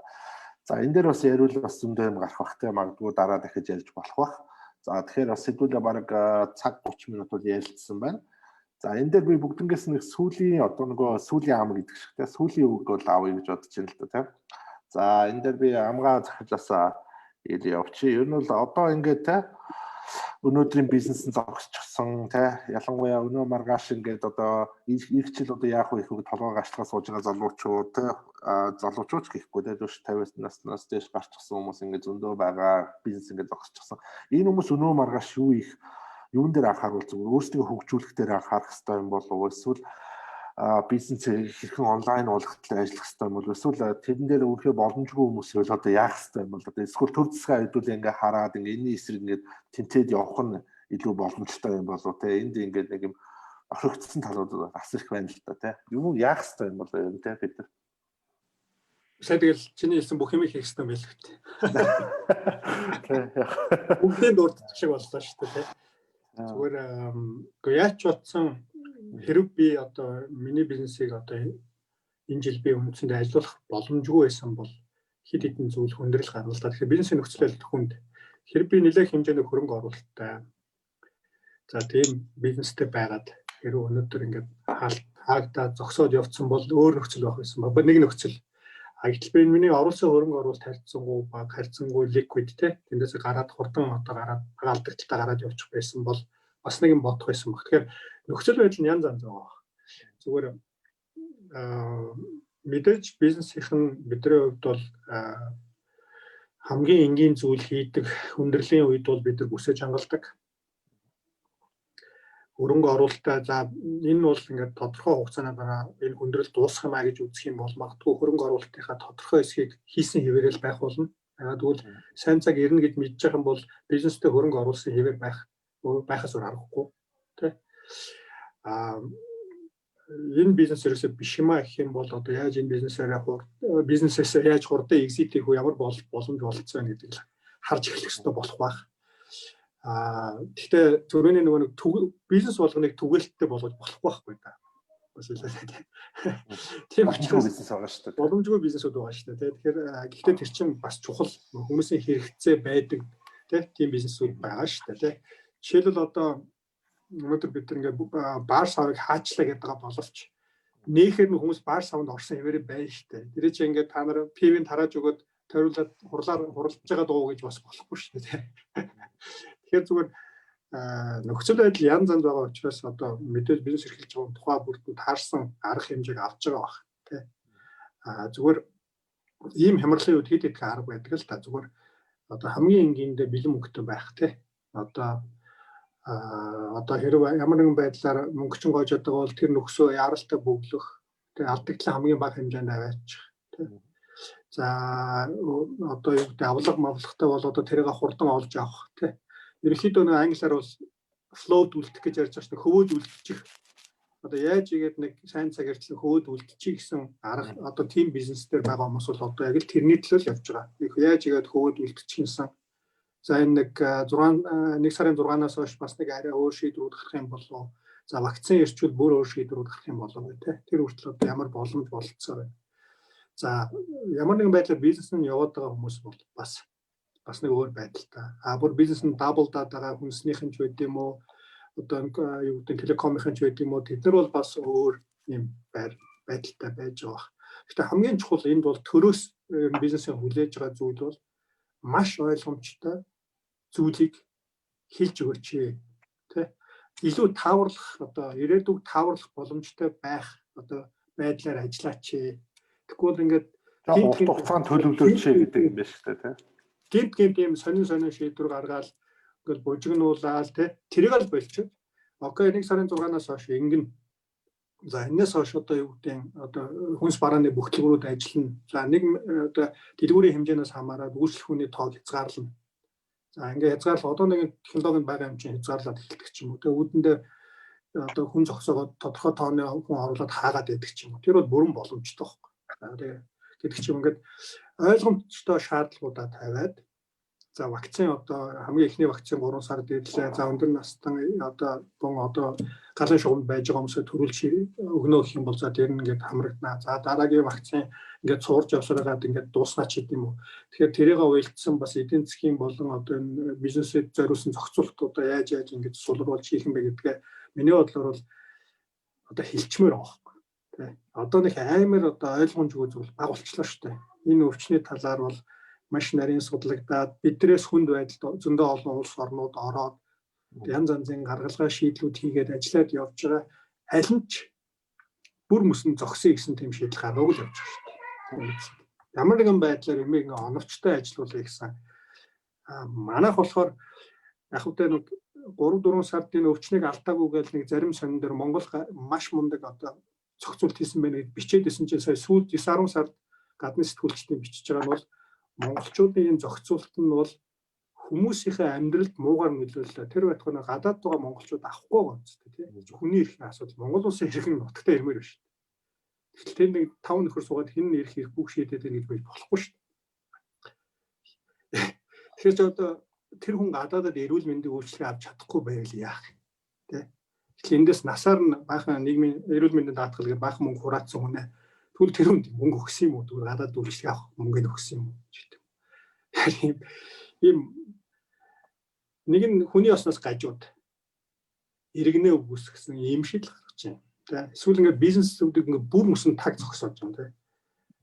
За, энэ дээр бас яриул бас зөндөө юм гарах бах те, магадгүй дараа дахиж ярьж болох бах. За, тэгэхээр бас хэдүүлээ бараг цаг 30 минут бол ярилцсан байна. За, энэ дээр би бүгднгээс нэг сүүлийн, одоо нөгөө сүүлийн ам гэдэг шиг те, сүүлийн үг бол авъя гэж бодож байна л да те. За, энэ дээр би амгаа захижаасаа ил явчих. Ер нь бол одоо ингээд те, өнөөдрийн бизнес нь зогсчихсон те, ялангуяа өнөө маргааш ингээд одоо ирэх жил одоо яах вэ гэхүү толгой гашлага сууж байгаа залуучууд те, залуучууд ч гэхгүй те, дөрш 50 наснаас дээш гарчихсан хүмүүс ингээд зөндөө байгаа, бизнес ингээд зогсчихсон. Энэ хүмүүс өнөө маргааш юу их юун дээр анхааруул, зүгээр өөрсдөө хөгжүүлэх дээр анхаарах хэрэгтэй юм болов уу, эсвэл бизнес хэрхэн онлайн болгох талаар ажиллах хэрэгтэй юм бол, эсвэл тэрэн дээр үнэхээр боломжгүй хүмүүс бол одоо яах хэрэгтэй юм бол, одоо эсвэл төр засгийн хэдүүлээ ингээ хараад ингээ энэний эсрэг ингээ тэнцээд явах нь илүү боломжтой юм болов те? Энд ингээ нэг юм орхигдсон талууд бас их байна л да те. Юу яах хэрэгтэй юм бол юм те бид нар? Сая тэгэл чиний хэлсэн бүх юмыг хийх хэрэгтэй юм байл л үү. Бүгдийн дурдчих шиг боллоо шүү дээ те. Зүгээр үгүй, яаж ч утсан хэрэг би одоо миний бизнесийг одоо энэ жил би үндсэндээ ажилуулах боломжгүй байсан бол хэд хэдэн зүйл хүндрэл гарна л да. Тэгэхээр бизнесийн нөхцөл байдал хүнд хэрэг би нэлээх хэмжээний хөрөнгө оруулалттай. За, тийм бизнестэй байгаад хэрэг өнөөдөр ингээд хаагдаад зогсоод явцсан бол өөр нөхцөл байх байсан ба нэг нөхцөл. А гэтэл би миний оруулсан хөрөнгө оруулалт харьцангуй баг, харьцангуй liquid те, тэндээс гараад хурдан одоо гараад алдагдaltaй гараад явчих байсан бол бас нэг юм бодох байсан баг. Тэгэхээр нөхцөл байдал нь янз янз байгаа. Зүгээр мэдээж бизнесийнхэн бидний хувьд бол хамгийн энгийн зүйл хийдэг хүндрэлийн үед бол бид нар бүсэж хангалдаг. Хөрөнгө оруулалтаа, за, энэ бол ингээд тодорхой хугацааны дараа энэ хүндрэл дуусах юм а гэж үзэх юм бол магадгүй хөрөнгө оруулалтынхаа тодорхой хэсгийг хийсэн хэвээрэл байх болно. Яг тэгвэл сайн цаг ирнэ гэж мэдж байгаа юм бол бизнестэй хөрөнгө оруулсан хэвээр байх байхаас өөр аргагүй тий. А энэ бизнес ерөөсөө биш юм а гэх юм бол одоо яаж энэ бизнесээрээ бизнесээс яаж хурдан exit хийх үү, ямар боломж болцсон гэдэг л харж эхлэх хэрэгтэй болох байх. А гэхдээ түрүүний нөгөө нэг бизнес болгоныг түгээлттэй болгож болохгүй байхгүй да. Бас хэлээ. Тийм учраас бизнес байгаа шүү дээ. Боломжгүй бизнесүүд байгаа шүү дээ. Тэгэхээр гэхдээ тэр чинь бас чухал, хүмүүсийн хэрэгцээ байдаг тийм бизнесүүд байгаа шүү дээ. Жишээлбэл, одоо өнөөдөр бид нар ингээд баар савыг хаачлаа гэдэг байгаа боловч нээхээр нь хүмүүс баар савнд орсон хэвээрээ байна шүү дээ. Тэр чинь ингээд та нар пивийг тарааж өгөөд тойруулаад хурлаар хуралдаж байгаа дуу гэж бас болохгүй шүү дээ. Тэгэхээр зүгээр нөхцөл байдал янз янз байгаа учраас одоо мэдээж бизнес эрхэлж байгаа тухай бүрдэн таарсан арга хэмжээг авч байгаа бах тий. А зүгээр ийм хямралын үед хэд хэдхэн арга байдаг л та, зүгээр одоо хамгийн энгийндээ бэлэн мөнгөтэй байх тий. Одоо одоо хэрэг ямар нэгэн байдлаар мөнгө чин гоожод байгаа бол тэр нөхсөө яаралтай бөглөх тий, алдагдлаа хамгийн бага хэмжээнд аваачих тий. За одоо юу гэдэг авлага мавлагтай бол одоо тэрийг хурдан олж авах тий. Ерөнхийдөө нэг англиар бол float үлдэх гэж ярьж байгаа шүү дээ. Хөвөөд үлдчих. Одоо яаж игээд нэг сайн цаг эртлэн хөвөөд үлдчихье гэсэн арга одоо team бизнес дээр байгаа хүмүүс бол одоо яг л тэрний төлөө л явж байгаа. Яаж игээд хөвөөд үлдчихсэн. За энэ нэг 6 1 сарын 6-наас хойш бас нэг арай өөр шийдвэрүүд гарах юм болов. За вакцин ирчвэл бүр өөр шийдвэрүүд гарах юм болов гэх тээ. Тэр хүртэл одоо ямар боломж бололцоо байна. За ямар нэгэн байдлаар бизнес нь яваад байгаа хүмүүс бол бас бас нэг өөр байдалтай. А бүр бизнес нь даблдаад байгаа хүнснийхэн ч байд юм уу, одоо юу гэдэг телекомынхан ч байд юм уу, тэд нар бол бас өөр юм байр байдалтай байж байгаа. Гэхдээ хамгийн чухал энд бол төрөөс бизнесийн хүлээж байгаа зүйл бол маш ойлгомжтой зүйлийг хэлж өгөөч тэ. Илүү тааварлах, одоо ирээдүг тааварлах боломжтой байх одоо байдлаар ажиллаач. Тэгэхгүй бол ингээд урт хугацаанд төлөвлөөч гэдэг юм байна шүү дээ тэ. Гэмт гэмт ийм сонин сонин шийдвэр гаргаал ингээл бужигнуулаад тэ, тэрийг л болчиход. Окей, 1 сарын 6-наас хойш ингэнэ. За энэс хойш одоо юу гэдэг одоо хүнс барааны бүх дэлгүүрүүд ажиллана. За нэг одоо дэлгүүрийн хэмжээнээс хамаарат үйлчлэх хүний тоог хязгаарлана. За ингээ хязгаарлал одоо нэг технологи байгаа юм чинь хязгаарлаад эхэлдэг ч юм уу. Тэгээ үүдэндээ одоо хүн зогсоогоод тодорхой тооны хүн оруулаад хаагаад байдаг ч юм уу. Тэр бол бүрэн боломжтой байхгүй. За тэгээ гэдэг ч юм, ингээд ойлгомжтой шаардлагуудаа тавиад, за вакцин одоо хамгийн эхний вакцин 3 сард ирлээ. За өндөр настан одоо бон одоо галын шугамд байж байгаа хүмүүсээ төрүүлж өгнө гэх юм бол за тэр нь ингээд хамрагдана. За дараагийн вакцин ингээд цуурж явсараад ингээд дууснаа ч гэдэм үү. Тэгэхээр тэрийг уялдсан бас эдийн засгийн болон одоо энэ бизнесэд зориулсан зохицуулалт одоо яаж яаж ингээд сулруулж хийх юм бэ гэдгээ миний бодлоор бол одоо хэлчмээр байгаа байхгүй. Тэ. Одоо нэг амар одоо ойлгомжгүй зүйл баг болчлоо шүү дээ. Энэ өвчний талаар бол маш нарийн судлагдаад бидрээс хүнд байдалд зөндөө олон улс орнууд ороод янз янзын гаргалгаа шийдлүүд хийгээд ажиллаад явж байгаа, аль нь ч бүр мөсөн зогсъё гэсэн тийм шийдэл гаргаагүй л явж байгаа шүү дээ. Ямар нэгэн байдлаар юмыг ингээ оновчтой ажиллуулъя гэсэн. А манайх болохоор яг үгүй нэг 3 4 сард энэ өвчнийг алдаагүй гэж нэг зарим сонин дээр Монгол маш мундаг одоо зохицуулт хийсэн байна гэж бичээд исэн чинь сая сүүлд 9 10 сард гадны сэтгүүлчдийн бичиж байгаа нь бол монголчуудын энэ зохицуулалт нь бол хүмүүсийнхээ амьдралд муугар нөлөөллөө. Тэр байтугай гадаад байгаа монголчууд авахгүй байгаа юм тийм. Хүний эрхийн асуудал Монгол улсын эрхийн нутагтаа ирмээр биш. Тэгэхээр тэр нэг тав нөхөр суугаад хэн нь ирэх эрхгүй шийдээд байна гэж байж болохгүй шүү дээ. Тэгэхээр ч одоо тэр хүн гадаадад эрүүл мэндийн үйлчилгээ авч чадахгүй байвал яах юм тэ. Тэгэхээр эндээс насаар нь баахан нийгмийн эрүүл мэндийн даатгал гэж баахан мөнгө хураацсан хүнээ тэгвэл тэр хүнд мөнгө өгсөн юм уу? Тэгвэл гадаад үйлчилгээ авах мөнгөний өгсөн юм уу гэдэг. Ийм ийм нэг нь хүний осноос гажууд иргэнэ үгүйсгэсэн ийм шийдэл гаргаж байна. Тэ. Эсвэл ингээд бизнесүүдийг ингээд бүр мөсөн таг зогсоож байгаа юм тэ.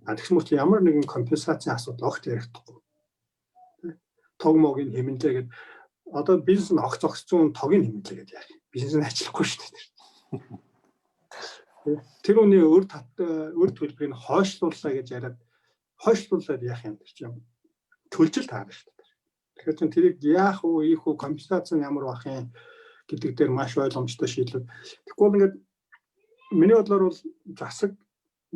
А тэгсэн мэт ямар нэгэн компенсацийн асуудал огт ярихдаггүй. Тэ. Тог могийн хэмнэлээ гэд одоо бизнес нь огт зогссон, тогийн хэмнэлээ гэд яах юм. Бизнес нь ажиллахгүй шүү дээ. Тэр үний өр тат өр төлбөрийг хойшлууллаа гэж яриад хойшлуулаад яах юм, тэр чинь төлж л таарна шүү дээ. Тэгэхээр чинь тэрийг яах вэ, ийх үү, компенсац нь ямар байх юм гэдэг дээр маш ойлгомжтой шийдлүүд. Тэгэхгүй бол ингээд миний бодлоор бол засаг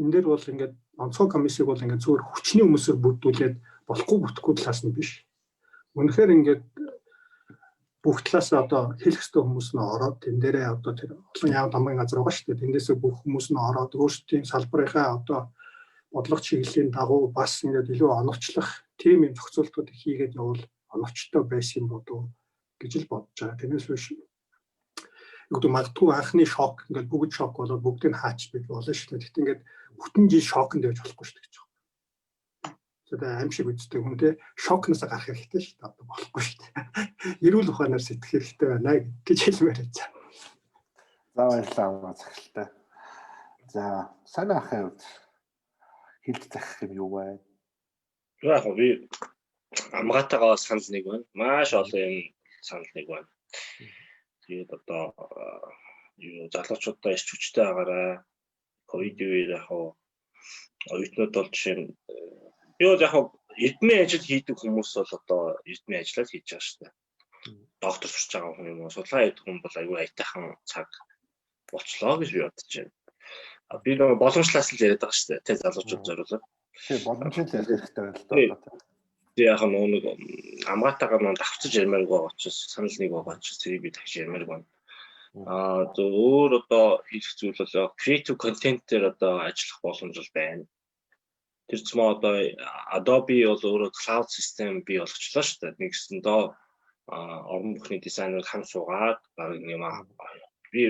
энэ дээр бол ингээд онцгой комиссийг бол ингээд зүгээр хүчний хүмүүсээр бүрдүүлээд болохгүй бүтэхгүй талаас нь биш. Үнэхээр ингээд бүх талаас одоо хэлэх ёстой хүмүүс нь ороод, тэн дээрээ одоо тэр олон яам дамын газар байгаа шүү дээ. Тэндээсээ бүх хүмүүс нь ороод өөрсдийн салбарынхаа одоо бодлого чиглэлийн дагуу бас ингээд илүү оновчлох тийм юм зохицуултууд хийгээд явбал оновчтой байсан юм болов гэж л бодож байгаа. Тэрнээс биш юу гэдэг магадгүй анхны шок ингээд бүгд шок болоод бүгдийг хаач бий болно шүү дээ. Гэхдээ ингээд бүтэн жил шоконд явж болохгүй шүү дээ гэж байна. Тэгээд аим шиг үздэг хүн те шокноос гарах хэрэгтэй шүү дээ. Одоо болохгүй шүү дээ. Эрүүл ухаанаар сэтгэх хэрэгтэй байна гэж хэлмээр байна. За баярлалаа амгаа захиралтай. За сайн ахын хувьд хэлж захих юм юу вэ? Яг би амгаатайгаа санал нэг байна. Маш олон юм санал нэг байна. Тэгээд одоо юу залуучуудаа ирч хүчтэй агаарай. Ковид үеэр яг оюутнууд бол жишээ нь би бол яг эрдмийн ажил хийдэг хүмүүс бол одоо эрдмийн ажлаа хийж байгаа шүү дээ. Доктор сурч байгаа хүн юм уу, судалгаа хийдэг хүн бол айгүй аятайхан цаг болчлоо гэж би бодож байна. Би нөгөө боломжлоос л яриад байгаа шүү дээ. Тэ залуучууд зориулаад. Тийм, боломжтой л ярих хэрэгтэй байна л да. Тэг яг нэг амгаатайгаа нөгөө давхцаж ярмааргүй байгаа учраас санал нэг байгаа учраас тэрийг би дахиж ярмааргүй байна. Аа зөв өөр одоо хийх зүйл бол creative content дээр одоо ажиллах боломж бол байна. Тэр ч мөн одоо Adobe бол өөрөө cloud system бий болгочлоо шүү дээ. Нэгсэндээ орон бүхний дизайнерууд хамт суугаад баг юм би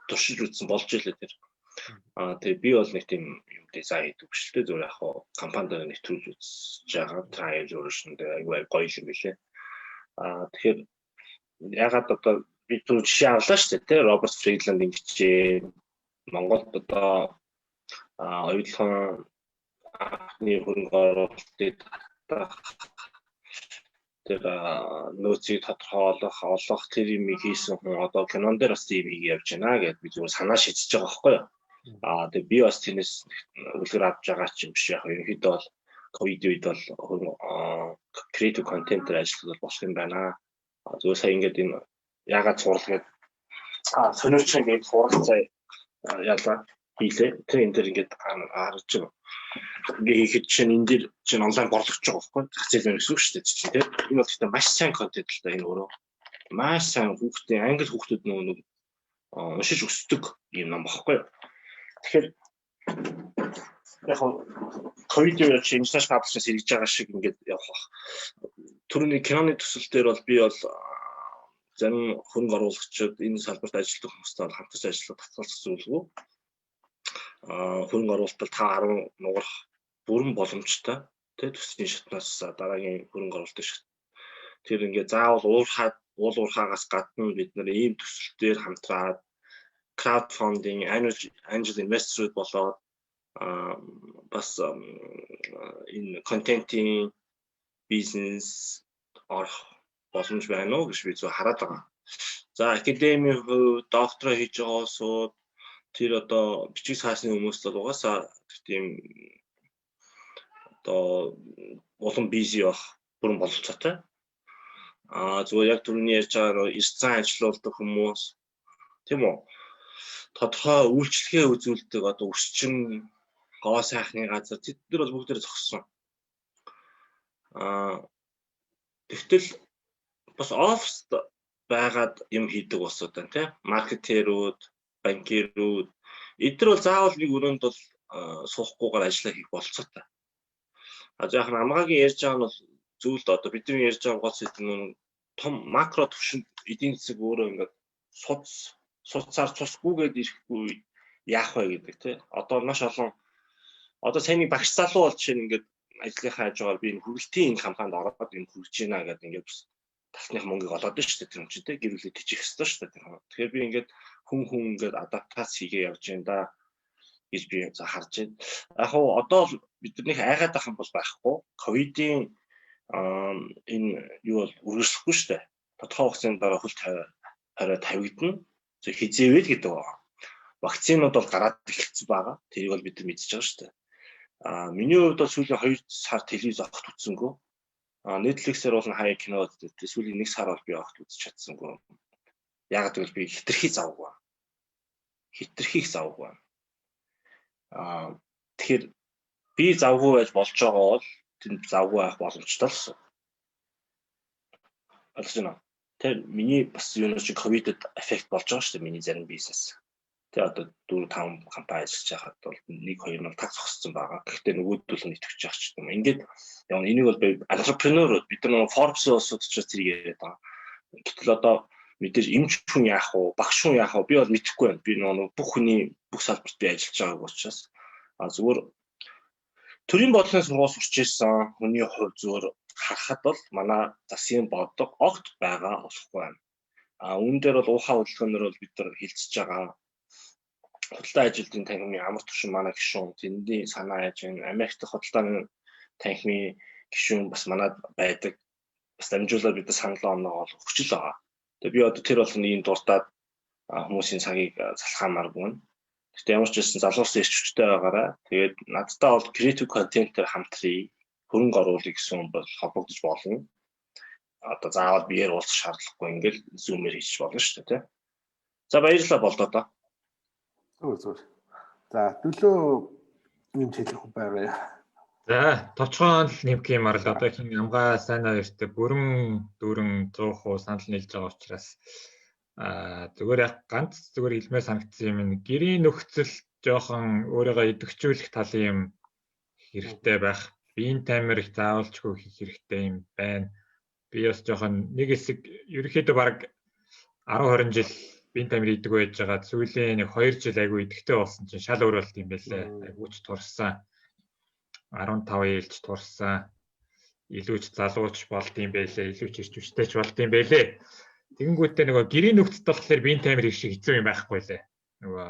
туршиж үзсэн болж илээ тэр. Аа тэгээ би бол нэг тийм юм дизайн хийдэг биш л дээ, зүгээр яг хоо компани дээр нэвтрүүлж үзэж байгаа trial version дээр айгүй гоё юм билээ. Аа тэгэхээр ягаад одоо би түр жишээ авлаа шүү дээ, тий, Роберт Фридланд ингэжээ. Монголд одоо оюутлогын анхны хөрөнгө оруулалтыг татах, тэр нөөцийг тодорхойлох, олох тэр юмыг хийсэн хүн одоо кинон дээр бас тийм хийгээ явж байна гэдээ би зүгээр санаа шидэж байгаа байхгүй юу. Аа тэгээ би бас тэрнээс үлгэр авч байгаа ч юм биш, яг ерөнхийдөө бол ковид үед бол creative content-ээр ажиллах болох юм байна. Зүгээр сая ингээд энэ ягаад сурал гээд сонирч ингээд суралцаа ялаа хийлээ. Тэр энэ дэр ингээд харж байгаа. Ингээ хийхэд чинь энэ дэр чинь онлайн борлогч байгаа байхгүй. Зах зээл байна гэсэн үг шүү дээ чинь тийм. Энэ бол гэхдээ маш сайн контент л да, энэ өөрөө. Маш сайн хүүхдийн, англи хүүхдүүд нөгөө нэг уншиж өсдөг юм ном багхгүй. Тэгэхээр яг ковид үеэр чи international publishing хэрэгж байгаа шиг ингээд явах бах. Түрүүний киноны төсөл дээр бол би бол зарим хөрөнгө оруулагчид, энэ салбарт ажилладаг хүмүүстэй бол хамтарч ажиллах татгалзах зүйлгүй. Аа хөрөнгө оруулалтад 5 10 нугарах бүрэн боломжтой тий, төслийн шатнаас дараагийн хөрөнгө оруулалтын шат. Тэр ингээд заавал уурхаад уул уурхаагаас гадна бид нар ийм төсөл дээр хамтраад crowdfunding, angel investor болоод бас энэ контентын бизнес орох боломж байна уу гэж би зөв хараад байгаа. За, академийн хувьд доктороо хийж байгаа улсууд, тэр одоо бичиг цаасны хүмүүс бол угаасаа тийм одоо улам busy байх бүрэн бололцоотой. Аа зүгээр яг түрүүний ярьж байгаа эрс зан ажилуулдаг хүмүүс, тийм үү? Тодорхой үйлчлэгээ үзүүлдэг одоо өсчин, гоо сайхны газар, тэд нар бол бүгдээр зогссон. Аа тэгтэл бас оффист байгаад юм хийдэг улсууд байна, тийм, маркетерүүд, банкирүүд эдгээр бол заавал нэг өрөөнд бол суухгүйгээр ажиллаа хийх болцоотой. А за яг амгаагийн ярьж байгаа нь бол зүйл, одоо бидний ярьж байгаа гол сэдэв нь том макро түвшинд эдийн засаг өөрөө ингээд суцаар цусгүйгээд ирэхгүй яах вэ гэдэг, тий. Одоо маш олон одоо сайн багш залуу бол жишээ нь ингээд ажлынхаа хажуугаар би энэ хүргэлтийн энэ компанид ороод энэ хүргэж байна гэдэг ингээд бас талсных мөнгийг олоод шүү дээ, тэр хүн чинь, тий, гэр бүлээ тэжих ёстой шүү дээ, тэр хүн. Тэгэхээр би ингээд хүн хүн ингээд адаптац хийгээ явж байна да гэж би за харж байна. Яг хуу одоо бид нарыг айгаад байх юм бол байхгүй. Ковидын энэ юу бол үргэлжлэхгүй шүү дээ. Тодорхой хугацааны дараа хөл 50 тавигдана. Хизээвэл гэдэг байна. Вакцинууд бол гараад эхэлсэн байгаа. Тэрийг бол бид нар мэдчихэж байгаа шүү дээ. А миний хувьд бол сүүлийн 2 сар телевиз огт үзсэнгүй. А Netflix-ээр бол хаяа кино үздэг. Сүүлийн 1 сар бол би огт үзэж чадсангүй. Яг гэвэл би хитрхи завгүй. Хитрхи их завгүй. Аа тэгэхээр би завгүй байж болж байгаа бол тэнд завгүй байх боломжтой л гэсэн. Ойлгож байна уу? Тэр миний бас юунаас чи ковидд эффект болж байгаа шүү дээ, миний зарим бизнес. Тэгээ одоо 4 5 компани ажиллаж байхад бол 1 2 нь таг зогссон байгаа. Гэхдээ нөгөөдөл нь итгэж явах ч юм. Ингээд явна. Энийг бол entrepreneur бид нар Forbes улсууд ч тэрийг яриад байгаа. Гэтэл одоо мэдээж эмч хүн яах вэ? Багш хүн яах вэ? Би бол мэдэхгүй байна. Би нөгөө бүх хүний бүх салбарт би ажиллаж байгааг учраас а зүгээр төрийн бодлогын сургууль сурч ирсэн хүний хувьд зүгээр харахад бол манай засгийн бодлого огт байгаа болохгүй байна. А үүн дээр бол уухай хөдөлгөөнөөр бол бид нар хилцэж байгаа. Худалдаа ажилтны танхимын амар төвшин манай гишүүн тэндний санаа яаж байна. Америк дахь худалдааны танхимын гишүүн бас манад байдаг. Бас дамжуулаад бид санал оноо бол өгч л байгаа. Тэгээ би одоо тэр болгоны ийм дуртаад хүмүүсийн цагийг залхаамаар байна. Гэхдээ ямар ч байсан залуусын эрч хүчтэй байгаараа. Тэгээд надтай бол creative content-ээр хамтрий, хөрөнгө оруулъя гэсэн хүн бол холбогдож болно. Одоо заавал биеэр уулзах шаардлагагүй, ингээл Zoom-ээр хийчих болно шүү дээ, тий. За, баярлалаа болдоо доо. Зүгээр зүгээр. За, Дүлөө юм хэлэх байгаа яа. За, товчхон л нэмэх юм арал одоо хин амгаа сайн хоёртой бүрэн дүүрэн 100% санал нийлж байгаа учраас зүгээр яг ганц зүгээр хэлмээр санагдсан юм нь гэрийн нөхцөл жоохон өөрийгөө идэвхжүүлэх талын юм хэрэгтэй байх. Биеийн таймер их заавалчгүй хийх хэрэгтэй юм байна. Би бас жоохон нэг хэсэг ерөнхийдөө баг 10 20 жил биеийн таймер идэг байж байгаа. Сүүлийн нэг 2 жил айгүй идэвхтэй болсон чинь шал өөр болт юм байлээ. Айгүй ч турсан. 15 ээлж турсан. Илүү ч залууч болд юм байлээ. Илүү ч эрч хүчтэй ч болд юм байлээ. Тэгэнгүүтээ нөгөө гэрийн нөхцөлд болохоор биеийн таймер их шиг хэцүү юм байхгүй лээ. Нөгөө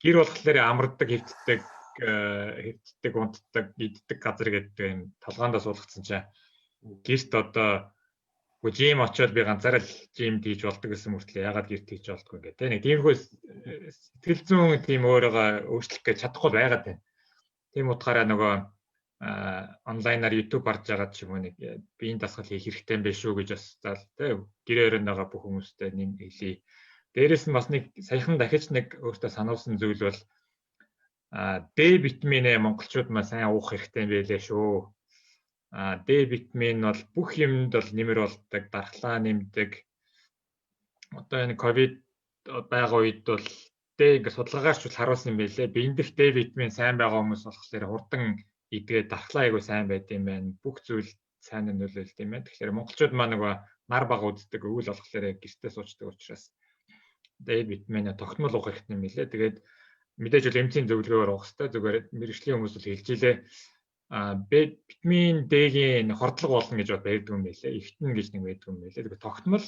гэр болохоор амардаг, хэвтдэг, хэвтдэг, унтдаг, иддэг газар гэдэг юм толгоондоо суулгацсан чинь гэрт одоо үгүй gym очиод би ганцаараа л gym хийж болдог гэсэн мөртлөө ягаад гэрт хийж болдгоо гэх тээ. Нэг тиймэрхүү сэтгэл зүйн тийм өөрийгөө өөрчлөх гэж чадахгүй байгаад байна. Тийм утгаараа нөгөө онлайнаар YouTube харж байгаа ч юм уу, нэг биеийн дасгал хийх хэрэгтэй юм биш үү гэж бас заал тий гэрээ өрөөнд байгаа бүх хүмүүстэй нэм хэлье. Дээрээс нь бас нэг саяхан дахиж нэг өөртөө сануулсан зүйл бол D витаминээ монголчууд маань сайн уух хэрэгтэй юм байлээ шүү. D витамин бол бүх юмд бол нэмэр болдог, дархлаа нэмдэг. Одоо энэ ковид байгаа үед бол D ингээ судалгаагаар ч бол харуулсан юм байлээ. Биендэх D витамин сайн байгаа хүмүүс болохоор хурдан идгээд дархлаа айгу сайн байд юм байна. Бүх зүйл сайн нөлөөлдөг юм байна. Тэгэхээр монголчууд маань нөгөө нар бага үздэг, өвөл болохоор гэртээ суучдаг учраас D витамин тогтмол уух хэрэгтэй юм билээ. Тэгээд мэдээж бол эмчийн зөвлөгөөр уух хэрэгтэй. Зүгээр мэргэжлийн хүмүүс бол хэлж илээ. Б витамин D-гийн хордлого болно гэж байдаг юм байлээ. Ихтэн гэж нэг байдаг юм байлээ. Тэгээд тогтмол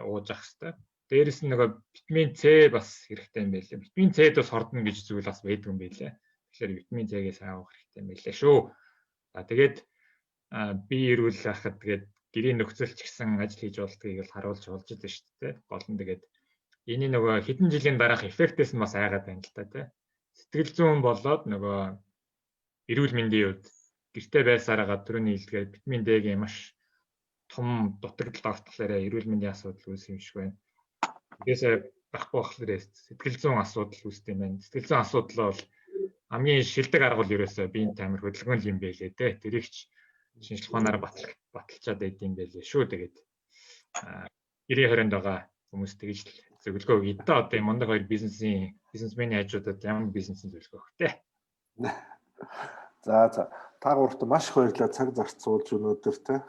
ууж ах хэрэгтэй. Дээрэс нь нөгөө витамин С бас хэрэгтэй юм байлээ. Витамин С-д бас хордно гэж зүйл бас байдаг юм байлээ. Тэгэхээр витамин С-гээ сайн уух хэрэгтэй юм байлээ шүү. За, тэгээд би эрүүл байхад тэгээд гэрийн нөхцөл ч гэсэн ажил хийж болдгийг бол харуулж болж байгаа шүү дээ. Гол нь тэгээд энэ нөгөө хэдэн жилийн дараах эффектээс нь бас айгаад байна л та, тий. Сэтгэл зүйн болоод нөгөө эрүүл мэндийн хувьд гэрте байсараагаа түрүүний хэлдгээр витамин D-гийн маш том дутагдал автахлаараа эрүүл мэндийн асуудал үүсэх юм шиг байна. Тэгээсээ байхгүй болохоор сэтгэл зүйн асуудал үүсдэг юм байна. Сэтгэл зүйн асуудал бол хамгийн шилдэг арга бол ерөөсөө биеийн таймер хөдөлгөөн л юм байлээ те. Тэрийг ч шинжлэх ухаанаар баталчаад байд юм байлээ шүү. Тэгээд 90 20-нд байгаа хүмүүс тэгж л зөвлөгөө өгье дээ. Одоо энэ мундаг хоёр бизнесменийн хажуудад ямар бизнесийн зөвлөгөө өгөх те. За. Та гуравт маш их баярлалаа цаг зарцуулж өнөөдөр те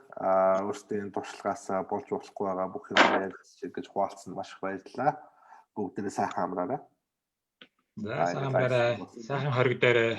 өөрсдийн туршлагаасаа болж болохгүй байгаа бүх юм ярилцж гэж хуваалцсан маш их баярлалаа. Бүгдээрээ сайхан амраарай. За, сайхан амраарай. Сайхан хориг дээрээ.